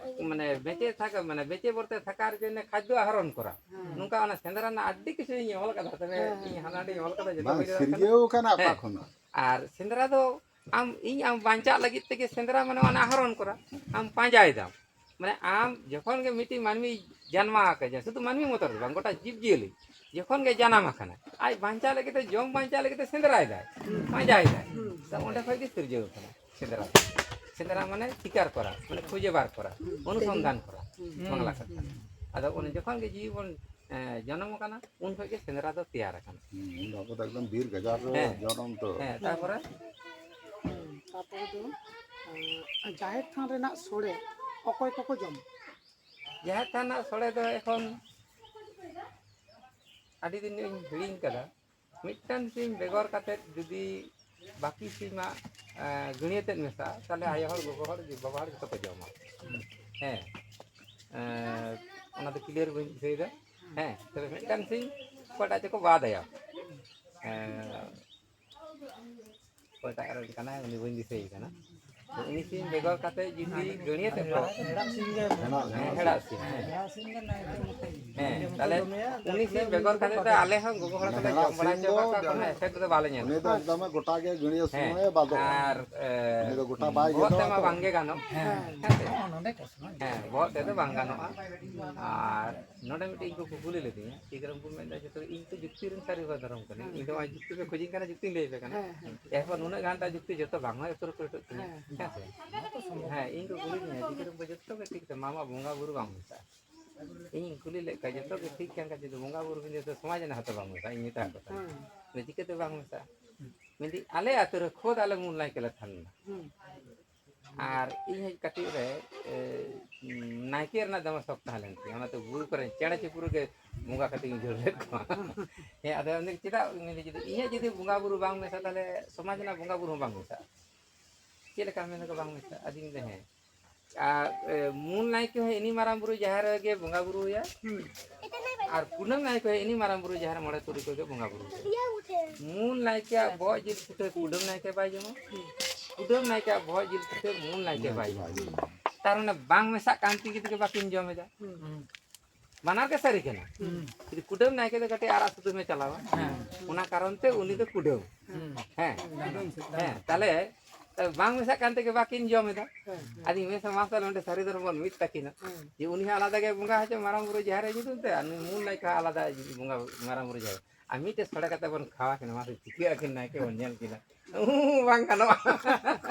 ᱢᱟᱱᱮ ᱵᱮᱸᱪᱮ ᱛᱷᱟᱠᱟ, ᱢᱟᱱᱮ ᱵᱮᱸᱪᱮ ᱵᱚᱨᱛᱮ ᱛᱷᱟᱠᱟᱨ ᱡᱚᱱᱱᱮ ᱠᱷᱟᱫᱽᱫᱚ ᱟᱦᱚᱨᱚᱱ ᱠᱚᱨᱟ᱾ ᱦᱮᱸ᱾ ᱱᱚᱝᱠᱟ ᱚᱱᱟ ᱥᱮᱸᱫᱽᱨᱟ ᱨᱮᱱᱟᱜ ᱟᱹᱰᱤ ᱠᱤᱪᱷᱩ ᱤᱧ ᱚᱞ ᱠᱟᱫᱟ, ᱛᱚᱵᱮ ᱦᱮᱸ, ᱦᱮᱸ᱾ ᱤᱧ ᱦᱟᱱᱟ ᱱᱟᱰᱮᱧ ᱚᱞ ᱠᱟᱫᱟ, ᱡᱚᱛᱚ ᱵᱟᱝ, ᱵᱟᱹᱧ ᱞᱟᱹᱭ ᱫᱟᱲᱮᱭᱟᱜ ᱠᱟᱱᱟ᱾ ᱥᱤᱨᱡᱟᱹᱣ ᱠᱟᱱᱟ ᱚᱠᱟ ᱦᱮᱸ᱾ ᱠᱷᱚᱱᱟᱜ? ᱟᱨ ᱥᱮᱸᱫᱽᱨᱟ ᱫᱚ ᱟᱢ, ᱤᱧ ᱟᱢ ᱵᱟᱧᱪᱟᱜ ᱞᱟᱹᱜᱤᱫ ᱛᱮᱜᱮ ᱥᱮᱸᱫᱽᱨᱟ, ᱢᱟᱱᱮ ᱚᱱᱟ ᱟᱦᱚᱨᱚᱱ ᱠᱚᱨᱟ, ᱟᱢ ᱯᱟᱸᱡᱟᱭ ᱫᱟᱢ᱾ ᱢᱟᱱᱮ ᱟᱢ ᱡᱚᱠᱷᱚᱱ ᱜᱮ ᱢᱤᱫᱴᱤᱡ ᱢᱟᱹᱱᱢᱤ ᱡᱟᱱᱢᱟ ᱟᱠᱟᱱᱟ, ᱥᱩᱫᱷᱩ ᱢᱟᱹᱱᱢᱤ ᱢᱚᱛᱚ ᱨᱮ ᱫᱚ ᱵᱟᱝ, ᱜᱚᱴᱟ ᱡᱤᱵᱽ ᱡᱤᱭᱟᱹᱞᱤ ᱡᱚᱠᱷᱚᱱ ᱜᱮ ᱡᱟᱱᱟᱢ ᱟᱠᱟᱱᱟ, ᱟᱡ ᱵᱟᱧᱪᱟᱣ ᱞᱟᱹᱜᱤᱫ ᱛᱮ, ᱡᱚᱢ ᱵᱟᱧᱪᱟᱣ ᱞᱟᱹᱜᱤᱫ ᱛᱮ ᱥᱮᱸᱫᱽᱨᱟᱭ ᱫᱟᱭ, ᱯᱟᱸᱡᱟᱭ ᱫᱟᱭ᱾ ᱛᱚ ᱚᱸᱰᱮ ᱠᱷᱚᱡ ᱜᱮ ᱥᱤᱨᱡᱟᱹᱣ ᱟᱠᱟᱱᱟ ᱥᱮᱸᱫᱽᱨᱟ ᱫᱚ᱾ ᱥᱮᱸᱫᱽᱨᱟ ᱢᱟᱱᱮ ᱥᱤᱠᱟᱨ ᱠᱚᱨᱟ, ᱢᱟᱱᱮ ᱠᱷᱩᱡᱮ ᱵᱟᱨ ᱠᱚᱨᱟ, ᱚᱱᱩᱥᱚᱱᱫᱷᱟᱱ ᱠᱚᱨᱟ, ᱵᱟᱝᱞᱟ ᱠᱟᱛᱷᱟ᱾ ᱟᱫᱚ ᱚᱱᱮ ᱡᱚᱠᱷᱚᱱ ᱜᱮ ᱡᱤᱣᱤ ᱵᱚᱱ ᱮ, ᱡᱚᱱᱚᱢ ᱟᱠᱟᱱᱟ, ᱩᱱ ᱠᱷᱚᱱ ᱜᱮ ᱥᱮᱸᱫᱽᱨᱟ ᱫᱚ ᱛᱮᱭᱟᱨ ᱟᱠᱟᱱᱟ᱾ ᱦᱩᱸ, ᱩᱱ ᱫᱚ ᱟᱵᱚ ᱫᱚ ᱮᱠᱫᱚᱢ ᱵᱤᱨ ᱜᱟᱡᱟᱲ ᱨᱮ ᱦᱮᱸ᱾ ᱡᱚᱱᱚᱢ ᱛᱚ᱾ ᱦᱮᱸ, ᱛᱟᱨᱯᱚᱨᱮ? ᱦᱩᱸ, ᱛᱟᱨᱯᱚᱨᱮ ᱫᱚ, ᱮ, ᱡᱟᱦᱮᱨ ᱛᱷᱟᱱ ᱨᱮᱱᱟᱜ ᱥᱚᱲᱮ ᱚᱠᱚᱭ ᱠᱚᱠᱚ ᱡᱚᱢᱟ? ᱡᱟᱦᱮᱨ ᱛᱷᱟᱱ ᱨᱮᱱᱟᱜ ᱥᱚᱲᱮ ᱫᱚ ᱮᱠᱷᱚᱱ ᱟᱹᱰᱤ ᱫᱤᱱ ᱤᱧ ᱦᱤᱲᱤᱧ ᱠᱟᱫᱟ᱾ ᱢᱤᱫᱴᱟᱝ ᱥᱤᱢ ᱵᱮᱜᱚᱨ ᱠᱟᱛᱮᱫ ᱡᱩᱫᱤ ᱵᱟᱹᱠᱤ ᱥᱤᱢᱟᱜ, ᱮ, ᱜᱟᱹᱲᱭᱟᱹ ᱛᱮᱫ ᱢᱮᱥᱟᱜᱼᱟ, ᱛᱟᱦᱞᱮ ᱟᱭᱳ ᱦᱚᱲ, ᱜᱚᱜᱚ ᱦᱚᱲ, ᱵᱟᱵᱟ ᱦᱚᱲ ᱡᱚᱛᱚ ᱠᱚ ᱡᱚᱢᱟ᱾ ᱦᱮᱸ᱾ ᱮ, ᱚᱱᱟ ᱫᱚ clear ᱵᱟᱹᱧ ᱫᱤᱥᱟᱹᱭᱮᱫᱟ᱾ ᱦᱮᱸ, ᱛᱚᱵᱮ ᱢᱤᱫᱴᱟᱝ ᱥᱤᱢ ᱚᱠᱚᱭᱴᱟᱜ ᱪᱚᱠᱚ ᱵᱟᱫ ᱟᱭᱟ᱾ ᱮ, ᱚᱠᱚᱭᱴᱟᱜ ᱨᱮᱱ ᱠᱟᱱᱟᱭ, ᱩᱱᱤ ᱵᱟᱹᱧ ᱫᱤᱥᱟᱹᱭᱮ ᱠᱟᱱᱟ᱾ ᱛᱚ, ᱩᱱᱤ ᱥᱤᱢ ᱵᱮᱜᱚᱨ ᱠᱟᱛᱮ ᱡᱩᱫᱤ ᱜᱟᱹᱲᱭᱟᱹ ᱛᱮ ᱠᱚ ᱦᱮᱲᱟᱜ ᱥᱤᱢ ᱜᱮ᱾ ᱦᱮᱸ, ᱦᱮᱲᱟᱜ ᱥᱤᱢ, ᱦᱮᱸ᱾ ᱦᱮᱲᱟᱜ ᱥᱤᱢ ᱜᱮ ᱱᱟᱭᱠᱮ ᱢᱚᱛᱚ᱾ ᱦᱮᱸ, ᱛᱟᱦᱞᱮ ᱩᱱᱤ ᱥᱤᱢ ᱵᱮᱜᱚᱨ ᱠᱟᱛᱮ ᱫᱚ ᱟᱞᱮ ᱦᱚᱸ ᱜᱚᱜᱚ ᱦᱚᱲ ᱠᱚᱞᱮ ᱡᱚᱢ ᱵᱟᱲᱟ ᱦᱚᱪᱚ ᱠᱟᱜ ᱠᱚᱣᱟ, ᱠᱳᱱᱳ effect ᱫᱚ ᱵᱟᱞᱮ ᱧᱮᱞ ᱩᱱᱤ ᱫᱚ ᱠᱟᱜᱼᱟ᱾ ᱮᱠᱫᱚᱢ ᱜᱚᱴᱟ ᱜᱮ ᱜᱟᱹᱲᱭᱟᱹ ᱦᱮᱸ, ᱥᱩᱨ ᱨᱮ ᱵᱟᱫᱚᱜᱼᱟ᱾ ᱟᱨ, ᱮ, ᱩᱱᱤ ᱫᱚ ᱜᱚᱴᱟ ᱵᱟᱭ ᱵᱚᱦᱚᱜ ᱜᱮᱫᱚᱜᱼᱟ ᱛᱮᱢᱟ ᱛᱚ᱾ ᱵᱟᱝᱜᱮ ᱜᱟᱱᱚᱜ᱾ ᱦᱮᱸ᱾ ᱦᱮᱸ ᱥᱮ? ᱦᱮᱸ, ᱵᱚᱦᱚᱜ ᱛᱮᱫᱚ ᱵᱟᱝ ᱜᱟᱱᱚᱜᱼᱟ᱾ ᱟᱨ ᱱᱚᱰᱮ ᱢᱤᱫᱴᱮᱡ ᱤᱧ ᱠᱚ ᱠᱩᱠᱞᱤ ᱞᱤᱫᱤᱧᱟ, ᱪᱤᱠᱟᱹ ᱩᱱᱠᱩ ᱢᱮᱱᱫᱟ, "ᱡᱚᱛᱚ ᱤᱧ ᱛᱚ ᱡᱩᱠᱛᱤ ᱨᱮᱱ ᱥᱟᱹᱨᱤ ᱦᱚᱲ ᱫᱷᱚᱨᱚᱢ ᱠᱟᱹᱱᱟᱹᱧ, ᱤᱧ ᱫᱚ ᱱᱚᱜᱼᱚᱭ ᱡᱩᱠᱛᱤ ᱯᱮ ᱠᱷᱚᱡᱤᱧ ᱠᱟᱱᱟ, ᱡᱩᱠᱛᱤᱧ ᱞᱟᱹᱭ ᱟᱯᱮ ᱠᱟᱱᱟ᱾ ᱦᱮᱸ, ᱦᱮᱸ᱾ ᱮᱨᱯᱚᱨ ᱱᱩᱱᱟᱹᱜ ᱜᱟᱱ ᱴᱟᱜ ᱡᱩᱠᱛᱤ ᱡᱚᱛᱚ ᱵᱟᱝ ᱦᱚᱸ ᱩᱛᱛᱚᱨ ᱠᱚ ᱩᱰᱩᱠ ᱛᱤᱧᱟ᱾ ᱦᱮᱸ᱾ ᱦᱮᱸ ᱥᱮ? ᱦᱮᱸ, ᱤᱧ ᱠᱚ ᱠᱩᱞᱤ ᱫᱤᱧᱟ, ᱡᱤᱠᱟᱹ ᱨᱮᱱ ᱠᱚ ᱡᱚᱛᱚ ᱜᱮ ᱴᱷᱤᱠ ᱛᱮ, ᱢᱟᱢᱟ ᱵᱚᱸᱜᱟ ᱵᱩᱨᱩ ᱵᱟᱝ ᱢᱮᱥᱟᱜᱼᱟ᱾ ᱤᱧᱤᱧ ᱠᱩᱞᱤ ᱞᱮᱫ ᱠᱚᱣᱟ, ᱡᱚᱛᱚ ᱜᱮ ᱴᱷᱤᱠ ᱠᱟᱱ ᱠᱷᱟᱱ ᱡᱩᱫᱤ ᱵᱚᱸᱜᱟ ᱵᱩᱨᱩ ᱵᱤᱱ ᱞᱟᱹᱭ ᱫᱟ, ᱥᱚᱢᱟᱡᱽ ᱨᱮᱱᱟᱜ ᱦᱚᱸᱛᱚ ᱵᱟᱝ ᱢᱮᱥᱟᱜᱼᱟ, ᱤᱧ ᱢᱮᱛᱟᱜ ᱠᱚ ᱛᱟᱦᱮᱸᱫ᱾ ᱦᱮᱸ᱾ ᱢᱮᱱᱫᱟᱹᱧ, ᱪᱤᱠᱟᱹᱛᱮ ᱵᱟᱝ ᱢᱮᱥᱟᱜᱼᱟ? ᱢᱮᱱᱫᱟᱹᱧ, ᱟᱞᱮ ᱟᱹᱛᱩ ᱨᱮ ᱠᱷᱳᱫᱽ ᱟᱞᱮ ᱢᱩᱞ ᱱᱟᱭᱠᱮ ᱞᱮ ᱛᱷᱟᱱ ᱮᱱᱟ᱾ ᱦᱮᱸ᱾ ᱟᱨ ᱤᱧ ᱦᱚᱸ ᱠᱟᱹᱴᱤᱡ ᱨᱮ, ᱮ, ᱱᱟᱭᱠᱮ ᱨᱮᱱᱟᱜ ᱫᱚᱢᱮ ᱥᱚᱠ ᱛᱟᱦᱮᱸ ᱞᱮᱱ ᱛᱤᱧᱟᱹ, ᱚᱱᱟᱛᱮ ᱵᱩᱨᱩ ᱠᱚᱨᱮ ᱪᱮᱬᱮ ᱪᱤᱯᱨᱩ ᱜᱮ ᱵᱚᱸᱜᱟ ᱠᱟᱛᱮ ᱤᱧ ᱩᱭᱦᱟᱹᱨ ᱞᱮᱫ ᱠᱚᱣᱟ᱾ ᱦᱮᱸ, ᱟᱫᱚ ᱩᱱᱤ ᱪᱮᱫᱟᱜ, ᱩᱱᱤ ᱡᱩᱫᱤ, ᱤᱧᱟᱹᱜ ᱡᱩᱫᱤ ᱵᱚᱸᱜᱟ ᱵᱩᱨᱩ ᱵᱟᱝ ᱢᱮᱥᱟᱜ, ᱛᱟᱦᱞᱮ ᱥᱚᱢᱟᱡᱽ ᱨᱮᱱᱟᱜ ᱵᱚᱸᱜᱟ ᱵᱩᱨᱩ ᱦᱚᱸ ᱵᱟᱝ ᱢᱮᱥᱟᱜᱼᱟ᱾ ᱪᱮᱫ ᱞᱮᱠᱟ ᱢᱮᱱ ᱫᱟᱠᱚ ᱵᱟᱝ ᱢᱮᱥᱟᱜᱼᱟ? ᱟᱫᱚᱧ ᱢᱮᱱᱫᱟ ᱦᱮᱸ᱾ ᱟᱨ, ᱮ, ᱢᱩᱞ ᱱᱟᱭᱠᱮ ᱦᱚᱸ ᱤᱱᱤ ᱢᱟᱨᱟᱝ ᱵᱩᱨᱩ ᱡᱟᱦᱮᱨ ᱨᱮᱜᱮ ᱵᱚᱸᱜᱟ ᱵᱩᱨᱩᱭᱟ᱾ ᱦᱩᱸ᱾ ᱟᱨ ᱠᱩᱰᱟᱹᱢ ᱱᱟᱭᱠᱮ ᱦᱚᱸ ᱤᱱᱤ ᱢᱟᱨᱟᱝ ᱵᱩᱨᱩ ᱡᱟᱦᱮᱨ ᱢᱚᱬᱮ ᱛᱩᱨᱩᱭ ᱠᱚᱜᱮ ᱵᱚᱸᱜᱟ ᱵᱩᱨᱩᱭᱟ᱾ ᱢᱩᱞ ᱱᱟᱭᱠᱮᱭᱟᱜ ᱵᱚᱦᱚᱜ ᱡᱤᱞ ᱯᱤᱴᱷᱟᱹ ᱠᱩᱰᱟᱹᱢ ᱱᱟᱭᱠᱮ ᱵᱟᱭ ᱡᱚᱢᱟ᱾ ᱠᱩᱰᱟᱹᱢ ᱱᱟᱭᱠᱮᱭᱟᱜ ᱵᱚᱦᱚᱜ ᱡᱤᱞ ᱯᱤᱴᱷᱟᱹ ᱢᱩᱞ ᱱᱟᱭᱠᱮ ᱵᱟᱭ ᱡᱚᱢᱟ᱾ ᱛᱟᱨ ᱢᱟᱱᱮ ᱵᱟᱝ ᱢᱮᱥᱟᱜ ᱠᱟᱱ ᱛᱮᱜᱮ ᱵᱟᱹᱠᱤᱱ ᱡᱚᱢ ᱮᱫᱟ᱾ ᱦᱩᱸ᱾ ᱵᱟᱱᱟᱨ ᱜᱮ ᱥᱟᱹᱨᱤ ᱠᱟᱱᱟ᱾ ᱦᱩᱸ᱾ ᱡᱩᱫᱤ ᱠᱩᱰᱟᱹᱢ ᱱᱟᱭᱠᱮ ᱫᱚ ᱠᱟᱹᱴᱤᱡ ᱟᱨᱟᱜ ᱥᱩᱛᱟᱹᱢᱮ ᱪᱟᱞᱟᱣᱟ, ᱦᱮᱸ᱾ ᱚᱱᱟ ᱠᱟᱨᱚᱱ ᱛᱮ ᱩᱱᱤ ᱫᱚ ᱠᱩᱰᱟᱹᱢ᱾ ᱦᱩᱸ᱾ ᱦᱮᱸ᱾ ᱠᱩᱰᱟᱹᱢ ᱥᱮᱫ ᱦᱮᱸ, ᱛᱟᱦᱞᱮ, ᱛᱟᱦᱞᱮ ᱵᱟᱝ ᱢᱮᱥᱟᱜ ᱠᱟᱱ ᱛᱮᱜᱮ ᱵᱟᱹᱠᱤᱱ ᱡᱚᱢ ᱮᱫᱟ᱾ ᱦᱮᱸ, ᱦᱮᱸ᱾ ᱟᱫᱚᱧ ᱢᱮᱱᱫᱟ, ᱢᱟ ᱛᱟᱦᱞᱮ ᱚᱸᱰᱮ ᱥᱟᱹᱨᱤ ᱫᱷᱚᱨᱚᱢ ᱵᱚᱱ ᱢᱤᱫ ᱛᱟᱹᱠᱤᱱᱟ᱾ ᱦᱮᱸ᱾ ᱡᱮ ᱩᱱᱤ ᱦᱚᱸ ᱟᱞᱟᱫᱟ ᱜᱮ ᱵᱚᱸᱜᱟ ᱦᱚᱪᱚ, ᱢᱟᱨᱟᱝ ᱵᱩᱨᱩ ᱡᱟᱦᱮᱨ ᱨᱮ ᱧᱩᱛᱩᱢ ᱛᱮ, ᱟᱨ ᱱᱩᱭ ᱢᱩᱞ ᱱᱟᱭᱠᱮ ᱦᱚᱸ ᱟᱞᱟᱫᱟ ᱵᱚᱸᱜᱟ, ᱢᱟᱨᱟᱝ ᱵᱩᱨᱩ ᱡᱟᱦᱮᱨ᱾ ᱟᱨ ᱢᱤᱫᱴᱮᱡ ᱥᱚᱲᱮ ᱠᱟᱛᱮ ᱵᱚᱱ ᱠᱷᱟᱣᱟ ᱠᱤᱱᱟ, ᱢᱟ ᱥᱮ ᱪᱤᱠᱟᱹᱜ ᱟᱹᱠᱤᱱ ᱱᱟᱭᱠᱮ ᱵᱚᱱ ᱧᱮᱞ ᱠᱤᱱᱟ᱾ ᱩᱸ, ᱵᱟᱝ ᱜᱟᱱᱚᱜᱼᱟ᱾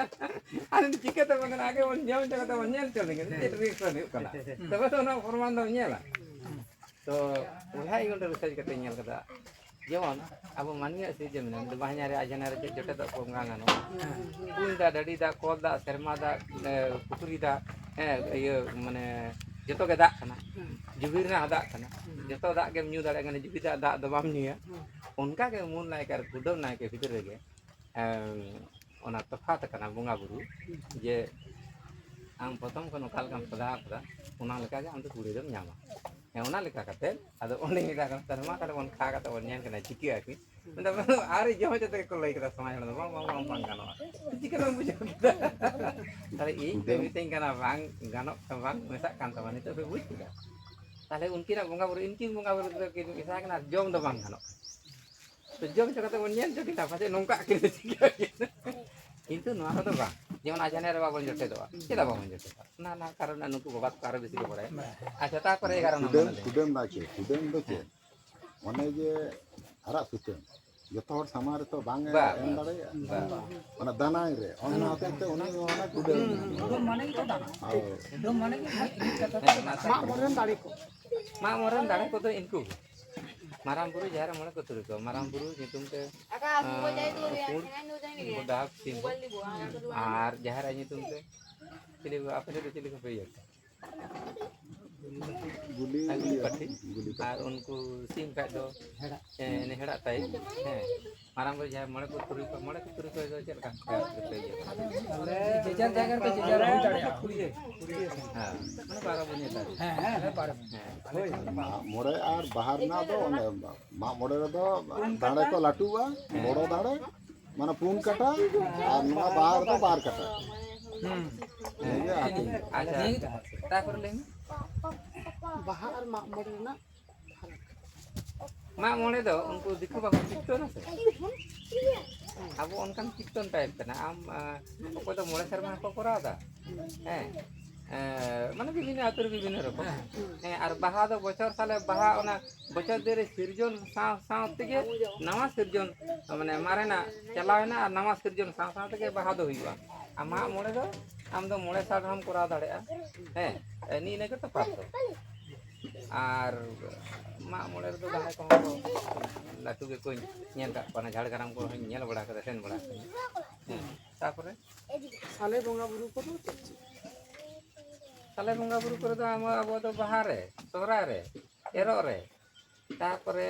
ᱟᱨ ᱪᱤᱠᱟᱹᱛᱮ ᱵᱟᱝ ᱜᱟᱱᱚᱜᱼᱟ? ᱟᱜᱮ ᱵᱚᱱ ᱡᱚᱢ ᱦᱚᱪᱚ ᱠᱟᱛᱮ ᱵᱚᱱ ᱧᱮᱞ ᱦᱚᱪᱚ ᱞᱮᱱᱜᱮ, ᱪᱮᱫ reaction ᱦᱩᱭᱩᱜ ᱠᱟᱱᱟ, ᱛᱚᱵᱮ ᱛᱚ ᱚᱱᱟ ᱯᱨᱚᱢᱟᱱ ᱫᱚᱢ ᱧᱮᱞᱟ᱾ ᱛᱚ ᱚᱱᱟ ᱤᱧ ᱚᱸᱰᱮ research ᱠᱟᱛᱮ ᱧᱮᱞ ᱠᱟᱫᱟ, ᱡᱮᱢᱚᱱ ᱟᱵᱚ ᱢᱟᱹᱱᱢᱤᱭᱟᱜ system ᱢᱮᱱᱟᱜᱼᱟ, ᱵᱟᱦᱧᱟᱨᱮ ᱟᱡᱷᱱᱟᱨᱮ ᱪᱮᱫ ᱡᱚᱴᱮᱫᱚᱜ ᱠᱚ ᱵᱟᱝ ᱜᱟᱱᱚᱜᱼᱟ᱾ ᱠᱩᱧ ᱫᱟᱜ, ᱰᱟᱹᱰᱤ ᱫᱟᱜ, ᱠᱚᱞ ᱫᱟᱜ, ᱥᱮᱨᱢᱟ ᱫᱟᱜ, ᱮ, ᱯᱩᱠᱷᱨᱤ ᱫᱟᱜ, ᱦᱮᱸ, ᱤᱭᱟᱹ ᱢᱟᱱᱮ ᱡᱚᱛᱚ ᱜᱮ ᱫᱟᱜ ᱠᱟᱱᱟ, ᱡᱩᱜᱤ ᱨᱮᱱᱟᱜ ᱦᱚᱸ ᱫᱟᱜ ᱠᱟᱱᱟ, ᱡᱚᱛᱚ ᱫᱟᱜ ᱜᱮᱢ ᱧᱩ ᱫᱟᱲᱮᱭᱟᱜ ᱠᱟᱱᱟ, ᱡᱩᱜᱤ ᱫᱟᱜ, ᱫᱟᱜ ᱫᱚ ᱵᱟᱢ ᱧᱩᱭᱟ᱾ ᱚᱱᱠᱟ ᱜᱮ ᱢᱩᱞ ᱱᱟᱭᱠᱮ ᱟᱨ ᱠᱩᱰᱟᱹᱢ ᱱᱟᱭᱠᱮ ᱵᱷᱤᱛᱨᱤ ᱨᱮᱜᱮ ᱮᱢ, ᱚᱱᱟ ᱛᱚᱯᱷᱟᱛ ᱠᱟᱱᱟ ᱵᱚᱸᱜᱟ ᱵᱩᱨᱩ, ᱡᱮ ᱟᱢ ᱯᱨᱚᱛᱷᱚᱢ ᱠᱷᱚᱱ ᱚᱠᱟ ᱞᱮᱠᱟᱢ ᱥᱟᱫᱷᱟᱣ ᱠᱟᱫᱟ, ᱚᱱᱟ ᱞᱮᱠᱟᱜᱮ ᱟᱢ ᱫᱚ ᱠᱩᱲᱤ ᱫᱚᱢ ᱧᱟᱢᱟ᱾ ᱦᱮᱸ, ᱚᱱᱟ ᱞᱮᱠᱟ ᱠᱟᱛᱮ ᱟᱫᱚ ᱚᱸᱰᱮᱧ ᱢᱮᱛᱟᱜ ᱠᱟᱱᱟ, "ᱛᱟᱦᱞᱮ ᱢᱟ ᱛᱟᱦᱞᱮ ᱵᱚᱱ ᱠᱷᱟ ᱠᱟᱛᱮ ᱵᱚᱱ ᱧᱮᱞ ᱠᱟᱱᱟ, ᱪᱤᱠᱟᱹᱜᱼᱟ ᱠᱤ?" ᱢᱮᱱᱫᱟ, "ᱟᱹᱣᱨᱤ ᱡᱚᱢ ᱦᱚᱪᱚ ᱛᱮᱜᱮ ᱠᱚ ᱞᱟᱹᱭ ᱠᱮᱫᱟ ᱥᱚᱢᱟᱡᱽ ᱦᱚᱲ ᱫᱚ, 'ᱵᱟᱝ, ᱵᱟᱝ, ᱵᱟᱝ, ᱵᱟᱝ ᱜᱟᱱᱚᱜᱼᱟ.'" ᱪᱤᱠᱟᱹ ᱵᱟᱢ ᱵᱩᱡᱷᱟᱹᱣ ᱠᱮᱫᱟ? ᱛᱟᱦᱞᱮ ᱤᱧ ᱯᱮ ᱢᱤᱛᱟᱹᱧ ᱠᱟᱱᱟ ᱵᱟᱝ ᱜᱟᱱᱚᱜ ᱠᱟᱱᱟ, ᱵᱟᱝ ᱢᱮᱥᱟᱜ ᱠᱟᱱ ᱛᱟᱢᱟ, ᱱᱤᱛᱚᱜ ᱯᱮ ᱵᱩᱡᱽ ᱠᱮᱫᱟ? ᱛᱟᱦᱞᱮ ᱩᱱᱠᱤᱱᱟᱜ ᱵᱚᱸᱜᱟ ᱵᱩᱨᱩ, ᱩᱱᱠᱤᱱ ᱵᱚᱸᱜᱟ ᱵᱩᱨᱩ ᱫᱚ ᱠᱤᱱ ᱢᱮᱥᱟ ᱠᱟᱱᱟ ᱟᱨ ᱡᱚᱢ ᱫᱚ ᱵᱟᱝ ᱜᱟᱱᱚᱜ ᱠᱟᱱᱟ᱾ ᱛᱚ ᱡᱚᱢ ᱦᱚᱪᱚ ᱠᱟᱛᱮ ᱵᱚᱱ ᱧᱮᱞ ᱦᱚᱪᱚ ᱠᱤᱱᱟ, ᱯᱟᱪᱮᱫ ᱱᱚᱝᱠᱟ ᱟᱹᱠᱤᱱ ᱫᱚ ᱪᱤᱠᱟᱹ ᱟᱹᱠᱤᱱ? ᱠᱤᱱᱛᱩ ᱱᱚᱣᱟ ᱠᱚᱫᱚ ᱵᱟᱝ, ᱡᱮᱢᱚᱱ ᱟᱡᱷᱟᱨ ᱨᱮ ᱵᱟᱵᱚᱱ ᱡᱚᱴᱮᱫᱚᱜᱼᱟ, ᱪᱮᱫᱟᱜ ᱵᱟᱵᱚᱱ ᱡᱚᱴᱮᱫᱚᱜᱼᱟ? ᱚᱱᱟ, ᱚᱱᱟ ᱠᱟᱨᱚᱱ ᱱᱩᱠᱩ ᱵᱟᱵᱟ ᱛᱟᱠᱚ ᱟᱨᱚ ᱵᱮᱥᱤ ᱠᱚ ᱵᱟᱲᱟᱭᱟ᱾ ᱟᱪᱪᱷᱟ, ᱛᱟᱨᱯᱚᱨᱮ ᱮᱜᱟᱨᱚ ᱱᱚᱢᱵᱚᱨ ᱠᱩᱰᱟᱹᱢ, ᱞᱟᱹᱭ ᱢᱮ᱾ ᱠᱩᱰᱟᱹᱢ ᱫᱚ ᱪᱮᱫ? ᱠᱩᱰᱟᱹᱢ ᱫᱚ ᱪᱮᱫ? ᱦᱮᱸ᱾ ᱚᱱᱮ ᱡᱮ ᱟᱨᱟᱜ ᱥᱩᱛᱟᱹᱢ ᱡᱚᱛᱚ ᱦᱚᱲ ᱥᱟᱢᱟᱝ ᱨᱮᱛᱚ ᱵᱟᱝ ᱮ ᱵᱟ, ᱮᱢ ᱵᱟ, ᱫᱟᱲᱮᱭᱟᱜᱼᱟ᱾ ᱵᱟ᱾ ᱚᱱᱟ ᱫᱟᱱᱟᱝ ᱨᱮ, ᱚᱱᱟ ᱦᱚᱛᱮᱡ ᱛᱮ ᱩᱱᱤ ᱫᱚ ᱚᱱᱟ ᱠᱩᱰᱟᱹᱢ᱾ ᱠᱩᱰᱟᱹᱢ ᱢᱟᱱᱮ ᱜᱮᱛᱚ ᱫᱟᱱᱟᱝ᱾ ᱦᱳᱭ᱾ ᱠᱩᱰᱟᱹᱢ ᱢᱟᱱᱮ ᱜᱮ ᱢᱤᱫ ᱠᱟᱛᱷᱟ ᱛᱮ ᱫᱟᱱᱟᱝ᱾ ᱢᱟᱜ ᱢᱚᱬᱮ ᱨᱮᱱ ᱫᱟᱲᱮ ᱠᱚ᱾ ᱢᱟᱜ ᱢᱚᱬᱮ ᱨᱮᱱ ᱫᱟᱲᱮ ᱠᱚᱫᱚ ᱤᱱᱠᱩ ᱜᱮ᱾ ᱢᱟᱨᱟᱝ ᱵᱩᱨᱩ, ᱡᱟᱦᱮᱨ ᱢᱚᱬᱮ ᱠᱚ ᱛᱩᱨᱩᱭ ᱠᱚ᱾ ᱢᱟᱨᱟᱝ ᱵᱩᱨᱩ ᱧᱩᱛᱩᱢ ᱛᱮ, ᱟᱸ, ᱯᱩᱸᱰ, ᱯᱩᱸᱰ ᱰᱟᱦᱟᱠ ᱥᱤᱢ ᱠᱚ᱾ ᱟᱨ ᱡᱟᱦᱮᱨ ᱟᱭᱳ ᱧᱩᱛᱩᱢ ᱛᱮ ᱪᱤᱞᱤ ᱠᱚ, ᱟᱯᱮ ᱥᱮᱫ ᱫᱚ ᱪᱤᱞᱤ ᱠᱚᱯᱮ ᱤᱭᱟᱹ ᱠᱚᱣᱟ? ᱜᱩᱞᱤ, ᱟᱨ ᱜᱩᱞᱤ ᱯᱟᱹᱴᱷᱤ᱾ ᱜᱩᱞᱤ ᱯᱟᱹᱴᱷᱤ᱾ ᱟᱨ ᱩᱱᱠᱩ ᱥᱤᱢ ᱠᱷᱟᱡ ᱫᱚ, ᱦᱮᱸ, ᱦᱮᱲᱟᱜ ᱴᱟᱭᱤᱯ᱾ ᱦᱮᱸ᱾ ᱢᱟᱨᱟᱝ ᱵᱩᱨᱩ ᱡᱟᱦᱮᱸ ᱢᱚᱬᱮ ᱠᱚ ᱛᱩᱨᱩᱭ ᱠᱚ, ᱢᱚᱬᱮ ᱠᱚ ᱛᱩᱨᱩᱭ ᱠᱚ ᱫᱚ ᱪᱮᱫ ᱞᱮᱠᱟ? ᱡᱮᱡᱟᱨ ᱡᱟᱭᱜᱟ ᱨᱮᱠᱚ ᱡᱮᱡᱟᱨ ᱦᱩᱭ ᱫᱟᱲᱮᱭᱟᱜᱼᱟ᱾ ᱦᱮᱸ, ᱢᱟᱱᱮ ᱵᱟᱨᱚ ᱵᱚᱱ ᱧᱮᱞ ᱫᱟᱲᱮᱭᱟᱜᱼᱟ᱾ ᱦᱮᱸ, ᱦᱮᱸ, ᱵᱟᱨᱚ᱾ ᱦᱮᱸ᱾ ᱦᱳᱭ, ᱢᱟᱜ ᱢᱚᱬᱮ ᱟᱨ ᱵᱟᱦᱟ ᱨᱮᱱᱟᱜ ᱫᱚ ᱚᱱᱮ ᱢᱟᱜ ᱢᱚᱬᱮ ᱨᱮᱫᱚ ᱫᱟᱲᱮ ᱠᱚ ᱞᱟᱹᱴᱩᱜᱼᱟ, ᱦᱮᱸ᱾ ᱵᱚᱲᱚ ᱫᱟᱲᱮ, ᱢᱟᱱᱮ ᱯᱩᱱ ᱠᱟᱴᱟ, ᱟᱨ ᱱᱚᱣᱟ ᱵᱟᱦᱟ ᱨᱮᱫᱚ ᱵᱟᱨ ᱠᱟᱴᱟ᱾ ᱦᱩᱸ᱾ ᱤᱱᱟᱹᱜᱮ ᱦᱟᱹᱴᱤᱧ᱾ ᱟᱪᱪᱷᱟ, ᱛᱟᱨᱯᱚᱨᱮ ᱞᱟᱹᱭ ᱢᱮ᱾ ᱵᱟᱦᱟ ᱟᱨ ᱢᱟᱜ ᱢᱚᱬᱮ ᱨᱮᱱᱟᱜ ᱯᱷᱟᱨᱟᱠ᱾ ᱢᱟᱜ ᱢᱚᱬᱮ ᱫᱚ ᱩᱱᱠᱩ ᱫᱤᱠᱩ ᱵᱟᱠᱚ ᱠᱤᱨᱛᱚᱱᱟ ᱥᱮ? ᱟᱵᱚ ᱚᱱᱠᱟᱱ ᱠᱤᱨᱛᱚᱱ ᱴᱟᱭᱤᱯ ᱠᱟᱱᱟ᱾ ᱟᱢ, ᱟᱸ, ᱚᱠᱚᱭ ᱫᱚ ᱢᱚᱬᱮ ᱥᱮᱨᱢᱟ ᱦᱚᱸᱠᱚ ᱠᱚᱨᱟᱣ ᱮᱫᱟ᱾ ᱦᱮᱸ᱾ ᱮᱸ, ᱢᱟᱱᱮ ᱵᱤᱵᱷᱤᱱᱱᱚ ᱟᱹᱛᱩ ᱨᱮ ᱵᱤᱵᱷᱤᱱᱱᱚ ᱨᱚᱠᱚᱢ᱾ ᱦᱮᱸ, ᱟᱨ ᱵᱟᱦᱟ ᱫᱚ ᱵᱚᱪᱷᱚᱨ ᱥᱟᱞᱮ ᱵᱟᱦᱟ, ᱚᱱᱟ ᱵᱚᱪᱷᱚᱨ ᱫᱤᱱ ᱨᱮ ᱥᱤᱨᱡᱚᱱ ᱥᱟᱶ ᱥᱟᱶ ᱛᱮᱜᱮ ᱱᱟᱣᱟ ᱥᱤᱨᱡᱚᱱ, ᱢᱟᱱᱮ ᱢᱟᱨᱮᱱᱟᱜ ᱪᱟᱞᱟᱣᱮᱱᱟ ᱟᱨ ᱱᱟᱣᱟ ᱥᱤᱨᱡᱚᱱ ᱥᱟᱶ ᱥᱟᱶ ᱛᱮᱜᱮ ᱵᱟᱦᱟ ᱫᱚ ᱦᱩᱭᱩᱜᱼᱟ᱾ ᱟᱨ ᱢᱟᱜ ᱢᱚᱬᱮ ᱫᱚ ᱟᱢ ᱫᱚ ᱢᱚᱬᱮ ᱥᱟᱞ ᱨᱮᱦᱚᱸᱢ ᱠᱚᱨᱟᱣ ᱫᱟᱲᱮᱭᱟᱜᱼᱟ᱾ ᱦᱮᱸ, ᱱᱤᱭᱟᱹ ᱤᱱᱟᱹ ᱜᱮ ᱛᱚᱯᱷᱟᱛ ᱫᱚ᱾ ᱟᱨ ᱢᱟᱜ ᱢᱚᱬᱮ ᱨᱮᱫᱚ ᱡᱟᱦᱟᱸᱭ ᱠᱚᱦᱚᱸ ᱠᱚ ᱞᱟᱹᱴᱩ ᱜᱮᱠᱚᱧ ᱧᱮᱞ ᱠᱟᱜ ᱠᱚᱣᱟ, ᱚᱱᱟ ᱡᱷᱟᱲᱜᱨᱟᱢ ᱠᱚᱨᱮ ᱦᱚᱸᱧ ᱧᱮᱞ ᱵᱟᱲᱟ ᱠᱟᱫᱟ, ᱥᱮᱱ ᱵᱟᱲᱟ ᱠᱟᱱᱟ᱾ ᱦᱮᱸ, ᱛᱟᱯᱚᱨᱮ ᱥᱟᱞᱮ ᱵᱚᱸᱜᱟ ᱵᱩᱨᱩ ᱠᱚᱫᱚ ᱪᱮᱫ ᱪᱮᱫ? ᱥᱟᱞᱮ ᱵᱚᱸᱜᱟ ᱵᱩᱨᱩ ᱠᱚᱨᱮ ᱫᱚ ᱟᱵᱚ, ᱟᱵᱚ ᱫᱚ ᱵᱟᱦᱟ ᱨᱮ, ᱥᱚᱦᱨᱟᱭ ᱨᱮ, ᱮᱨᱚᱜ ᱨᱮ, ᱛᱟᱨᱯᱚᱨᱮ,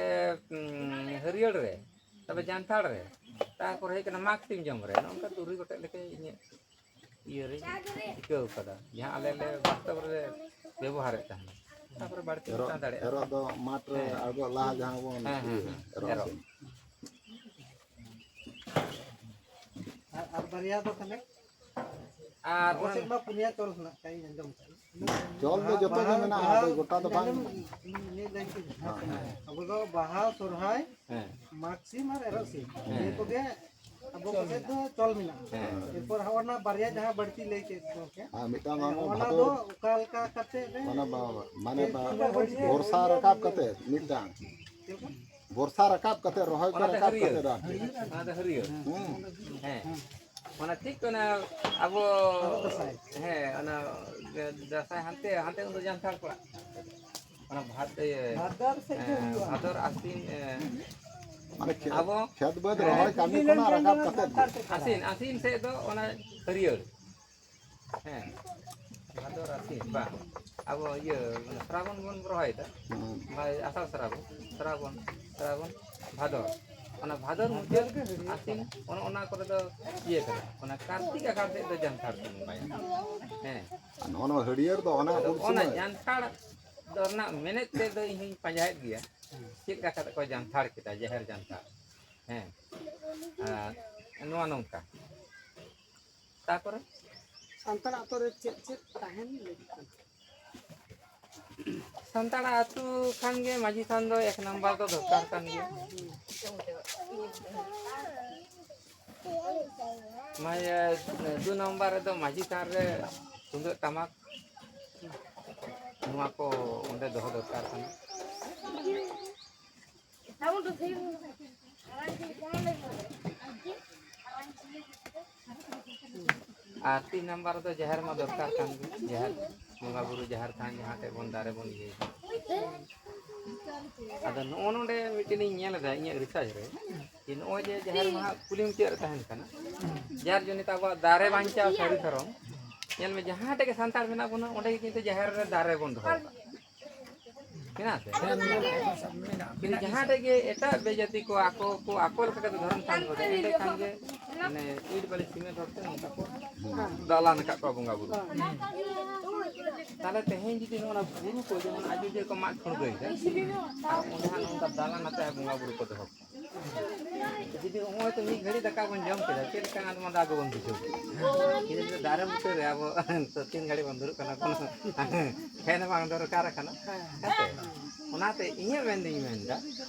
ᱩᱸ, ᱦᱟᱹᱨᱭᱟᱹᱲ ᱨᱮ, ᱛᱟᱨᱯᱚᱨᱮ ᱡᱟᱱᱛᱷᱟᱲ ᱨᱮ, ᱛᱟᱨᱯᱚᱨᱮ ᱦᱩᱭᱩᱜ ᱠᱟᱱᱟ ᱢᱟᱜᱽ ᱥᱤᱢ ᱡᱚᱢ ᱨᱮ᱾ ᱱᱚᱜᱼᱚ ᱱᱚᱝᱠᱟ ᱛᱩᱨᱩᱭ ᱜᱚᱴᱮᱡ ᱞᱮᱠᱟ ᱤᱧᱟᱹᱜ ᱤᱭᱟᱹ ᱨᱮ ᱤᱠᱟᱹᱣ ᱠᱟᱫᱟ, ᱡᱟᱦᱟᱸ ᱟᱞᱮ ᱞᱮ ᱵᱟᱥᱛᱚᱵ ᱨᱮ ᱵᱮᱵᱚᱦᱟᱨᱮᱫ ᱛᱟᱦᱮᱱᱟ᱾ ᱛᱟᱨᱯᱚᱨᱮ ᱵᱟᱹᱲᱛᱤ ᱮᱨᱚᱜ, ᱦᱚᱸ ᱛᱟᱦᱮᱸ ᱫᱟᱲᱮᱭᱟᱜᱼᱟ᱾ ᱮᱨᱚᱜ ᱫᱚ ᱢᱟᱴᱷ ᱨᱮ ᱦᱮᱸ᱾ ᱟᱬᱜᱚ ᱞᱟᱦᱟ ᱡᱟᱦᱟᱸ ᱵᱚᱱ ᱦᱮᱸ, ᱦᱮᱸ, ᱤᱭᱟᱹᱭᱟ, ᱦᱮᱸ᱾ ᱮᱨᱚᱜ ᱮᱨᱚᱜ᱾ ᱥᱤᱢ᱾ ᱟᱨ, ᱟᱨ ᱵᱟᱨᱭᱟ ᱫᱚ ᱛᱟᱦᱞᱮ? ᱟᱨ ᱟᱵᱚ ᱚᱱᱟ ᱥᱮᱫ ᱢᱟ ᱯᱩᱱᱭᱟ ᱪᱚᱞ ᱦᱮᱱᱟᱜ ᱠᱟᱜ, ᱤᱧ ᱟᱸᱡᱚᱢ ᱠᱟᱜ᱾ ᱪᱚᱞ ᱫᱚ ᱵᱟᱦᱟ, ᱡᱚᱛᱚ ᱜᱮ ᱵᱟᱦᱟ, ᱢᱮᱱᱟᱜᱼᱟ, ᱵᱟᱦᱟ, ᱟᱫᱚ ᱜᱚᱴᱟ ᱫᱚ ᱵᱟᱝ᱾ ᱤᱧ ᱞᱟᱹᱭ ᱠᱮᱫ, ᱦᱮᱸ, ᱦᱮᱸ᱾ ᱟᱵᱚ ᱫᱚ ᱵᱟᱦᱟ, ᱥᱚᱨᱦᱟᱭ, ᱦᱮᱸ᱾ ᱢᱟᱜᱽ ᱥᱤᱢ ᱟᱨ ᱮᱨᱚᱜ ᱥᱤᱢ᱾ ᱦᱮᱸ᱾ ᱱᱤᱭᱟᱹ ᱠᱚᱜᱮ ᱟᱵᱚ ᱠᱚ ᱥᱮᱫ ᱫᱚ ᱪᱚᱞ ᱢᱮᱱᱟᱜᱼᱟ᱾ ᱦᱮᱸ᱾ ᱮᱨᱯᱚᱨ ᱦᱚᱸᱜᱼᱚ ᱱᱟ ᱵᱟᱨᱭᱟ ᱡᱟᱦᱟᱸ ᱵᱟᱹᱲᱛᱤ ᱞᱟᱹᱭ ᱠᱮᱫ ᱜᱚᱢᱠᱮ, ᱟᱨ ᱢᱤᱫᱴᱟᱝ ᱦᱮᱸ, ᱵᱟᱝ ᱚᱱᱟ ᱵᱷᱟᱫᱚᱨ, ᱫᱚ ᱚᱠᱟ ᱞᱮᱠᱟ ᱠᱟᱛᱮ ᱨᱮ ᱢᱟᱱᱮ ᱵᱟ-, ᱢᱟᱱᱮ ᱪᱮᱫ ᱵᱟ-, ᱠᱚ ᱵᱚᱨᱥᱟ ᱨᱟᱠᱟᱵ ᱠᱟᱛᱮ ᱢᱤᱫᱴᱟᱝ᱾ ᱪᱮᱫ ᱞᱮᱠᱟ? ᱵᱚᱨᱥᱟ ᱨᱟᱠᱟᱵ ᱠᱟᱛᱮ, ᱨᱚᱦᱚᱭ ᱠᱚ ᱚᱱᱟ ᱫᱚ ᱨᱟᱠᱟᱵ ᱦᱟᱹᱨᱭᱟᱹᱲ᱾ ᱠᱟᱛᱮ ᱨᱟᱱ᱾ ᱚᱱᱟ ᱫᱚ ᱦᱟᱹᱨᱭᱟᱹᱲ᱾ ᱦᱩᱸ᱾ ᱦᱮᱸ᱾ ᱚᱱᱟ ᱴᱷᱤᱠ ᱚᱱᱟ ᱟᱵᱚ, ᱟᱵᱚ ᱫᱟᱸᱥᱟᱭ᱾ ᱦᱮᱸ, ᱚᱱᱟ ᱫᱟᱸᱥᱟᱭ ᱦᱟᱱᱛᱮ, ᱦᱟᱱᱛᱮ ᱩᱱ ᱫᱚ ᱡᱟᱱᱛᱷᱟᱲ ᱯᱟᱲᱟᱜ ᱠᱟᱱᱟ᱾ ᱚᱱᱟ ᱵᱷᱟᱫ-, ᱤᱭᱟᱹ, ᱵᱷᱟᱫᱚᱨ ᱥᱮᱫ ᱜᱮ ᱮᱸ, ᱦᱩᱭᱩᱜᱼᱟ᱾ ᱵᱷᱟᱫᱚᱨ ᱟᱥᱤᱱ, ᱮᱸ, ᱢᱟᱱᱮ ᱠᱷᱮ-, ᱟᱵᱚ, ᱠᱷᱮᱛ ᱵᱟᱹᱫᱽ ᱦᱮᱸ᱾ ᱨᱚᱦᱚᱭ ᱠᱟᱹᱢᱤ ᱠᱷᱚᱱᱟᱜ ᱨᱟᱠᱟᱵ ᱠᱟᱛᱮ ᱜᱮ᱾ ᱟᱥᱤᱱ, ᱟᱥᱤᱱ ᱥᱮᱫ ᱫᱚ ᱚᱱᱟ ᱦᱟᱹᱨᱭᱟᱹᱲ᱾ ᱦᱮᱸ, ᱵᱷᱟᱫᱚᱨ ᱟᱥᱤᱱ, ᱵᱟᱝ, ᱟᱵᱚ ᱤᱭᱟᱹ, ᱢᱟᱱᱮ ᱥᱨᱟᱵᱚᱱ ᱵᱚᱱ ᱨᱚᱦᱚᱭᱮᱫᱟ᱾ ᱦᱩᱸ᱾ ᱵᱟ, ᱟᱥᱟᱲ ᱥᱨᱟᱵᱚᱱ, ᱥᱨᱟᱵᱚᱱ, ᱥᱨᱟᱵᱚᱱ, ᱵᱷᱟᱫᱚᱨ᱾ ᱚᱱᱟ ᱵᱷᱟᱫᱚᱨ ᱢᱩᱪᱟᱹᱫ ᱟᱥᱤᱱ, ᱚᱱ-, ᱚᱱᱟ ᱠᱚᱨᱮ ᱫᱚ ᱤᱭᱟᱹ ᱠᱟᱱᱟ, ᱚᱱᱟ ᱠᱟᱨᱛᱤᱠ ᱟᱠᱟᱲ ᱥᱮᱫ ᱫᱚ ᱡᱟᱱᱛᱷᱟᱲ ᱠᱚ ᱵᱚᱸᱜᱟᱭᱟ᱾ ᱦᱮᱸ᱾ ᱱᱚᱜᱼᱚ ᱱᱚᱣᱟ ᱦᱟᱹᱨᱭᱟᱹᱲ ᱫᱚ ᱚᱱᱟ ᱟᱫᱚ ᱩᱱ ᱚᱱᱟ ᱥᱚᱢᱚᱭ᱾ ᱡᱟᱱᱛᱷᱟᱲ ᱫᱚ ᱨᱮᱱᱟᱜ ᱢᱮᱱᱮᱫ ᱛᱮᱫ ᱫᱚ ᱤᱧ ᱦᱚᱧ ᱯᱟᱸᱡᱟᱭᱮᱫ ᱜᱮᱭᱟ, ᱪᱮᱫ ᱞᱮᱠᱟ ᱠᱟᱛᱮ ᱠᱚ ᱡᱟᱱᱛᱷᱟᱲ ᱠᱮᱫᱟ, ᱡᱟᱦᱮᱨ ᱡᱟᱱᱛᱷᱟᱲ᱾ ᱦᱮᱸ, ᱟᱨ ᱱᱚᱣᱟ ᱱᱚᱝᱠᱟ᱾ ᱛᱟᱨᱯᱚᱨᱮ? ᱥᱟᱱᱛᱟᱲ ᱟᱛᱳ ᱨᱮ ᱪᱮᱫ ᱪᱮᱫ ᱛᱟᱦᱮᱱ ᱞᱟᱹᱜᱤᱫ ᱠᱟᱱᱟ? ᱥᱟᱱᱛᱟᱲ ᱟᱛᱳ ᱠᱷᱟᱱ ᱜᱮ ᱢᱟᱹᱡᱷᱤ ᱛᱷᱟᱱ ᱫᱚ ᱮᱠ ᱱᱟᱢᱵᱟᱨ ᱫᱚ ᱫᱚᱨᱠᱟᱨ ᱠᱟᱱ ᱜᱮᱭᱟ᱾ ᱢᱟᱹᱭ, ᱫᱩ ᱱᱟᱢᱵᱟᱨ ᱨᱮᱫᱚ ᱢᱟᱹᱡᱷᱤ ᱛᱷᱟᱱ ᱨᱮ ᱛᱩᱢᱫᱟᱹᱜ ᱴᱟᱢᱟᱠ ᱱᱚᱣᱟ ᱠᱚ ᱚᱸᱰᱮ ᱫᱚᱦᱚ ᱫᱚᱨᱠᱟᱨ ᱠᱟᱱᱟ᱾ ᱟᱨ ᱛᱤᱱ ᱱᱟᱢᱵᱟᱨ ᱨᱮᱫᱚ ᱡᱟᱦᱮᱨ ᱢᱟ ᱫᱚᱨᱠᱟᱨ ᱠᱟᱱ ᱜᱮ, ᱡᱟᱦᱮᱨ ᱵᱚᱸᱜᱟ ᱵᱩᱨᱩ ᱡᱟᱦᱮᱨ ᱛᱷᱟᱱ ᱡᱟᱦᱟᱸ ᱴᱷᱮᱡ ᱵᱚᱱ ᱫᱟᱨᱮ ᱵᱚᱱ ᱤᱭᱟᱹᱭ᱾ ᱟᱫᱚ ᱱᱚᱜᱼᱚ ᱱᱚᱰᱮ ᱢᱤᱫᱴᱮᱱ ᱤᱧ ᱧᱮᱞ ᱮᱫᱟ ᱤᱧᱟᱹᱜ ᱨᱤᱥᱟᱨᱪ ᱨᱮ, ᱡᱮ ᱱᱚᱜᱼᱚᱭ ᱡᱮ ᱡᱟᱦᱮᱨ ᱢᱟᱦᱟ ᱠᱩᱞᱦᱤ ᱢᱩᱪᱟᱹᱫ ᱨᱮ ᱛᱟᱦᱮᱱ ᱠᱟᱱᱟ, ᱡᱟᱨ ᱡᱚᱱᱤᱛ ᱟᱵᱚᱣᱟᱜ ᱫᱟᱨᱮ ᱵᱟᱧᱪᱟᱣ ᱥᱟᱹᱨᱤ ᱫᱷᱚᱨᱚᱢ, ᱧᱮᱞ ᱢᱮ ᱡᱟᱦᱟᱸ ᱴᱷᱮᱡ ᱜᱮ ᱥᱟᱱᱛᱟᱲ ᱢᱮᱱᱟᱜ ᱵᱚᱱᱟ ᱚᱸᱰᱮ ᱜᱮ ᱠᱤᱱᱛᱩ ᱡᱟᱦᱮᱨ ᱨᱮ ᱫᱟᱨᱮ ᱵᱚᱱ ᱫᱚᱦᱚ ᱠᱟᱜᱼᱟ᱾ ᱢᱮᱱᱟᱜ ᱥᱮ? ᱠᱤᱱᱛᱩ ᱡᱟᱦᱟᱸ ᱴᱷᱮᱡ ᱜᱮ ᱮᱴᱟᱜ ᱵᱮᱡᱟᱹᱛᱤ ᱠᱚ ᱟᱠᱚ ᱠᱚ ᱟᱠᱚ ᱞᱮᱠᱟ ᱠᱟᱛᱮ ᱫᱷᱚᱨᱚᱢ ᱛᱷᱟᱱ ᱠᱚ ᱮᱸᱰᱮᱠᱷᱟᱱ ᱜᱮ ᱢᱟᱱᱮ ᱤᱴ ᱵᱟᱹᱞᱤ ᱥᱤᱢᱮᱱᱴ ᱨᱚᱰ ᱛᱮ ᱱᱚᱝᱠᱟ ᱠᱚ ᱫᱟᱞᱟᱱ ᱟᱠᱟᱫ ᱠᱚᱣᱟ ᱵᱚᱸᱜᱟ ᱵᱩᱨᱩ᱾ ᱛᱟᱦᱞᱮ ᱛᱮᱦᱮᱧ ᱡᱩᱫᱤ ᱱᱚᱜᱼᱚ ᱱᱟ ᱵᱩᱨᱩ ᱠᱚ ᱡᱮᱢᱚᱱ ᱟᱡᱚᱫᱤᱭᱟᱹ ᱠᱚ ᱢᱟᱜ ᱠᱷᱩᱲᱜᱟᱹᱭ ᱫᱟ, ᱟᱨ ᱚᱸᱰᱮ ᱦᱟᱸᱜ ᱱᱚᱝᱠᱟ ᱫᱟᱞᱟᱱ ᱟᱛᱮ ᱵᱚᱸᱜᱟ ᱵᱩᱨᱩ ᱠᱚ ᱫᱚᱦᱚ ᱠᱚᱣᱟ᱾ ᱡᱩᱫᱤ ᱱᱚᱜᱼᱚᱭ ᱛᱚ ᱢᱤᱫ ᱜᱷᱟᱹᱲᱤ ᱫᱟᱠᱟ ᱵᱚᱱ ᱡᱚᱢ ᱠᱮᱫᱟ, ᱪᱮᱫ ᱞᱮᱠᱟ ᱟᱸᱴ ᱢᱟᱸᱫᱟ ᱟᱵᱚ ᱵᱚᱱ ᱵᱩᱡᱷᱟᱹᱣ ᱠᱮᱫᱟ? ᱡᱩᱫᱤ ᱫᱟᱨᱮ ᱵᱩᱴᱟᱹ ᱨᱮ ᱟᱵᱚ ᱛᱚ ᱛᱤᱱ ᱜᱷᱟᱹᱲᱤ ᱵᱚᱱ ᱫᱩᱲᱩᱵ ᱠᱟᱱᱟ, ᱠᱳᱱᱳ ᱯᱷᱮᱱ ᱵᱟᱝ ᱫᱚᱨᱠᱟᱨ ᱠᱟᱱᱟ, ᱦᱮᱸ ᱥᱮ? ᱚᱱᱟᱛᱮ ᱤᱧᱟᱹᱜ ᱢᱮᱱᱫᱚᱧ ᱢᱮᱱᱫᱟ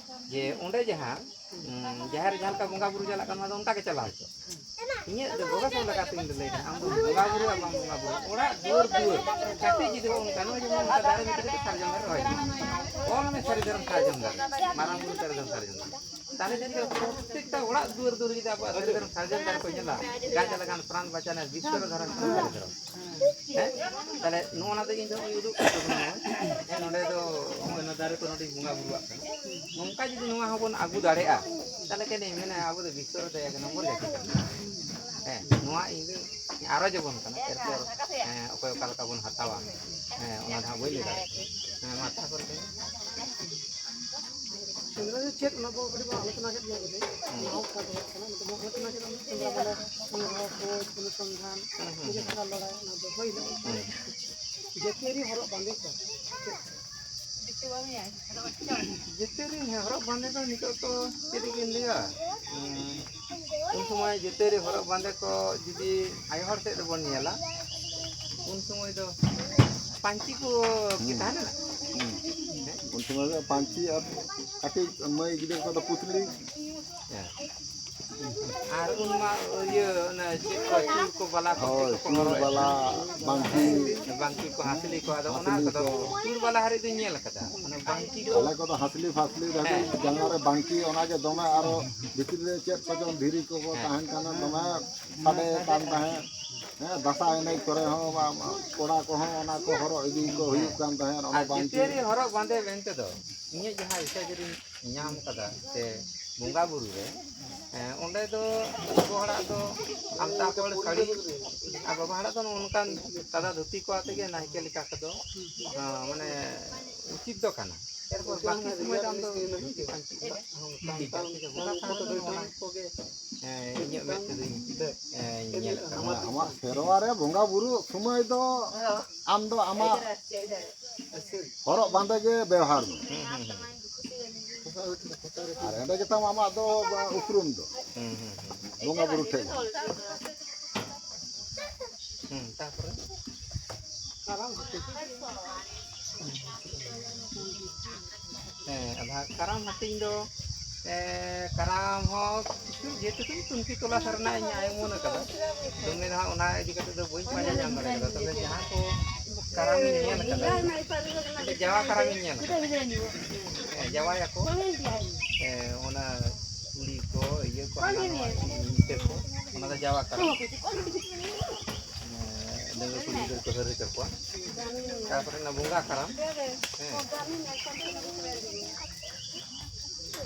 ᱡᱮ ᱚᱸᱰᱮ ᱡᱟᱦᱟᱸ, ᱩᱸ, ᱡᱟᱦᱮᱨ ᱨᱮ ᱡᱟᱦᱟᱸ ᱞᱮᱠᱟ ᱵᱚᱸᱜᱟ ᱵᱩᱨᱩ ᱪᱟᱞᱟᱜ ᱠᱟᱱᱟ, ᱚᱱᱟ ᱫᱚ ᱚᱱᱠᱟ ᱜᱮ ᱪᱟᱞᱟᱣ ᱦᱚᱪᱚ᱾ ᱤᱧᱟᱹᱜ ᱫᱚ ᱵᱷᱚᱨᱚᱥᱟ ᱞᱮᱠᱟᱛᱮ ᱤᱧ ᱫᱚ ᱞᱟᱹᱭ ᱫᱟ, ᱟᱢ ᱫᱚ ᱵᱚᱸᱜᱟ ᱵᱩᱨᱩ ᱟᱨ ᱵᱟᱢ ᱵᱚᱸᱜᱟ ᱵᱩᱨᱩ, ᱚᱲᱟᱜ ᱫᱩᱣᱟᱹᱨ ᱫᱩᱣᱟᱹᱨ ᱠᱟᱹᱴᱤᱡ ᱡᱩᱫᱤ ᱵᱚᱱ ᱚᱱᱠᱟ ᱱᱚᱜᱼᱚᱭ ᱡᱮᱢᱚᱱ ᱚᱱᱠᱟ ᱫᱟᱨᱮ ᱢᱤᱫᱴᱮᱡ ᱠᱟᱛᱮ ᱥᱟᱨᱡᱚᱢ ᱫᱟᱨᱮ ᱨᱚᱦᱚᱭ ᱢᱮ᱾ ᱚᱞ ᱢᱮ ᱥᱟᱹᱨᱤ ᱫᱷᱚᱨᱚᱢ ᱥᱟᱨᱡᱚᱢ ᱫᱟᱨᱮ, ᱢᱟᱨᱟᱝ ᱵᱩᱨᱩ ᱥᱟᱹᱨᱤ ᱫᱷᱚᱨᱚᱢ ᱥᱟᱨᱡᱚᱢ ᱫᱟᱨᱮ᱾ ᱛᱟᱦᱞᱮ ᱡᱩᱫᱤ ᱯᱨᱚᱛᱛᱮᱠᱴᱟ ᱚᱲᱟᱜ ᱫᱩᱣᱟᱹᱨ ᱫᱩᱣᱟᱹᱨ ᱡᱩᱫᱤ ᱟᱵᱚᱣᱟᱜ ᱥᱟᱹᱨᱤ ᱫᱷᱚᱨᱚᱢ ᱥᱟᱨᱡᱚᱢ ᱫᱟᱨᱮ ᱠᱚ ᱧᱮᱞᱟ, ᱜᱟᱡ ᱞᱟᱜᱟᱱ ᱯᱨᱟᱱ ᱵᱟᱪᱟᱱᱟ ᱵᱤᱥᱥᱚ ᱨᱮ ᱫᱷᱚᱨᱚᱢ ᱠᱟᱱᱟ ᱥᱟᱹᱨᱤ ᱫᱷᱚᱨᱚᱢ᱾ ᱦᱮᱸ? ᱛᱟᱦᱞᱮ ᱱᱚᱜᱼᱚ ᱱᱟ ᱫᱚ ᱤᱧ ᱫᱚ ᱩᱫᱩᱜ ᱠᱟᱜ ᱛᱟᱵᱚᱱᱟ᱾ ᱦᱮᱸ, ᱱᱚᱰᱮ ᱫᱚ ᱱᱚᱜᱼᱚᱭ ᱱᱚᱣᱟ ᱫᱟᱨᱮ ᱠᱚ ᱱᱚᱰᱮᱧ ᱵᱚᱸᱜᱟ ᱵᱩᱨᱩᱣᱟᱜ ᱠᱟᱱᱟ᱾ ᱱᱚᱝᱠᱟ ᱡᱩᱫᱤ ᱱᱚᱣᱟ ᱦᱚᱸᱵᱚᱱ ᱟᱹᱜᱩ ᱫᱟᱲᱮᱭᱟᱜᱼᱟ, ᱛᱟᱦᱞᱮ ᱠᱷᱟᱱ ᱤᱧ ᱢᱮᱱᱟ ᱟᱵᱚ ᱫᱚ ᱵᱤᱥᱥᱚ ᱨᱮᱫᱚ ᱮᱠ ᱱᱚᱢᱵᱚᱨ ᱡᱟᱹᱛᱤ ᱠᱟᱱᱟ᱾ ᱦᱮᱸ, ᱱᱚᱣᱟ ᱤᱧ ᱫᱚ ᱟᱨᱚ ᱡᱮᱵᱚᱱ ᱠᱟᱱᱟ, ᱮᱨᱯᱚᱨ, ᱦᱮᱸ, ᱚᱠᱚᱭ ᱚᱠᱟ ᱞᱮᱠᱟ ᱵᱚᱱ ᱦᱟᱛᱟᱣᱟ, ᱦᱮᱸ, ᱚᱱᱟ ᱫᱚ ᱦᱟᱸᱜ ᱵᱟᱹᱧ ᱞᱟᱹᱭ ᱫᱟᱲᱮᱭᱟᱜ ᱠᱟᱱᱟ᱾ ᱦᱮᱸ, ᱢᱟ ᱛᱟᱨᱯᱚᱨ ᱞᱟᱹᱭ ᱢᱮ᱾ ᱥᱮᱸᱫᱽᱨᱟ ᱫᱚ ᱪᱮᱫ, ᱚᱱᱟ ᱵᱚ ᱠᱟᱹᱴᱤᱡ ᱵᱚᱱ ᱟᱞᱳᱪᱚᱱᱟ ᱠᱮᱫ ᱜᱮᱭᱟ ᱵᱚᱞᱮ᱾ ᱦᱩᱸ᱾ ᱚᱱᱟ ᱦᱚᱸ ᱠᱟᱛᱷᱟ ᱦᱩᱭᱩᱜ ᱠᱟᱱᱟ, ᱱᱤᱛᱚᱜ ᱵᱚᱱ ᱟᱞᱳᱪᱚᱱᱟ ᱠᱮᱫᱟ, ᱥᱮᱸᱫᱽᱨᱟ ᱵᱚᱞᱮ, ᱥᱚᱝᱜᱨᱚᱦᱚ, ᱠᱷᱳᱡᱽ, ᱚᱱᱩᱥᱚᱱᱫᱷᱟᱱ, ᱦᱩᱸ, ᱦᱩᱸ, ᱱᱤᱡᱮ ᱦᱩᱸ᱾ ᱛᱷᱚᱲᱟ ᱞᱟᱲᱟᱭ, ᱚᱱᱟ ᱫᱚ ᱦᱩᱭᱱᱟ᱾ ᱦᱩᱸ᱾ ᱡᱟᱹᱛᱤᱭᱟᱹᱨᱤ ᱦᱚᱨᱚᱜ ᱵᱟᱸᱫᱮ ᱠᱚ ᱪᱮᱫ? ᱡᱟᱹᱛᱤᱭᱟᱹᱨᱤ ᱦᱚᱨᱚᱜ ᱵᱟᱸᱫᱮ ᱫᱚ ᱱᱤᱛᱚᱜ ᱫᱚ ᱪᱮᱫ ᱞᱤᱧ ᱞᱟᱹᱭᱟ? ᱩᱸ, ᱩᱱ ᱥᱚᱢᱚᱭ ᱡᱟᱹᱛᱤᱭᱟᱹᱨᱤ ᱦᱚᱨᱚᱜ ᱵᱟᱸᱫᱮ ᱠᱚ ᱡᱩᱫᱤ ᱟᱭᱳ ᱦᱚᱲ ᱥᱮᱫ ᱨᱮᱵᱚᱱ ᱧᱮᱞᱟ, ᱩᱱ ᱥᱚᱢᱚᱭ ᱫᱚ ᱯᱟᱹᱧᱪᱤ ᱠᱚ ᱜᱮ ᱦᱩᱸ᱾ ᱛᱟᱦᱮᱸ ᱞᱮᱱᱟ᱾ ᱦᱩᱸ᱾ ᱦᱮᱸ? ᱩᱱ ᱥᱚᱢᱚᱭ ᱫᱚ ᱯᱟᱹᱧᱪᱤ ᱟᱨ ᱠᱟᱹᱴᱤᱡ ᱢᱟᱹᱭ ᱜᱤᱫᱽᱨᱟᱹ ᱠᱚᱫᱚ ᱯᱩᱛᱞᱤ᱾ ᱦᱮᱸ᱾ ᱟᱨ ᱩᱱ ᱢᱟ ᱤᱭᱟᱹ, ᱚᱱᱮ ᱪᱮᱫ ᱠᱚ, ᱪᱩᱲ ᱠᱚ, ᱵᱟᱞᱟ ᱠᱚ, ᱦᱳᱭ, ᱪᱮᱫ ᱠᱚᱠᱚ ᱪᱩᱲ ᱦᱚᱨᱚᱜ ᱮᱫ ᱵᱟᱞᱟ, ᱛᱟᱦᱮᱸᱫ᱾ ᱵᱟᱝᱠᱤ᱾ ᱵᱟᱝᱠᱤ ᱠᱚ, ᱦᱟᱸᱥᱞᱤ ᱠᱚ, ᱟᱫᱚ ᱚᱱᱟ ᱦᱟᱸᱥᱞᱤ ᱠᱚᱫᱚ ᱠᱚ᱾ ᱪᱩᱲ ᱵᱟᱞᱟ ᱦᱟᱹᱨᱤᱡ ᱫᱚᱧ ᱧᱮᱞ ᱟᱠᱟᱫᱟ᱾ ᱚᱱᱟ ᱵᱟᱝᱠᱤ ᱫᱚ ᱟᱞᱮ ᱠᱚᱫᱚ ᱦᱟᱸᱥᱞᱤ ᱯᱷᱟᱥᱞᱤ ᱫᱷᱟᱹᱵᱤᱡ ᱦᱮᱸ᱾ ᱡᱟᱸᱜᱟ ᱨᱮ ᱵᱟᱝᱠᱤ, ᱚᱱᱟᱜᱮ ᱫᱚᱢᱮ, ᱟᱨᱚ ᱵᱷᱤᱛᱨᱤ ᱨᱮ ᱪᱮᱫ ᱠᱚᱪᱚᱝ ᱫᱷᱤᱨᱤ ᱠᱚᱠᱚ ᱦᱮᱸ᱾ ᱛᱟᱦᱮᱱ ᱠᱟᱱᱟ, ᱫᱚᱢᱮ ᱥᱟᱰᱮ ᱠᱟᱱ ᱛᱟᱦᱮᱸᱫ᱾ ᱦᱮᱸ, ᱫᱟᱸᱥᱟᱭ ᱮᱱᱮᱡ ᱠᱚᱨᱮ ᱦᱚᱸ ᱵᱟ-, ᱠᱚᱲᱟ ᱠᱚᱦᱚᱸ ᱚᱱᱟ ᱠᱚ ᱦᱚᱨᱚᱜ ᱤᱫᱤ ᱠᱚ ᱦᱩᱭᱩᱜ ᱠᱟᱱ ᱛᱟᱦᱮᱸᱫ, ᱚᱱᱟ ᱟᱨ ᱵᱟᱝᱠᱤ᱾ ᱡᱟᱹᱛᱤᱭᱟᱹᱨᱤ ᱦᱚᱨᱚᱜ ᱵᱟᱸᱫᱮ ᱢᱮᱱᱛᱮ ᱫᱚ ᱤᱧᱟᱹᱜ ᱡᱟᱦᱟᱸ ᱤᱥᱟᱹ ᱡᱟᱹᱨᱤᱧ ᱧᱟᱢ ᱠᱟᱫᱟ, ᱥᱮ ᱵᱚᱸᱜᱟ ᱵᱩᱨᱩ ᱨᱮ, ᱮᱸ, ᱚᱸᱰᱮ ᱫᱚ ᱜᱚᱜᱚ ᱦᱚᱲᱟᱜ ᱫᱚ ᱟᱞᱛᱟ ᱯᱟᱹᱲ ᱥᱟᱹᱲᱤ, ᱟᱨ ᱵᱟᱵᱟ ᱦᱚᱲᱟᱜ ᱫᱚ ᱱᱚᱜᱼᱚ ᱱᱚᱝᱠᱟᱱ ᱥᱟᱫᱟ ᱫᱷᱩᱛᱤ ᱠᱚ ᱟᱛᱮ ᱜᱮ ᱱᱟᱭᱠᱮ ᱞᱮᱠᱟ ᱠᱚᱫᱚ, ᱦᱮᱸ, ᱢᱟᱱᱮ ᱩᱪᱤᱛ ᱫᱚ ᱠᱟᱱᱟ᱾ ᱮᱨᱯᱚᱨ ᱵᱟᱹᱠᱤ ᱥᱚᱢᱚᱭ ᱫᱚ ᱟᱢ ᱫᱚ ᱵᱚᱸᱜᱟ ᱥᱟᱶ ᱫᱚ ᱱᱚᱣᱟ ᱠᱚᱜᱮ, ᱮᱸ, ᱤᱧᱟᱹᱜ ᱢᱮᱫ ᱛᱮᱫᱚᱧ, ᱮᱸ, ᱧᱮᱞᱮᱫ ᱠᱟᱱᱟ᱾ ᱟᱢᱟᱜ ᱥᱮᱨᱣᱟ ᱨᱮ ᱵᱚᱸᱜᱟ ᱵᱩᱨᱩ ᱥᱚᱢᱚᱭ ᱫᱚ ᱟᱢ ᱫᱚ ᱟᱢᱟᱜ ᱦᱚᱨᱚᱜ ᱵᱟᱸᱫᱮ ᱜᱮ ᱵᱮᱣᱦᱟᱨ ᱢᱮ᱾ ᱦᱩᱸ, ᱦᱩᱸ, ᱦᱩᱸ᱾ ᱟᱨ ᱮᱸᱰᱮ ᱜᱮᱛᱟᱢ ᱟᱢᱟᱜ ᱫᱚ ᱩᱯᱨᱩᱢ ᱫᱚ᱾ ᱦᱩᱸ, ᱦᱩᱸ, ᱦᱩᱸ᱾ ᱵᱚᱸᱜᱟ ᱵᱩᱨᱩ ᱴᱷᱮᱱ᱾ ᱦᱩᱸ, ᱛᱟᱯᱚᱨᱮ? ᱦᱮᱸ, ᱟᱫᱚ ᱦᱟᱸᱜ ᱠᱟᱨᱟᱢ ᱦᱟᱹᱴᱤᱧ ᱫᱚ, ᱮ, ᱠᱟᱨᱟᱢ ᱦᱚᱸ ᱠᱤᱪᱷᱩ ᱡᱮᱴᱩᱠᱩᱧ ᱛᱩᱱᱠᱷᱤ ᱛᱚᱞᱟᱥ ᱨᱮᱱᱟᱜ ᱤᱧ ᱟᱭ ᱩᱢᱟᱹᱱ ᱟᱠᱟᱫᱟ, ᱫᱚᱢᱮ ᱫᱚ ᱦᱟᱸᱜ ᱚᱱᱟ ᱤᱫᱤ ᱠᱟᱛᱮ ᱫᱚ ᱵᱟᱹᱧ ᱯᱟᱸᱡᱟ ᱧᱟᱢ ᱫᱟᱲᱮ ᱠᱟᱫᱟ᱾ ᱛᱚᱵᱮ ᱡᱟᱦᱟᱸ ᱠᱚ ᱠᱟᱨᱟᱢ ᱤᱧ ᱧᱮᱞ ᱟᱠᱟᱫᱟ, ᱡᱟᱣᱟ ᱠᱟᱨᱟᱢ ᱤᱧ ᱧᱮᱞ ᱟᱠᱟᱫᱟ᱾ ᱦᱮᱸ, ᱡᱟᱣᱟᱭᱟᱠᱚ᱾ ᱦᱮᱸ, ᱚᱱᱟ ᱠᱩᱲᱤ ᱠᱚ, ᱤᱭᱟᱹ ᱠᱚ, ᱦᱟᱱᱟ ᱱᱚᱣᱟ ᱤᱛᱟᱹ ᱠᱚ, ᱚᱱᱟ ᱫᱚ ᱡᱟᱣᱟ ᱠᱟᱨᱟᱢ᱾ ᱦᱮᱸ, ᱰᱟᱺᱜᱩᱣᱟᱹ ᱠᱩᱲᱤ ᱜᱤᱫᱽᱨᱟᱹ ᱠᱚ ᱦᱟᱹᱨ ᱦᱚᱪᱚ ᱠᱚᱣᱟ᱾ ᱛᱟᱨᱯᱚᱨᱮ ᱚᱱᱟ ᱵᱚᱸᱜᱟ ᱠᱟᱨᱟᱢ᱾ ᱦᱮᱸ᱾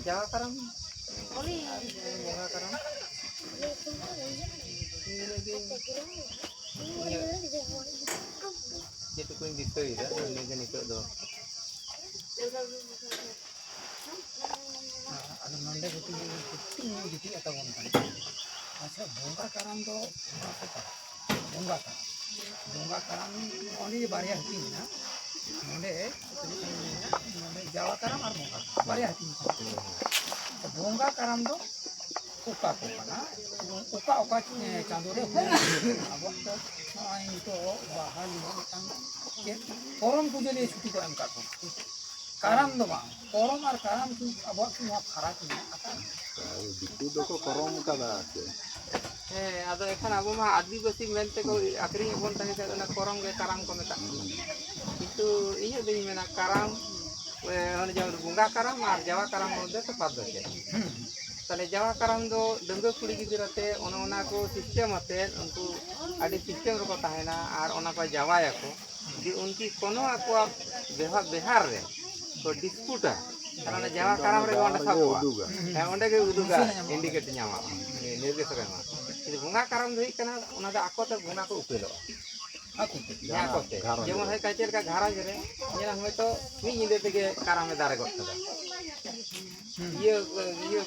ᱡᱟᱣᱟ ᱠᱟᱨᱟᱢ, ᱵᱚᱸᱜᱟ ᱠᱟᱨᱟᱢ᱾ ᱤᱱᱟᱹᱜᱮ ᱤᱧᱟᱹᱜ ᱡᱮᱴᱩᱠᱩᱧ ᱫᱤᱥᱟᱹᱭᱮᱫᱟ, ᱤᱱᱟᱹᱜᱮ ᱱᱤᱛᱚᱜ ᱫᱚ᱾ ᱟᱫᱚ ᱱᱚᱰᱮ ᱠᱟᱹᱴᱤᱡ ᱠᱟᱹᱴᱤᱡ ᱧᱚᱜ ᱡᱩᱴᱤᱡ ᱟᱛᱟᱵᱚᱱ ᱠᱟᱱᱟ᱾ ᱟᱪᱪᱷᱟ, ᱵᱚᱸᱜᱟ ᱠᱟᱨᱟᱢ ᱫᱚ ᱚᱠᱟ ᱠᱚ ᱠᱟᱨᱟᱢ? ᱵᱚᱸᱜᱟ ᱠᱟᱨᱟᱢ᱾ ᱵᱚᱸᱜᱟ ᱠᱟᱨᱟᱢ, ᱱᱚᱜᱼᱚᱭ ᱡᱮ ᱵᱟᱨᱭᱟ ᱦᱟᱹᱴᱤᱧ ᱮᱱᱟ, ᱱᱚᱰᱮ, ᱱᱚᱰᱮ ᱡᱟᱣᱟ ᱠᱟᱨᱟᱢ ᱟᱨ ᱵᱚᱸᱜᱟ ᱠᱟᱨᱟᱢ, ᱵᱟᱨᱭᱟ ᱦᱟᱹᱴᱤᱧ ᱠᱟᱱᱟ᱾ ᱵᱚᱸᱜᱟ ᱠᱟᱨᱟᱢ ᱫᱚ ᱚᱠᱟ ᱠᱚ ᱠᱟᱱᱟ ᱮᱵᱚᱝ ᱚᱠᱟ ᱚᱠᱟ, ᱮ, ᱪᱟᱸᱫᱳ ᱨᱮ ᱦᱩᱭᱩᱜ ᱠᱟᱱᱟ? ᱟᱵᱚᱣᱟᱜ ᱫᱚ ᱱᱚᱜᱼᱚᱭ ᱱᱤᱛᱚᱜ ᱵᱟᱦᱟ ᱱᱤᱭᱟᱹ ᱢᱤᱫᱴᱟᱝ ᱪᱮᱫ ᱠᱚᱨᱚᱢ ᱯᱩᱡᱟᱹ ᱞᱟᱹᱜᱤᱫ ᱪᱷᱩᱴᱤ ᱠᱚ ᱮᱢ ᱠᱟᱜ ᱵᱚᱱᱟ᱾ ᱠᱟᱨᱟᱢ ᱫᱚ ᱵᱟᱝ, ᱠᱚᱨᱚᱢ ᱟᱨ ᱠᱟᱨᱟᱢ ᱠᱤ ᱟᱵᱚᱣᱟᱜ ᱠᱤ ᱱᱚᱣᱟ ᱯᱷᱟᱨᱟᱠ ᱢᱮᱱᱟᱜ ᱟᱠᱟᱫᱟ? ᱫᱤᱠᱩ ᱫᱚᱠᱚ ᱠᱚᱨᱚᱢ ᱠᱟᱫᱟ ᱟᱨ ᱪᱮᱫ᱾ ᱦᱮᱸ, ᱟᱫᱚ ᱮᱠᱷᱟᱱ ᱟᱵᱚ ᱢᱟ ᱟᱹᱫᱤᱵᱟᱹᱥᱤ ᱢᱮᱱᱛᱮ ᱠᱚ ᱟᱹᱠᱷᱨᱤᱧ ᱮᱫ ᱵᱚᱱ ᱛᱟᱦᱮᱸ ᱠᱷᱟᱱ ᱚᱱᱟ ᱠᱚᱨᱚᱢ ᱜᱮ ᱠᱟᱨᱟᱢ ᱠᱚ ᱢᱮᱛᱟᱜ ᱠᱟᱱᱟ᱾ ᱠᱤᱱᱛᱩ ᱤᱧᱟᱹᱜ ᱫᱚᱧ ᱢᱮᱱᱟ ᱠᱟᱨᱟᱢ, ᱮ, ᱚᱱᱮ ᱡᱮᱢᱚᱱ ᱵᱚᱸᱜᱟ ᱠᱟᱨᱟᱢ ᱟᱨ ᱡᱟᱣᱟ ᱠᱟᱨᱟᱢ ᱢᱚᱫᱽᱫᱷᱮ ᱛᱚᱯᱷᱟᱛ ᱫᱚ ᱪᱮᱫ? ᱛᱟᱦᱞᱮ ᱡᱟᱣᱟ ᱠᱟᱨᱟᱢ ᱫᱚ ᱰᱟᱺᱜᱩᱣᱟᱹ ᱠᱩᱲᱤ ᱜᱤᱫᱽᱨᱟᱹ ᱛᱮ ᱚᱱᱮ ᱚᱱᱟ ᱠᱚ ᱥᱤᱥᱴᱮᱢ ᱟᱛᱮᱫ ᱩᱱᱠᱩ ᱟᱹᱰᱤ ᱥᱤᱥᱴᱮᱢ ᱨᱮᱠᱚ ᱛᱟᱦᱮᱱᱟ ᱟᱨ ᱚᱱᱟ ᱠᱚ ᱡᱟᱶᱟᱭᱟᱠᱚ᱾ ᱡᱮ ᱩᱱᱠᱤ ᱠᱳᱱᱳ ᱟᱠᱚᱣᱟᱜ ᱵᱮᱣᱦᱟᱨ, ᱵᱮᱣᱦᱟᱨ ᱨᱮ ᱠᱚ ᱰᱤᱥᱯᱩᱴᱟ, ᱟᱨ ᱚᱱᱟ ᱡᱟᱣᱟ ᱠᱟᱨᱟᱢ ᱨᱮᱜᱮ ᱚᱸᱰᱮ ᱥᱟᱵ ᱠᱚᱣᱟ᱾ ᱩᱫᱩᱜᱟ᱾ ᱦᱮᱸ, ᱚᱸᱰᱮ ᱜᱮ ᱩᱫᱩᱜᱟ, ᱤᱱᱰᱤᱠᱮᱴ ᱧᱟᱢᱟ, ᱱᱤᱨᱫᱮᱥ ᱮ ᱮᱢᱟ᱾ ᱡᱩᱫᱤ ᱵᱚᱸᱜᱟ ᱠᱟᱨᱟᱢ ᱫᱚ ᱦᱩᱭᱩᱜ ᱠᱟᱱᱟ, ᱚᱱᱟ ᱫᱚ ᱟᱠᱚ ᱛᱮ ᱵᱚᱸᱜᱟ ᱠᱚ ᱩᱯᱮᱞᱚᱜᱼᱟ᱾ ᱟᱠᱚ ᱛᱮ᱾ ᱦᱮᱸ, ᱟᱠᱚ ᱛᱮ᱾ ᱜᱷᱟᱨᱚᱸᱡᱽ ᱡᱮᱢᱚᱱ ᱨᱮ᱾ ᱦᱩᱭᱩᱜ ᱠᱟᱱᱟ, ᱪᱮᱫ ᱞᱮᱠᱟ ᱜᱷᱟᱨᱚᱸᱡᱽ ᱨᱮ ᱧᱮᱞᱟᱢ, ᱦᱚᱭᱛᱳ ᱢᱤᱫ ᱧᱤᱫᱟᱹ ᱛᱮᱜᱮ ᱠᱟᱨᱟᱢᱮ ᱫᱟᱨᱮ ᱜᱚᱫ ᱠᱟᱫᱟ᱾ ᱦᱩᱸ᱾ ᱤᱭᱟᱹ, ᱤᱭᱟᱹ,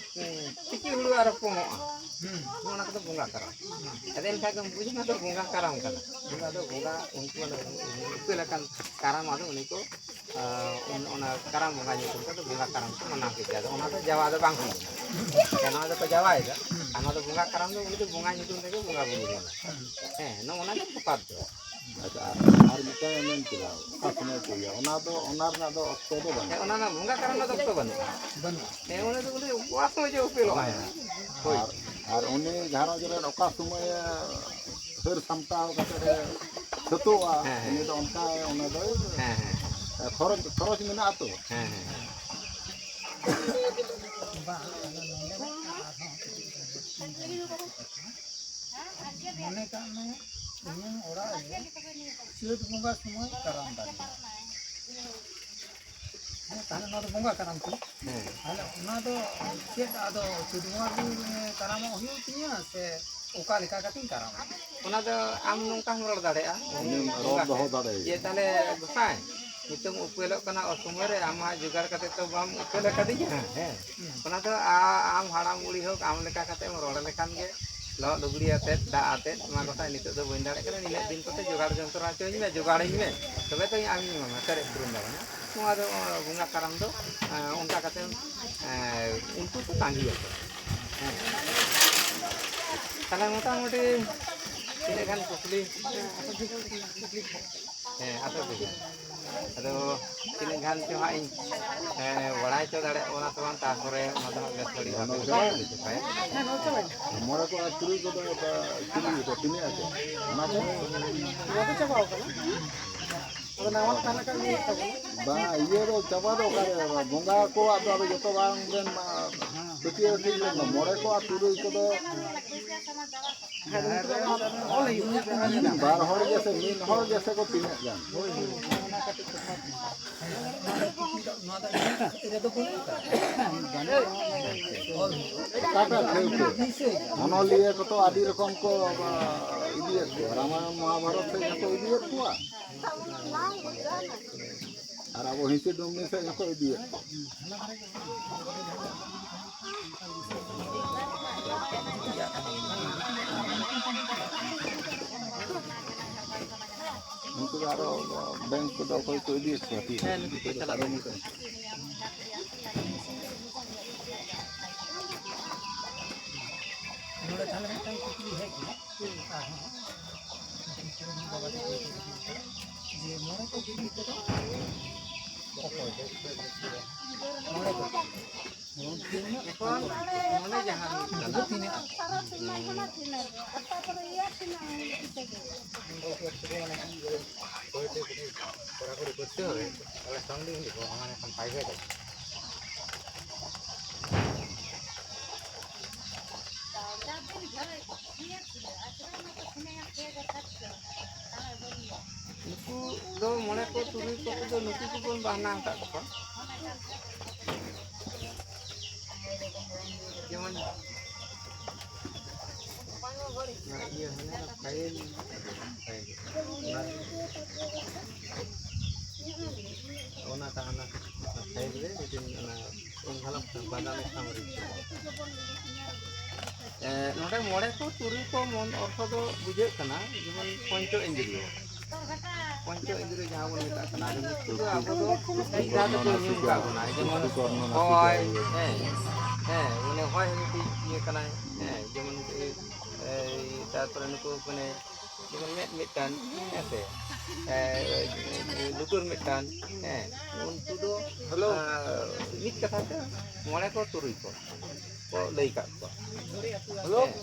ᱛᱤᱠᱤ ᱦᱩᱲᱩ ᱟᱨᱚ ᱯᱚᱝᱚᱜᱼᱟ᱾ ᱦᱩᱸ᱾ ᱚᱱᱟ ᱠᱚᱫᱚ ᱵᱚᱸᱜᱟ ᱠᱟᱨᱟᱢ᱾ ᱦᱩᱸ᱾ ᱟᱫᱚ ᱮᱱᱠᱷᱟᱱ ᱫᱚ ᱵᱩᱡᱽ ᱢᱮ, ᱫᱚ ᱵᱚᱸᱜᱟ ᱠᱟᱨᱟᱢ ᱠᱟᱱᱟ᱾ ᱵᱚᱸᱜᱟ ᱫᱚ ᱵᱚᱸᱜᱟ, ᱩᱱᱠᱩ ᱚᱱᱟ ᱩᱯᱮᱞ ᱟᱠᱟᱱ ᱠᱟᱨᱟᱢ, ᱟᱫᱚ ᱩᱱᱤ ᱠᱚ, ᱟᱸ, ᱩᱱ-, ᱚᱱᱟ ᱠᱟᱨᱟᱢ ᱵᱚᱸᱜᱟ ᱧᱩᱛᱩᱢ ᱛᱮᱫᱚ ᱵᱚᱸᱜᱟ ᱠᱟᱨᱟᱢ ᱠᱚ ᱢᱟᱱᱟᱣ ᱠᱮᱫ ᱜᱮᱭᱟ᱾ ᱟᱫᱚ ᱚᱱᱟ ᱫᱚ ᱡᱟᱣᱟ ᱫᱚ ᱵᱟᱝ ᱦᱩᱭ ᱞᱮᱱᱟ᱾ ᱱᱚᱣᱟ ᱫᱚᱠᱚ ᱡᱟᱣᱟᱭᱮᱫᱟ᱾ ᱟᱨ ᱱᱚᱣᱟ ᱫᱚ ᱵᱚᱸᱜᱟ ᱠᱟᱨᱟᱢ ᱫᱚ ᱩᱱᱤ ᱫᱚ ᱵᱚᱸᱜᱟ ᱧᱩᱛᱩᱢ ᱛᱮᱜᱮ ᱵᱚᱸᱜᱟ ᱵᱩᱨᱩ ᱠᱟᱱᱟ᱾ ᱦᱮᱸ, ᱱᱚᱜᱼᱚ ᱱᱟ ᱜᱮ ᱛᱚᱯᱷᱟᱛ ᱫᱚ᱾ ᱟᱪᱪᱷᱟ, ᱟᱨ, ᱟᱨ ᱢᱤᱫᱴᱟᱝ ᱮᱢ ᱢᱮᱱ ᱠᱮᱫᱟ, ᱚᱠᱟ ᱥᱚᱢᱚᱭ ᱠᱚ ᱤᱭᱟᱹ, ᱚᱱᱟ ᱫᱚ, ᱚᱱᱟ ᱨᱮᱱᱟᱜ ᱫᱚ ᱚᱠᱛᱚ ᱫᱚ ᱵᱟᱹᱱᱩᱜᱼᱟ᱾ ᱦᱮᱸ, ᱚᱱᱟ ᱨᱮᱱᱟᱜ ᱵᱚᱸᱜᱟ ᱠᱟᱨᱟᱢ ᱨᱮᱱᱟᱜ ᱫᱚ ᱚᱠᱛᱚ ᱵᱟᱹᱱᱩᱜᱼᱟ᱾ ᱵᱟᱹᱱᱩᱜᱼᱟ᱾ ᱦᱮᱸ, ᱚᱱᱟ ᱫᱚ ᱩᱱᱤ ᱚᱠᱟ ᱥᱚᱢᱚᱭ ᱡᱮ ᱩᱯᱮᱞᱚᱜᱼᱟᱭ᱾ ᱦᱳᱭ᱾ ᱟᱨ, ᱟᱨ ᱩᱱᱤ ᱜᱷᱟᱨᱚᱸᱡᱽ ᱨᱮᱱ ᱚᱠᱟ ᱥᱚᱢᱚᱭᱮ ᱦᱟᱹᱨ ᱥᱟᱢᱴᱟᱣ ᱠᱟᱛᱮ ᱮ ᱥᱟᱹᱛᱚᱜᱼᱟ, ᱦᱮᱸ, ᱦᱮᱸ᱾ ᱩᱱᱤ ᱫᱚ ᱚᱱᱠᱟ, ᱚᱱᱟ ᱫᱚ ᱦᱮᱸ, ᱦᱮᱸ᱾ ᱠᱷᱚᱨᱚᱪ, ᱠᱷᱚᱨᱚᱪ ᱢᱮᱱᱟᱜᱼᱟ ᱛᱚ᱾ ᱦᱮᱸ, ᱦᱮᱸ᱾ ᱵᱟᱝ, ᱟᱫᱚ ᱱᱚᱰᱮ ᱫᱚ ᱟᱨᱦᱚᱸ ᱠᱟᱹᱴᱤᱡ ᱢᱚᱱᱮ ᱠᱟᱜ ᱢᱮ, ᱤᱧᱟᱹᱜ ᱚᱲᱟᱜ ᱨᱮ ᱪᱟᱹᱛ ᱵᱚᱸᱜᱟ ᱥᱚᱢᱚᱭ ᱠᱟᱨᱟᱢ ᱫᱟᱨᱮ ᱢᱮᱱᱟᱜᱼᱟ᱾ ᱦᱮᱸ, ᱛᱟᱦᱞᱮ ᱱᱚᱣᱟ ᱫᱚ ᱵᱚᱸᱜᱟ ᱠᱟᱨᱟᱢ ᱠᱟᱱᱟ᱾ ᱦᱮᱸ᱾ ᱛᱟᱦᱞᱮ ᱚᱱᱟ ᱫᱚ ᱪᱮᱫ ᱟᱫᱚ ᱪᱟᱹᱛ ᱵᱚᱸᱜᱟ ᱜᱮ, ᱮ, ᱠᱟᱨᱟᱢᱚᱜ ᱦᱩᱭᱩᱜ ᱛᱤᱧᱟᱹ ᱥᱮ ᱚᱠᱟ ᱞᱮᱠᱟ ᱠᱟᱛᱮᱧ ᱠᱟᱨᱟᱢᱚᱜᱼᱟ? ᱚᱱᱟ ᱫᱚ ᱟᱢ ᱱᱚᱝᱠᱟ ᱦᱚᱸᱢ ᱨᱚᱲ ᱫᱟᱲᱮᱭᱟᱜᱼᱟ᱾ ᱩᱱᱤᱢ ᱨᱚᱲ ᱵᱚᱸᱜᱟ ᱫᱚᱦᱚ ᱴᱷᱮᱱ᱾ ᱫᱟᱲᱮᱭᱟᱭᱟ᱾ ᱡᱮ ᱛᱟᱦᱞᱮ ᱜᱚᱸᱥᱟᱭ, ᱱᱤᱛᱚᱝ ᱩᱯᱮᱞᱚᱜ ᱠᱟᱱᱟ ᱚᱥᱚᱢᱚᱭ ᱨᱮ, ᱟᱢ ᱢᱟ ᱡᱚᱜᱟᱲ ᱠᱟᱛᱮ ᱛᱚ ᱵᱟᱢ ᱩᱯᱮᱞ ᱟᱠᱟᱫᱤᱧᱟ᱾ ᱦᱮᱸ᱾ ᱦᱩᱸ᱾ ᱚᱱᱟ ᱫᱚ ᱟ-, ᱟᱢ ᱦᱟᱲᱟᱢ ᱵᱩᱲᱦᱤ ᱦᱳᱠ, ᱟᱢ ᱞᱮᱠᱟ ᱠᱟᱛᱮ ᱮᱢ ᱨᱚᱲ ᱞᱮᱠᱷᱟᱱ ᱜᱮ, ᱞᱚᱦᱚᱫ ᱞᱩᱜᱽᱲᱤ ᱟᱛᱮᱫ, ᱫᱟᱜ ᱟᱛᱮᱫ, ᱢᱟ ᱜᱚᱸᱥᱟᱭ, ᱱᱤᱛᱚᱜ ᱫᱚ ᱵᱟᱹᱧ ᱫᱟᱲᱮᱭᱟᱜ ᱠᱟᱱᱟ, ᱱᱤᱱᱟᱹᱜ ᱫᱤᱱ ᱠᱚᱛᱮ ᱡᱚᱜᱟᱲ ᱡᱚᱱᱛᱨᱚ ᱦᱚᱪᱚᱧ ᱢᱮ, ᱡᱚᱜᱟᱲᱟᱹᱧ ᱢᱮ, ᱛᱚᱵᱮ ᱛᱚ ᱤᱧ ᱟᱢᱤᱧ ᱮᱢᱟᱢᱟ, ᱯᱮᱨᱮᱡ ᱯᱩᱨᱚᱱ ᱫᱟᱲᱮᱭᱟᱢᱟ᱾ ᱱᱚᱣᱟ ᱫᱚ, ᱚ, ᱵᱚᱸᱜᱟ ᱠᱟᱨᱟᱢ ᱫᱚ, ᱮ, ᱚᱱᱠᱟ ᱠᱟᱛᱮ, ᱮ, ᱩᱱᱠᱩ ᱠᱚ ᱛᱟᱺᱜᱤᱭᱟᱠᱚ᱾ ᱦᱮᱸ᱾ ᱛᱟᱦᱞᱮ ᱢᱚᱴᱟᱢᱩᱴᱤ ᱛᱤᱱᱟᱹᱜ ᱜᱟᱱ ᱠᱩᱠᱞᱤ? ᱦᱮᱸ, ᱟᱯᱮ ᱠᱚᱜᱮ᱾ ᱟᱫᱚ ᱛᱤᱱᱟᱹᱜ ᱜᱟᱱ ᱪᱚ ᱦᱟᱸᱜ ᱤᱧ, ᱦᱮᱸ, ᱵᱟᱲᱟᱭ ᱦᱚᱪᱚ ᱫᱟᱲᱮᱭᱟᱜ ᱠᱟᱱᱟ ᱥᱮ ᱵᱟᱝ, ᱛᱟᱨᱯᱚᱨᱮ ᱚᱱᱟ ᱫᱚ ᱦᱟᱸᱜ ᱵᱮᱥ ᱜᱷᱟᱹᱲᱤᱡ ᱟᱯᱮ ᱠᱚ ᱠᱩᱞᱤ ᱠᱚᱯᱮ᱾ ᱢᱚᱬᱮ ᱠᱚ ᱟᱨ ᱛᱩᱨᱩᱭ ᱠᱚᱫᱚ ᱪᱤᱞᱤ ᱠᱚ ᱛᱤᱱᱟᱹᱜ ᱟᱠᱚ? ᱚᱱᱟ ᱠᱚ ᱱᱚᱣᱟ ᱫᱚ ᱪᱟᱵᱟᱣ ᱠᱟᱱᱟ᱾ ᱟᱫᱚ ᱱᱟᱣᱟ ᱛᱟᱦᱮᱸ ᱞᱮᱱᱠᱷᱟᱱ ᱜᱮ ᱦᱩᱭᱩᱜ ᱛᱟᱵᱚᱱᱟ᱾ ᱵᱟᱝ, ᱤᱭᱟᱹ ᱫᱚ ᱪᱟᱵᱟ ᱫᱚ ᱚᱠᱟᱨᱮ? ᱵᱚᱸᱜᱟ ᱠᱚᱣᱟᱜ ᱫᱚ ᱟᱫᱚ ᱡᱚᱛᱚ ᱵᱟᱝ ᱵᱮᱱ, ᱢᱟ, ᱯᱟᱹᱛᱭᱟᱹᱣ ᱴᱷᱤᱠ ᱞᱮᱱ ᱫᱚ᱾ ᱢᱚᱬᱮ ᱠᱚ ᱟᱨ ᱛᱩᱨᱩᱭ ᱠᱚᱫᱚ ᱵᱟᱨ ᱦᱚᱲ ᱜᱮ ᱥᱮ ᱢᱤᱫ ᱦᱚᱲ ᱜᱮ ᱥᱮ ᱠᱚ ᱛᱤᱱᱟᱹᱜ ᱜᱟᱱ? ᱚᱠᱟᱴᱟᱜ ᱴᱷᱟᱹᱣᱠᱟᱹ? ᱚᱱᱚᱞᱤᱭᱟᱹ ᱠᱚᱫᱚ ᱟᱹᱰᱤ ᱨᱚᱠᱚᱢ ᱠᱚ, ᱟ, ᱤᱫᱤᱭᱮᱫ ᱠᱚᱣᱟ᱾ ᱨᱟᱢᱟᱭᱚᱱ ᱢᱚᱦᱟᱵᱷᱟᱨᱚᱛ ᱥᱮᱫ ᱦᱚᱸᱠᱚ ᱤᱫᱤᱭᱮᱫ ᱠᱚᱣᱟ᱾ ᱟᱨ ᱟᱵᱚ ᱦᱤᱸᱥᱤᱫ ᱰᱩᱢᱱᱤ ᱥᱮᱫ ᱦᱚᱸᱠᱚ ᱤᱫᱤᱭᱮᱫ ᱠᱚᱣᱟ᱾ ᱩᱱᱠᱩ ᱫᱚ ᱟᱨᱚ ᱵᱮᱝᱠ ᱠᱚᱫᱚ ᱚᱠᱚᱭ ᱠᱚ ᱤᱫᱤᱭᱮᱫ ᱠᱚᱣᱟ ᱛᱤᱥ? ᱦᱮᱸ, ᱱᱩᱠᱩ ᱠᱚ ᱪᱟᱞᱟᱜ ᱠᱟᱱᱟ᱾ ᱱᱚᱰᱮ ᱛᱟᱦᱞᱮ ᱢᱤᱫᱴᱟᱝ ᱠᱩᱠᱞᱤ ᱦᱮᱡ ᱮᱱᱟ᱾ ᱟᱨᱦᱚᱸ ᱡᱮ ᱢᱚᱬᱮ ᱠᱚ ᱛᱩᱨᱩᱭ ᱠᱚᱫᱚ ᱚᱠᱚᱭ? ᱢᱚᱬᱮ ᱠᱚ᱾ ᱮᱠᱷᱚᱱ ᱱᱚᱰᱮ ᱡᱟᱦᱟᱸ ᱦᱩᱭᱩᱜ ᱠᱟᱱᱟ, ᱛᱤᱱᱟᱹᱜ? ᱠᱚᱲᱟ ᱠᱩᱲᱤ ᱠᱚ ᱦᱩᱭᱩᱜᱼᱟ, ᱢᱟᱱᱮ ᱮᱠᱷᱚᱱ private ᱟᱠᱟᱱᱟ᱾ ᱱᱩᱠᱩ ᱫᱚ ᱢᱚᱬᱮ ᱠᱚ ᱛᱩᱨᱩᱭ ᱠᱚ ᱛᱮᱫᱚ ᱱᱩᱠᱩ ᱠᱚᱵᱚᱱ ᱵᱟᱦᱱᱟ ᱟᱠᱟᱫ ᱠᱚᱣᱟ᱾ ᱡᱮᱢᱚᱱ ᱱᱚᱣᱟ ᱤᱭᱟᱹ ᱦᱮᱱᱟᱜᱼᱟ, ᱯᱷᱟᱭᱤᱞ, ᱯᱷᱟᱭᱤᱞ᱾ ᱚᱱᱟ, ᱚᱱᱟ ᱛᱟᱦᱮᱱᱟ, ᱯᱷᱟᱭᱤᱞ ᱨᱮ ᱢᱤᱫᱴᱮᱱ ᱚᱱᱟ ᱮᱱᱵᱷᱮᱞᱚᱯ ᱵᱟᱫᱟᱢᱤ ᱥᱟᱶ ᱨᱮ᱾ ᱮ, ᱱᱚᱰᱮ ᱢᱚᱬᱮ ᱠᱚ ᱛᱩᱨᱩᱭ ᱠᱚ ᱢᱚᱱ ᱚᱨᱛᱷᱚ ᱫᱚ ᱵᱩᱡᱷᱟᱹᱜ ᱠᱟᱱᱟ ᱡᱮᱢᱚᱱ ᱯᱚᱧᱪᱚ ᱤᱱᱫᱨᱤᱭᱚ, ᱯᱚᱧᱪᱚ ᱤᱱᱫᱨᱤᱭᱚ ᱡᱟᱦᱟᱸ ᱵᱚᱱ ᱢᱮᱛᱟᱜ ᱠᱟᱱᱟ, ᱟᱫᱚ ᱱᱩᱠᱩ ᱫᱚ ᱟᱵᱚ ᱫᱚ ᱡᱟᱦᱟᱸ ᱫᱚᱠᱚ ᱧᱩᱢ ᱠᱟᱜ ᱵᱚᱱᱟ, ᱡᱮᱢᱚᱱ ᱦᱚᱭ, ᱦᱮᱸ, ᱦᱮᱸ, ᱢᱟᱱᱮ ᱦᱚᱭ ᱦᱚᱸ ᱢᱤᱫᱴᱤᱡ ᱤᱭᱟᱹ ᱠᱟᱱᱟᱭ, ᱦᱮᱸ, ᱡᱮᱢᱚᱱ ᱢᱤᱫᱴᱤᱡ ᱛᱟᱨᱯᱚᱨᱮ ᱱᱩᱠᱩ ᱢᱟᱱᱮ ᱡᱮᱢᱚᱱ ᱢᱮᱫ ᱢᱤᱫᱴᱟᱝ, ᱦᱮᱸ ᱥᱮ, ᱞᱩᱛᱩᱨ ᱢᱤᱫᱴᱟᱝ, ᱦᱮᱸ, ᱩᱱᱠᱩ ᱫᱚ ᱦᱮᱞᱳ᱾ ᱟᱨ ᱢᱤᱫ ᱠᱟᱛᱷᱟ ᱛᱮ ᱢᱚᱬᱮ ᱠᱚ ᱛᱩᱨᱩᱭ ᱠᱚ ᱠᱚ ᱞᱟᱹᱭ ᱠᱟᱜ ᱠᱚᱣᱟ᱾ ᱦᱮᱞᱳ᱾ ᱦᱮᱸ,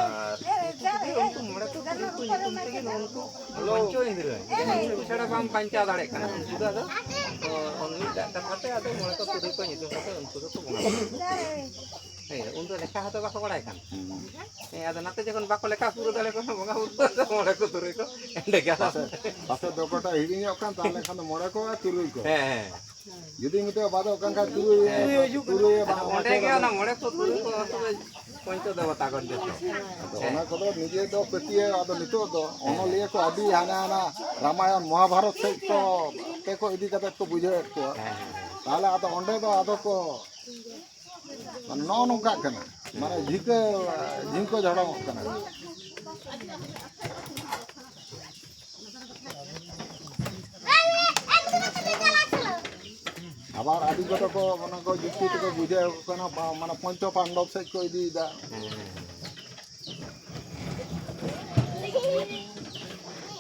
ᱟᱨ ᱩᱱᱠᱩ ᱢᱚᱬᱮ ᱠᱚ ᱛᱩᱨᱩᱭ ᱠᱚ ᱧᱩᱛᱩᱢ ᱛᱮᱜᱮ ᱱᱩᱠᱩ ᱦᱮᱞᱳ᱾ ᱯᱚᱧᱪᱚ ᱤᱱᱫᱨᱤᱭ, ᱩᱱᱠᱩ ᱪᱷᱟᱲᱟ ᱵᱟᱢ ᱵᱟᱧᱪᱟᱣ ᱫᱟᱲᱮᱭᱟᱜ ᱠᱟᱱᱟ᱾ ᱩᱱᱠᱩ ᱫᱚ ᱟᱫᱚ ᱢᱤᱫᱴᱟᱝ ᱠᱟᱛᱷᱟ ᱛᱮ ᱟᱫᱚ ᱢᱚᱬᱮ ᱠᱚ ᱛᱩᱨᱩᱭ ᱠᱚ ᱧᱩᱛᱩᱢ ᱠᱟᱛᱮ ᱩᱱᱠᱩ ᱫᱚᱠᱚ ᱵᱚᱸᱜᱟ ᱵᱩᱨᱩᱜᱼᱟ᱾ ᱦᱮᱸ, ᱩᱱᱫᱚ ᱞᱮᱠᱷᱟ ᱦᱚᱸᱛᱚ ᱵᱟᱠᱚ ᱵᱟᱲᱟᱭ ᱠᱟᱱ᱾ ᱦᱮᱸ, ᱟᱫᱚ ᱱᱟᱛᱮ ᱡᱚᱠᱷᱚᱱ ᱵᱟᱠᱚ ᱞᱮᱠᱷᱟ ᱯᱩᱨᱟᱹᱣ ᱫᱟᱲᱮ ᱠᱚᱣᱟ ᱵᱚᱸᱜᱟ ᱵᱩᱨᱩ ᱫᱚ ᱢᱚᱬᱮ ᱠᱚ ᱛᱩᱨᱩᱭ ᱠᱚ ᱮᱸᱰᱮ ᱜᱮ᱾ ᱯᱟᱥᱮ, ᱯᱟᱥᱮ ᱫᱚ ᱚᱠᱚᱭᱴᱟᱜ ᱦᱤᱲᱤᱧᱚᱜ ᱠᱟᱱ, ᱛᱟᱦᱚᱞᱮ ᱠᱷᱟᱱ ᱫᱚ ᱢᱚᱬᱮ ᱠᱚ ᱟᱨ ᱛᱩᱨᱩᱭ ᱠᱚ᱾ ᱦᱮᱸ, ᱦᱮᱸ᱾ ᱡᱩᱫᱤ ᱢᱤᱫᱴᱮᱡ ᱵᱟᱫᱚᱜ ᱠᱟᱱ ᱠᱷᱟᱱ ᱛᱩᱨᱩᱭ, ᱛᱩᱨᱩᱭ ᱦᱤᱡᱩᱜ ᱠᱟᱱᱟ᱾ ᱛᱩᱨᱩᱭ ᱟᱫᱚ ᱵᱟᱝ ᱚᱸᱰᱮ ᱜᱮ ᱚᱱᱟ ᱢᱚᱬᱮ ᱠᱚ ᱛᱩᱨᱩᱭ ᱠᱚ ᱛᱚᱵᱮ ᱯᱚᱧᱪᱚ ᱫᱮᱵᱚᱛᱟ ᱠᱚ ᱡᱚᱛᱚ᱾ ᱟᱫᱚ ᱚᱱᱟ ᱠᱚᱫᱚ ᱱᱤᱡᱮ ᱫᱚ ᱯᱟᱹᱛᱭᱟᱹᱣ, ᱟᱫᱚ ᱱᱤᱛᱚᱜ ᱫᱚ ᱚᱱᱚᱞᱤᱭᱟᱹ ᱠᱚ ᱟᱹᱰᱤ ᱦᱟᱱᱟ ᱦᱟᱱᱟ ᱨᱟᱢᱟᱭᱚᱱ ᱢᱚᱦᱟᱵᱷᱟᱨᱚᱛ ᱥᱮᱫ ᱠᱚ, ᱛᱮᱠᱚ ᱤᱫᱤ ᱠᱟᱛᱮ ᱠᱚ ᱵᱩᱡᱷᱟᱹᱣᱮᱫ ᱠᱚᱣᱟ᱾ ᱦᱮᱸ, ᱦᱮᱸ᱾ ᱛᱟᱦᱚᱞᱮ ᱟᱫᱚ ᱚᱸᱰᱮ ᱫᱚ ᱟᱫᱚ ᱠᱚ ᱢᱟᱱᱮ ᱱᱚᱜᱼᱚ ᱱᱚᱝᱠᱟᱜ ᱠᱟᱱᱟ, ᱢᱟᱱᱮ ᱡᱷᱤᱸᱠᱟᱹ, ᱡᱷᱤᱸᱠᱟᱹ ᱡᱷᱚᱲᱚᱝᱚᱜ ᱠᱟᱱᱟ᱾ ᱟᱵᱟᱨ ᱟᱹᱰᱤ ᱠᱚᱫᱚ ᱠᱚ ᱚᱱᱟ ᱠᱚ ᱡᱩᱠᱛᱤ ᱛᱮᱠᱚ ᱵᱩᱡᱷᱟᱹᱣ ᱟᱠᱚ ᱠᱟᱱᱟ, ᱯᱟ-, ᱢᱟᱱᱮ ᱯᱚᱧᱪᱚ ᱯᱟᱱᱰᱚᱵ ᱥᱮᱫ ᱠᱚ ᱤᱫᱤᱭᱮᱫᱟ᱾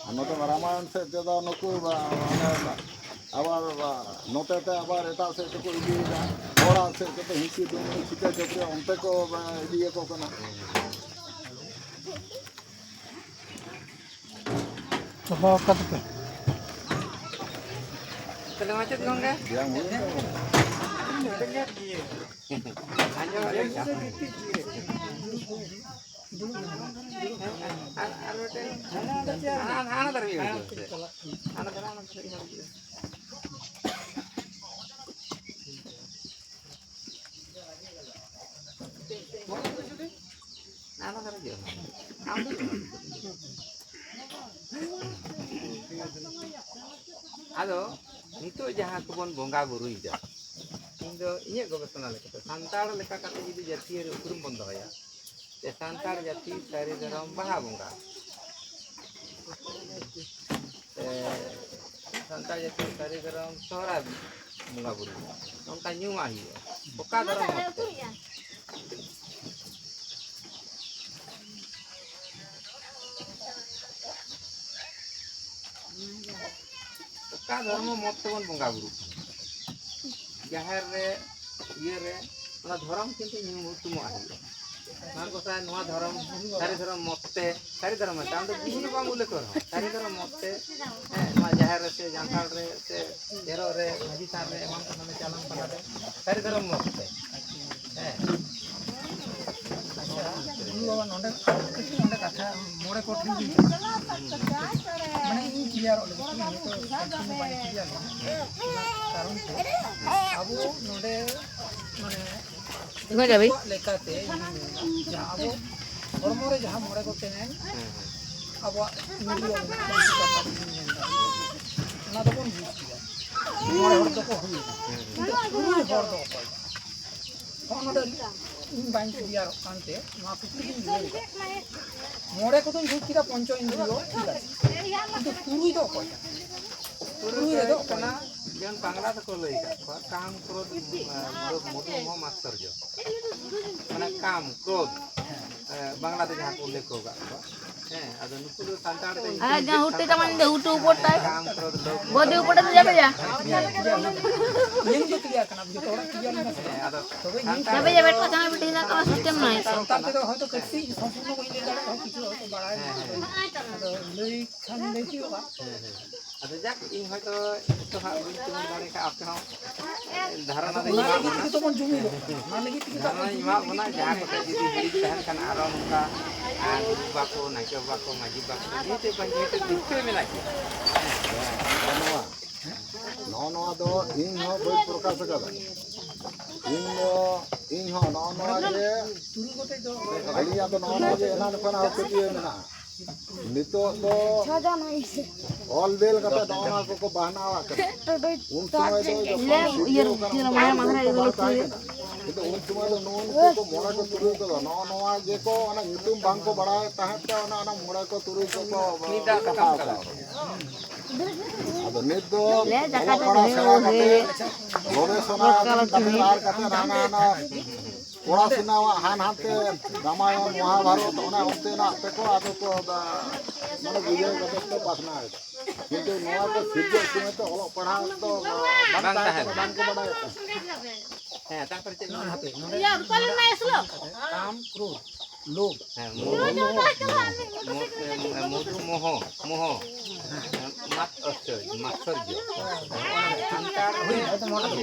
ᱟᱨ ᱱᱚᱛᱮ ᱨᱟᱢᱟᱭᱚᱱ ᱥᱮᱫ ᱛᱮᱫᱚ ᱱᱩᱠᱩ ᱵᱟ-, ᱢᱟᱱᱮ ᱟᱵᱟᱨ ᱵᱟ-, ᱱᱚᱛᱮ ᱛᱮ ᱟᱵᱟᱨ ᱮᱴᱟᱜ ᱥᱮᱫ ᱛᱮᱠᱚ ᱤᱫᱤᱭᱮᱫᱟ, ᱦᱚᱲᱟᱜ ᱥᱮᱫ ᱛᱮᱫᱚ ᱦᱤᱸᱥᱤ ᱰᱩᱢᱱᱤ ᱪᱷᱤᱴᱟᱹ ᱪᱟᱹᱯᱲᱤ ᱚᱱᱛᱮ ᱠᱚ ᱵᱟ-, ᱤᱫᱤᱭᱟᱠᱚ ᱠᱟᱱᱟ᱾ ᱵᱟᱵᱟ ᱚᱠᱟ ᱛᱮᱯᱮ? ᱛᱟᱦᱞᱮ ᱢᱟᱪᱮᱫ ᱜᱚᱝᱠᱮ? ᱵᱮᱭᱟᱢ ᱦᱩᱭᱩᱜ ᱠᱟᱱᱟ᱾ ᱟᱸᱡᱚᱢ ᱟᱸᱡᱚᱢ᱾ ᱟᱨ, ᱟᱨ ᱢᱤᱫᱴᱮᱱ, ᱦᱟᱱᱟ, ᱦᱟᱱᱟ ᱫᱷᱟᱨᱮ ᱦᱩᱭᱩᱜ ᱠᱟᱱᱟ᱾ ᱦᱟᱱᱟ ᱫᱷᱟᱨᱮ, ᱦᱟᱱᱟ ᱫᱷᱟᱨᱮ ᱦᱩᱭᱩᱜ ᱠᱟᱱᱟ᱾ ᱦᱟᱱᱟ ᱫᱷᱟᱨᱮ ᱦᱤᱡᱩᱜ ᱢᱮ᱾ ᱟᱢ ᱫᱚ ᱟᱫᱚ ᱱᱤᱛᱚᱜ ᱡᱟᱦᱟᱸ ᱠᱚᱵᱚᱱ ᱵᱚᱸᱜᱟ ᱵᱩᱨᱩᱭᱮᱫᱟ, ᱤᱧ ᱫᱚ ᱤᱧᱟᱹᱜ ᱜᱚᱵᱮᱥᱚᱱᱟ ᱞᱮᱠᱟᱛᱮ, ᱥᱟᱱᱛᱟᱲ ᱞᱮᱠᱟ ᱠᱟᱛᱮ ᱡᱩᱫᱤ ᱡᱟᱹᱛᱤᱭᱟᱹᱨᱤ ᱩᱯᱨᱩᱢ ᱵᱚᱱ ᱫᱚᱦᱚᱭᱟ, ᱥᱮ ᱥᱟᱱᱛᱟᱲ ᱡᱟᱹᱛᱤ ᱥᱟᱹᱨᱤ ᱫᱷᱚᱨᱚᱢ ᱵᱟᱦᱟ ᱵᱚᱸᱜᱟ, ᱥᱮ ᱥᱟᱱᱛᱟᱲ ᱡᱟᱹᱛᱤ ᱥᱟᱹᱨᱤ ᱫᱷᱚᱨᱚᱢ ᱥᱚᱦᱨᱟᱭ ᱵᱚᱸᱜᱟ ᱵᱩᱨᱩ, ᱱᱚᱝᱠᱟ ᱧᱩᱢᱟᱜ ᱦᱩᱭᱩᱜᱼᱟ᱾ ᱚᱠᱟ ᱫᱷᱚᱨᱚᱢ ᱢᱚᱛ ᱛᱮ? ᱚᱠᱟ ᱫᱷᱚᱨᱢᱚ ᱢᱚᱛ ᱛᱮᱵᱚᱱ ᱵᱚᱸᱜᱟ ᱵᱩᱨᱩᱜ ᱠᱟᱱᱟ, ᱡᱟᱦᱮᱨ ᱨᱮ, ᱤᱭᱟᱹ ᱨᱮ, ᱚᱱᱟ ᱫᱷᱚᱨᱚᱢ ᱠᱤᱱᱛᱩ ᱧᱩᱛᱩᱢᱚᱜ ᱦᱩᱭᱩᱜᱼᱟ᱾ ᱵᱟᱝ ᱜᱚᱸᱥᱟᱭ, ᱱᱚᱣᱟ ᱫᱷᱚᱨᱚᱢ, ᱥᱟᱹᱨᱤ ᱫᱷᱚᱨᱚᱢ ᱢᱚᱛ ᱛᱮ, ᱥᱟᱹᱨᱤ ᱫᱷᱚᱨᱚᱢ ᱢᱚᱛ ᱛᱮ, ᱟᱢ ᱫᱚ ᱜᱩᱨᱩ ᱫᱚ ᱵᱟᱢ ᱩᱞᱞᱮᱠᱷ ᱨᱮᱦᱚᱸ, ᱥᱟᱹᱨᱤ ᱫᱷᱚᱨᱚᱢ ᱢᱚᱛ ᱛᱮ, ᱦᱮᱸ, ᱱᱚᱣᱟ ᱡᱟᱦᱮᱨ ᱨᱮ ᱥᱮ ᱡᱟᱱᱛᱷᱟᱲ ᱨᱮ ᱥᱮ ᱮᱨᱚᱜ ᱨᱮ, ᱢᱟᱹᱡᱷᱤ ᱛᱷᱟᱱ ᱨᱮ, ᱮᱢᱟᱱ ᱠᱚ ᱢᱟᱱᱮ ᱪᱟᱞᱟᱣ ᱠᱟᱱᱟ ᱞᱮ, ᱥᱟᱹᱨᱤ ᱫᱷᱚᱨᱚᱢ ᱢᱚᱛ ᱛᱮ᱾ ᱦᱮᱸ᱾ ᱟᱪᱪᱷᱟ, ᱜᱩᱨᱩ ᱵᱟᱵᱟ, ᱱᱚᱰᱮ ᱠᱟᱹᱴᱤᱡ ᱱᱚᱰᱮ ᱠᱟᱛᱷᱟ ᱢᱚᱬᱮ ᱠᱚ ᱴᱷᱮᱱ ᱜᱮ ᱢᱟᱱᱮ ᱤᱧ ᱠᱞᱤᱭᱟᱨᱚᱜ ᱞᱟᱹᱜᱤᱫ ᱛᱮ ᱱᱤᱛᱚᱜ ᱥᱚᱢᱯᱩᱨᱱᱚ ᱵᱟᱧ ᱠᱞᱤᱭᱟᱨ ᱞᱮᱱᱟ᱾ ᱚᱱᱟ ᱠᱟᱨᱚᱱ ᱛᱮ ᱟᱵᱚ ᱱᱚᱰᱮ ᱢᱟᱱᱮ ᱞᱮᱠᱟᱛᱮ ᱡᱟᱦᱟᱸ ᱟᱵᱚ ᱦᱚᱲᱢᱚ ᱨᱮ ᱡᱟᱦᱟᱸ ᱢᱚᱬᱮ ᱜᱚᱴᱮᱱ ᱟᱵᱚᱣᱟᱜ ᱤᱱᱫᱨᱤᱭᱚ ᱢᱮᱱᱟᱜᱼᱟ, ᱚᱱᱟ ᱫᱚᱵᱚᱱ ᱵᱩᱡᱽ ᱠᱮᱫᱟ᱾ ᱢᱚᱬᱮ ᱦᱚᱲ ᱫᱚᱠᱚ ᱦᱩᱭᱱᱟ, ᱠᱤᱱᱛᱩ ᱛᱩᱨᱩᱭ ᱦᱚᱲ ᱫᱚ ᱚᱠᱚᱭ? ᱦᱚᱸᱜᱼᱚ ᱱᱚᱰᱮ ᱤᱧ ᱵᱟᱹᱧ ᱠᱞᱤᱭᱟᱨᱚᱜ ᱠᱟᱱᱛᱮ ᱱᱚᱣᱟ ᱠᱩᱠᱞᱤ ᱜᱤᱧ ᱞᱟᱹᱭ ᱮᱫᱟ᱾ ᱢᱚᱬᱮ ᱠᱚᱫᱚᱧ ᱵᱩᱡᱽ ᱠᱮᱫᱟ, ᱯᱚᱧᱪᱚ ᱤᱱᱫᱨᱤᱭᱚ, ᱴᱷᱤᱠ ᱟᱪᱷᱮ, ᱠᱤᱱᱛᱩ ᱛᱩᱨᱩᱭ ᱫᱚ ᱚᱠᱚᱭ ᱠᱟᱱᱟ? ᱛᱩᱨᱩᱭ ᱨᱮᱫᱚ ᱚᱠᱚᱭ? ᱡᱮᱢᱚᱱ ᱵᱟᱝᱞᱟ ᱛᱮᱠᱚ ᱞᱟᱹᱭ ᱟᱠᱟᱫ ᱠᱚᱣᱟ, ᱠᱟᱢ, ᱠᱨᱳᱫᱷ, ᱢᱳᱦ, ᱢᱟᱛᱥᱚᱨᱡᱚ᱾ ᱢᱟᱱᱮ ᱠᱟᱢ, ᱠᱨᱳᱫᱷ, ᱮ, ᱵᱟᱝᱞᱟ ᱛᱮ ᱡᱟᱦᱟᱸ ᱠᱚ ᱩᱞᱞᱮᱠᱷ ᱟᱠᱟᱫ ᱠᱚᱣᱟ᱾ ᱦᱮᱸ, ᱟᱫᱚ ᱱᱩᱠᱩ ᱫᱚ ᱥᱟᱱᱛᱟᱲ ᱛᱮ ᱟᱨ ᱡᱟᱦᱟᱸ ᱦᱩᱴᱤ ᱛᱟᱢᱟᱱ ᱫᱚ ᱦᱩᱴᱩ ᱩᱯᱚᱨ ᱛᱟᱭ᱾ ᱠᱟᱢ, ᱠᱨᱳᱫᱷ, ᱞᱳᱵᱷ, ᱵᱚᱫᱤ ᱩᱯᱚᱨ ᱛᱮ ᱡᱟᱵᱮ ᱡᱟ᱾ ᱤᱧ ᱫᱚ ᱠᱞᱤᱭᱟᱨ ᱠᱟᱱᱟ, ᱡᱚᱛᱚ ᱦᱚᱲᱟᱜ ᱠᱞᱤᱭᱟᱨ ᱢᱮᱱᱟᱜᱼᱟ᱾ ᱦᱮᱸ, ᱟᱫᱚ ᱛᱚᱵᱮ ᱤᱧ ᱡᱟᱵᱮ ᱡᱟ ᱵᱮᱴᱟ ᱠᱟᱱᱟ ᱵᱤᱴᱤ ᱦᱮᱱᱟᱜ ᱠᱟᱱᱟ, ᱥᱤᱥᱴᱮᱢ ᱱᱟᱭ᱾ ᱥᱟᱱᱛᱟᱲ ᱛᱮᱫᱚ ᱦᱚᱭᱛᱚ ᱠᱟᱹᱴᱤᱡ ᱥᱚᱢᱯᱩᱨᱱᱚ ᱵᱟᱹᱧ ᱞᱟᱹᱭ ᱫᱟᱲᱮᱭᱟᱜᱼᱟ, ᱠᱤᱪᱷᱩ ᱦᱚᱭᱛᱚ ᱵᱟᱲᱟᱭ ᱢᱮᱱᱟᱜᱼᱟ᱾ ᱟᱫᱚ ᱞᱟᱹᱭ ᱠᱷᱟᱱ ᱞᱟᱹᱭ ᱦᱩᱭᱩᱜᱼᱟ᱾ ᱦᱮᱸ, ᱦᱮᱸ᱾ ᱟᱫᱚ ᱡᱟᱠ, ᱤᱧ ᱦᱚᱭᱛᱚ ᱡᱚᱛᱚ ᱦᱟᱸᱜ ᱵᱟᱹᱧ ᱛᱩᱢᱟᱹᱞ ᱫᱟᱲᱮ ᱠᱟᱜᱼᱟ, ᱟᱯᱮ ᱦᱚᱸ ᱫᱷᱟᱨᱚᱱᱟ ᱫᱚᱧ ᱚᱱᱟ ᱮᱢᱟᱜ ᱞᱟᱹᱜᱤᱫ ᱵᱚᱱᱟ᱾ ᱛᱮᱜᱮ ᱛᱚᱵᱚᱱ ᱡᱩᱢᱤᱫᱚᱜ ᱠᱟᱱᱟ, ᱚᱱᱟ ᱞᱟᱹᱜᱤᱫ ᱛᱮᱜᱮ ᱛᱚ ᱫᱷᱟᱨᱚᱱᱟᱧ ᱮᱢᱟᱜ ᱵᱚᱱᱟ, ᱡᱟᱦᱟᱸ ᱠᱚ ᱡᱩᱫᱤ ᱦᱤᱲᱤᱡ ᱛᱟᱦᱮᱱ ᱠᱷᱟᱱ ᱟᱨᱚ ᱱᱚᱝᱠᱟ, ᱟᱨ ᱜᱩᱨᱩ ᱵᱟᱵᱟ ᱠᱚ, ᱱᱟᱭᱠᱮ ᱵᱟᱵᱟ ᱠᱚ, ᱢᱟᱹᱡᱷᱤ ᱵᱟᱵᱟ ᱠᱚ, ᱡᱮᱦᱮᱛᱩ ᱵᱟᱝ, ᱡᱮᱦᱮᱛᱩ ᱱᱤᱥᱪᱚᱭ ᱢᱮᱱᱟᱜ ᱜᱮᱭᱟ᱾ ᱱᱚᱜᱼᱚ ᱱᱚᱣᱟ, ᱱᱚᱜᱼᱚ ᱱᱚᱣᱟ ᱫᱚ ᱤᱧ ᱦᱚᱸ ᱵᱟᱹᱧ ᱯᱨᱚᱠᱟᱥ ᱟᱠᱟᱫᱟ᱾ ᱤᱧ ᱫᱚ, ᱤᱧ ᱦᱚᱸ ᱱᱚᱜᱼᱚ ᱱᱚᱣᱟ ᱜᱮ, ᱟᱹᱞᱤᱧᱟᱜ ᱫᱚ ᱱᱚᱜᱼᱚ ᱱᱚᱣᱟ ᱜᱮ ᱮᱱᱟᱝ ᱠᱷᱚᱱ ᱟᱨ ᱯᱟᱹᱛᱭᱟᱹᱣ ᱢᱮᱱᱟᱜᱼᱟ᱾ ᱱᱤᱛᱚᱜ ᱫᱚ ᱚᱞ ᱵᱮᱞ ᱠᱟᱛᱮ ᱱᱚᱜᱼᱚ ᱱᱚᱣᱟ ᱠᱚᱠᱚ ᱵᱟᱦᱱᱟᱣᱟᱜ ᱠᱟᱱᱟ᱾ ᱩᱱ ᱥᱚᱢᱚᱭ ᱫᱚ ᱡᱚᱠᱷᱚᱱ ᱤᱭᱟᱹ ᱵᱤᱰᱤᱭᱳ ᱠᱟᱱᱟ, ᱩᱱ ᱥᱚᱢᱚᱭ ᱫᱚ ᱵᱟᱝ ᱛᱟᱦᱮᱸ ᱠᱟᱱᱟ᱾ ᱠᱤᱱᱛᱩ ᱩᱱ ᱥᱚᱢᱚᱭ ᱫᱚ ᱱᱩᱜᱼᱩ ᱱᱩᱠᱩ ᱠᱚ ᱢᱚᱬᱮ ᱠᱚ ᱛᱩᱨᱩᱭ ᱠᱚᱫᱚ ᱱᱚᱜᱼᱚ ᱱᱚᱣᱟ ᱜᱮᱠᱚ ᱚᱱᱟ ᱧᱩᱛᱩᱢ ᱵᱟᱝ ᱠᱚ ᱵᱟᱲᱟᱭ ᱛᱟᱦᱮᱸᱫ ᱛᱮ ᱚᱱᱟ, ᱚᱱᱟ ᱢᱚᱬᱮ ᱠᱚ ᱛᱩᱨᱩᱭ ᱠᱚᱠᱚ ᱠᱟᱴᱟᱣ ᱠᱟᱜᱼᱟ᱾ ᱟᱫᱚ ᱱᱤᱛ ᱫᱚ ᱚᱞᱚᱜ ᱯᱟᱲᱦᱟᱜ ᱥᱮᱬᱟ ᱠᱟᱛᱮ, ᱜᱚᱵᱮᱥᱚᱱᱟ ᱠᱟᱛᱮ ᱟᱨ ᱠᱟᱛᱮ ᱦᱟᱱᱟ ᱦᱟᱱᱟ ᱯᱚᱲᱟᱥᱩᱱᱟᱣᱟᱜ ᱦᱟᱱ ᱦᱟᱱᱛᱮ ᱨᱟᱢᱟᱭᱚᱱ, ᱢᱚᱦᱟᱵᱷᱟᱨᱚᱛ, ᱚᱱᱟ ᱚᱱᱛᱮᱱᱟᱜ ᱛᱮᱠᱚ ᱟᱫᱚ ᱠᱚ ᱫᱟ-, ᱢᱟᱱᱮ ᱵᱩᱡᱷᱟᱹᱣ ᱠᱟᱛᱮ ᱠᱚ ᱯᱟᱥᱱᱟᱣ ᱮᱫᱟ᱾ ᱠᱤᱱᱛᱩ ᱱᱚᱣᱟ ᱠᱚ ᱥᱤᱨᱡᱟᱹᱣ ᱥᱚᱢᱚᱭ ᱛᱮ ᱚᱞᱚᱜ ᱯᱟᱲᱦᱟᱣ ᱫᱚ ᱵᱟᱝ ᱵᱟᱝ ᱛᱟᱦᱮᱸ ᱛᱟᱦᱮᱸ ᱠᱟᱱᱟ, ᱠᱟᱱᱟ᱾ ᱵᱟᱝ ᱠᱚ ᱵᱟᱰᱟᱭᱮᱫ ᱛᱟᱦᱮᱸᱫ᱾ ᱦᱮᱸ, ᱛᱟᱨᱯᱚᱨᱮ ᱪᱮᱫ ᱢᱮᱱᱟᱜᱼᱟ? ᱦᱟᱯᱮ, ᱱᱚᱰᱮ ᱠᱟᱢ, ᱠᱨᱳᱫᱷ, ᱞᱳᱵᱷ᱾ ᱦᱮᱸ, ᱢᱳᱦ, ᱢᱳᱦ, ᱢᱳᱦ, ᱢᱳᱦ, ᱢᱳᱦ, ᱢᱟᱛ-, ᱟᱪᱪᱷᱟ, ᱢᱟᱛᱥᱚᱨᱡᱚ᱾ ᱥᱟᱱᱛᱟᱲ ᱦᱩᱭ ᱱᱟ, ᱛᱚ ᱱᱚᱣᱟ ᱫᱚ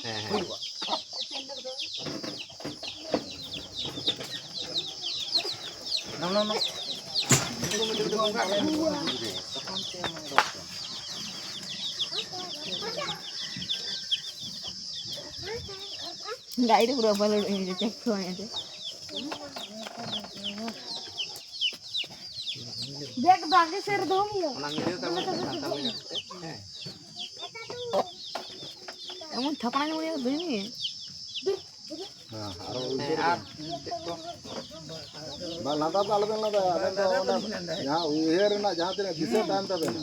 ᱦᱮᱸ, ᱦᱮᱸ᱾ No, no, no. Guide pura upload ini cek tuh aja. Deck bagi ser dong ya. ᱚᱱᱟ ᱢᱤᱞᱟᱹᱣ ᱛᱟᱵᱚᱱ ᱯᱮ, ᱥᱟᱱᱛᱟᱲ ᱢᱤᱞᱟᱹᱣ ᱠᱟᱛᱮ᱾ ᱦᱮᱸ᱾ ᱮᱢᱚᱱ ᱛᱷᱟᱯᱲᱟ ᱧᱚᱜ ᱨᱮᱭᱟᱜ ᱫᱩᱧ ᱜᱮ᱾ ᱦᱮᱸ, ᱟᱨᱚ ᱦᱮᱸ, ᱩᱭᱦᱟᱹᱨ ᱟᱨ ᱵᱮᱱ᱾ ᱪᱮᱫ ᱠᱚ? ᱵᱟᱝ, ᱞᱟᱸᱫᱟ ᱫᱚ ᱟᱞᱚᱵᱮᱱ ᱞᱟᱸᱫᱟᱭᱟ, ᱟᱵᱮᱱ ᱫᱚ ᱚᱱᱟ ᱡᱟᱦᱟᱸ ᱩᱭᱦᱟᱹᱨ ᱨᱮᱱᱟᱜ ᱡᱟᱦᱟᱸ ᱛᱤᱱᱟᱹᱜ ᱫᱤᱥᱟᱹ ᱛᱟᱦᱮᱱ ᱛᱟᱵᱮᱱᱟ᱾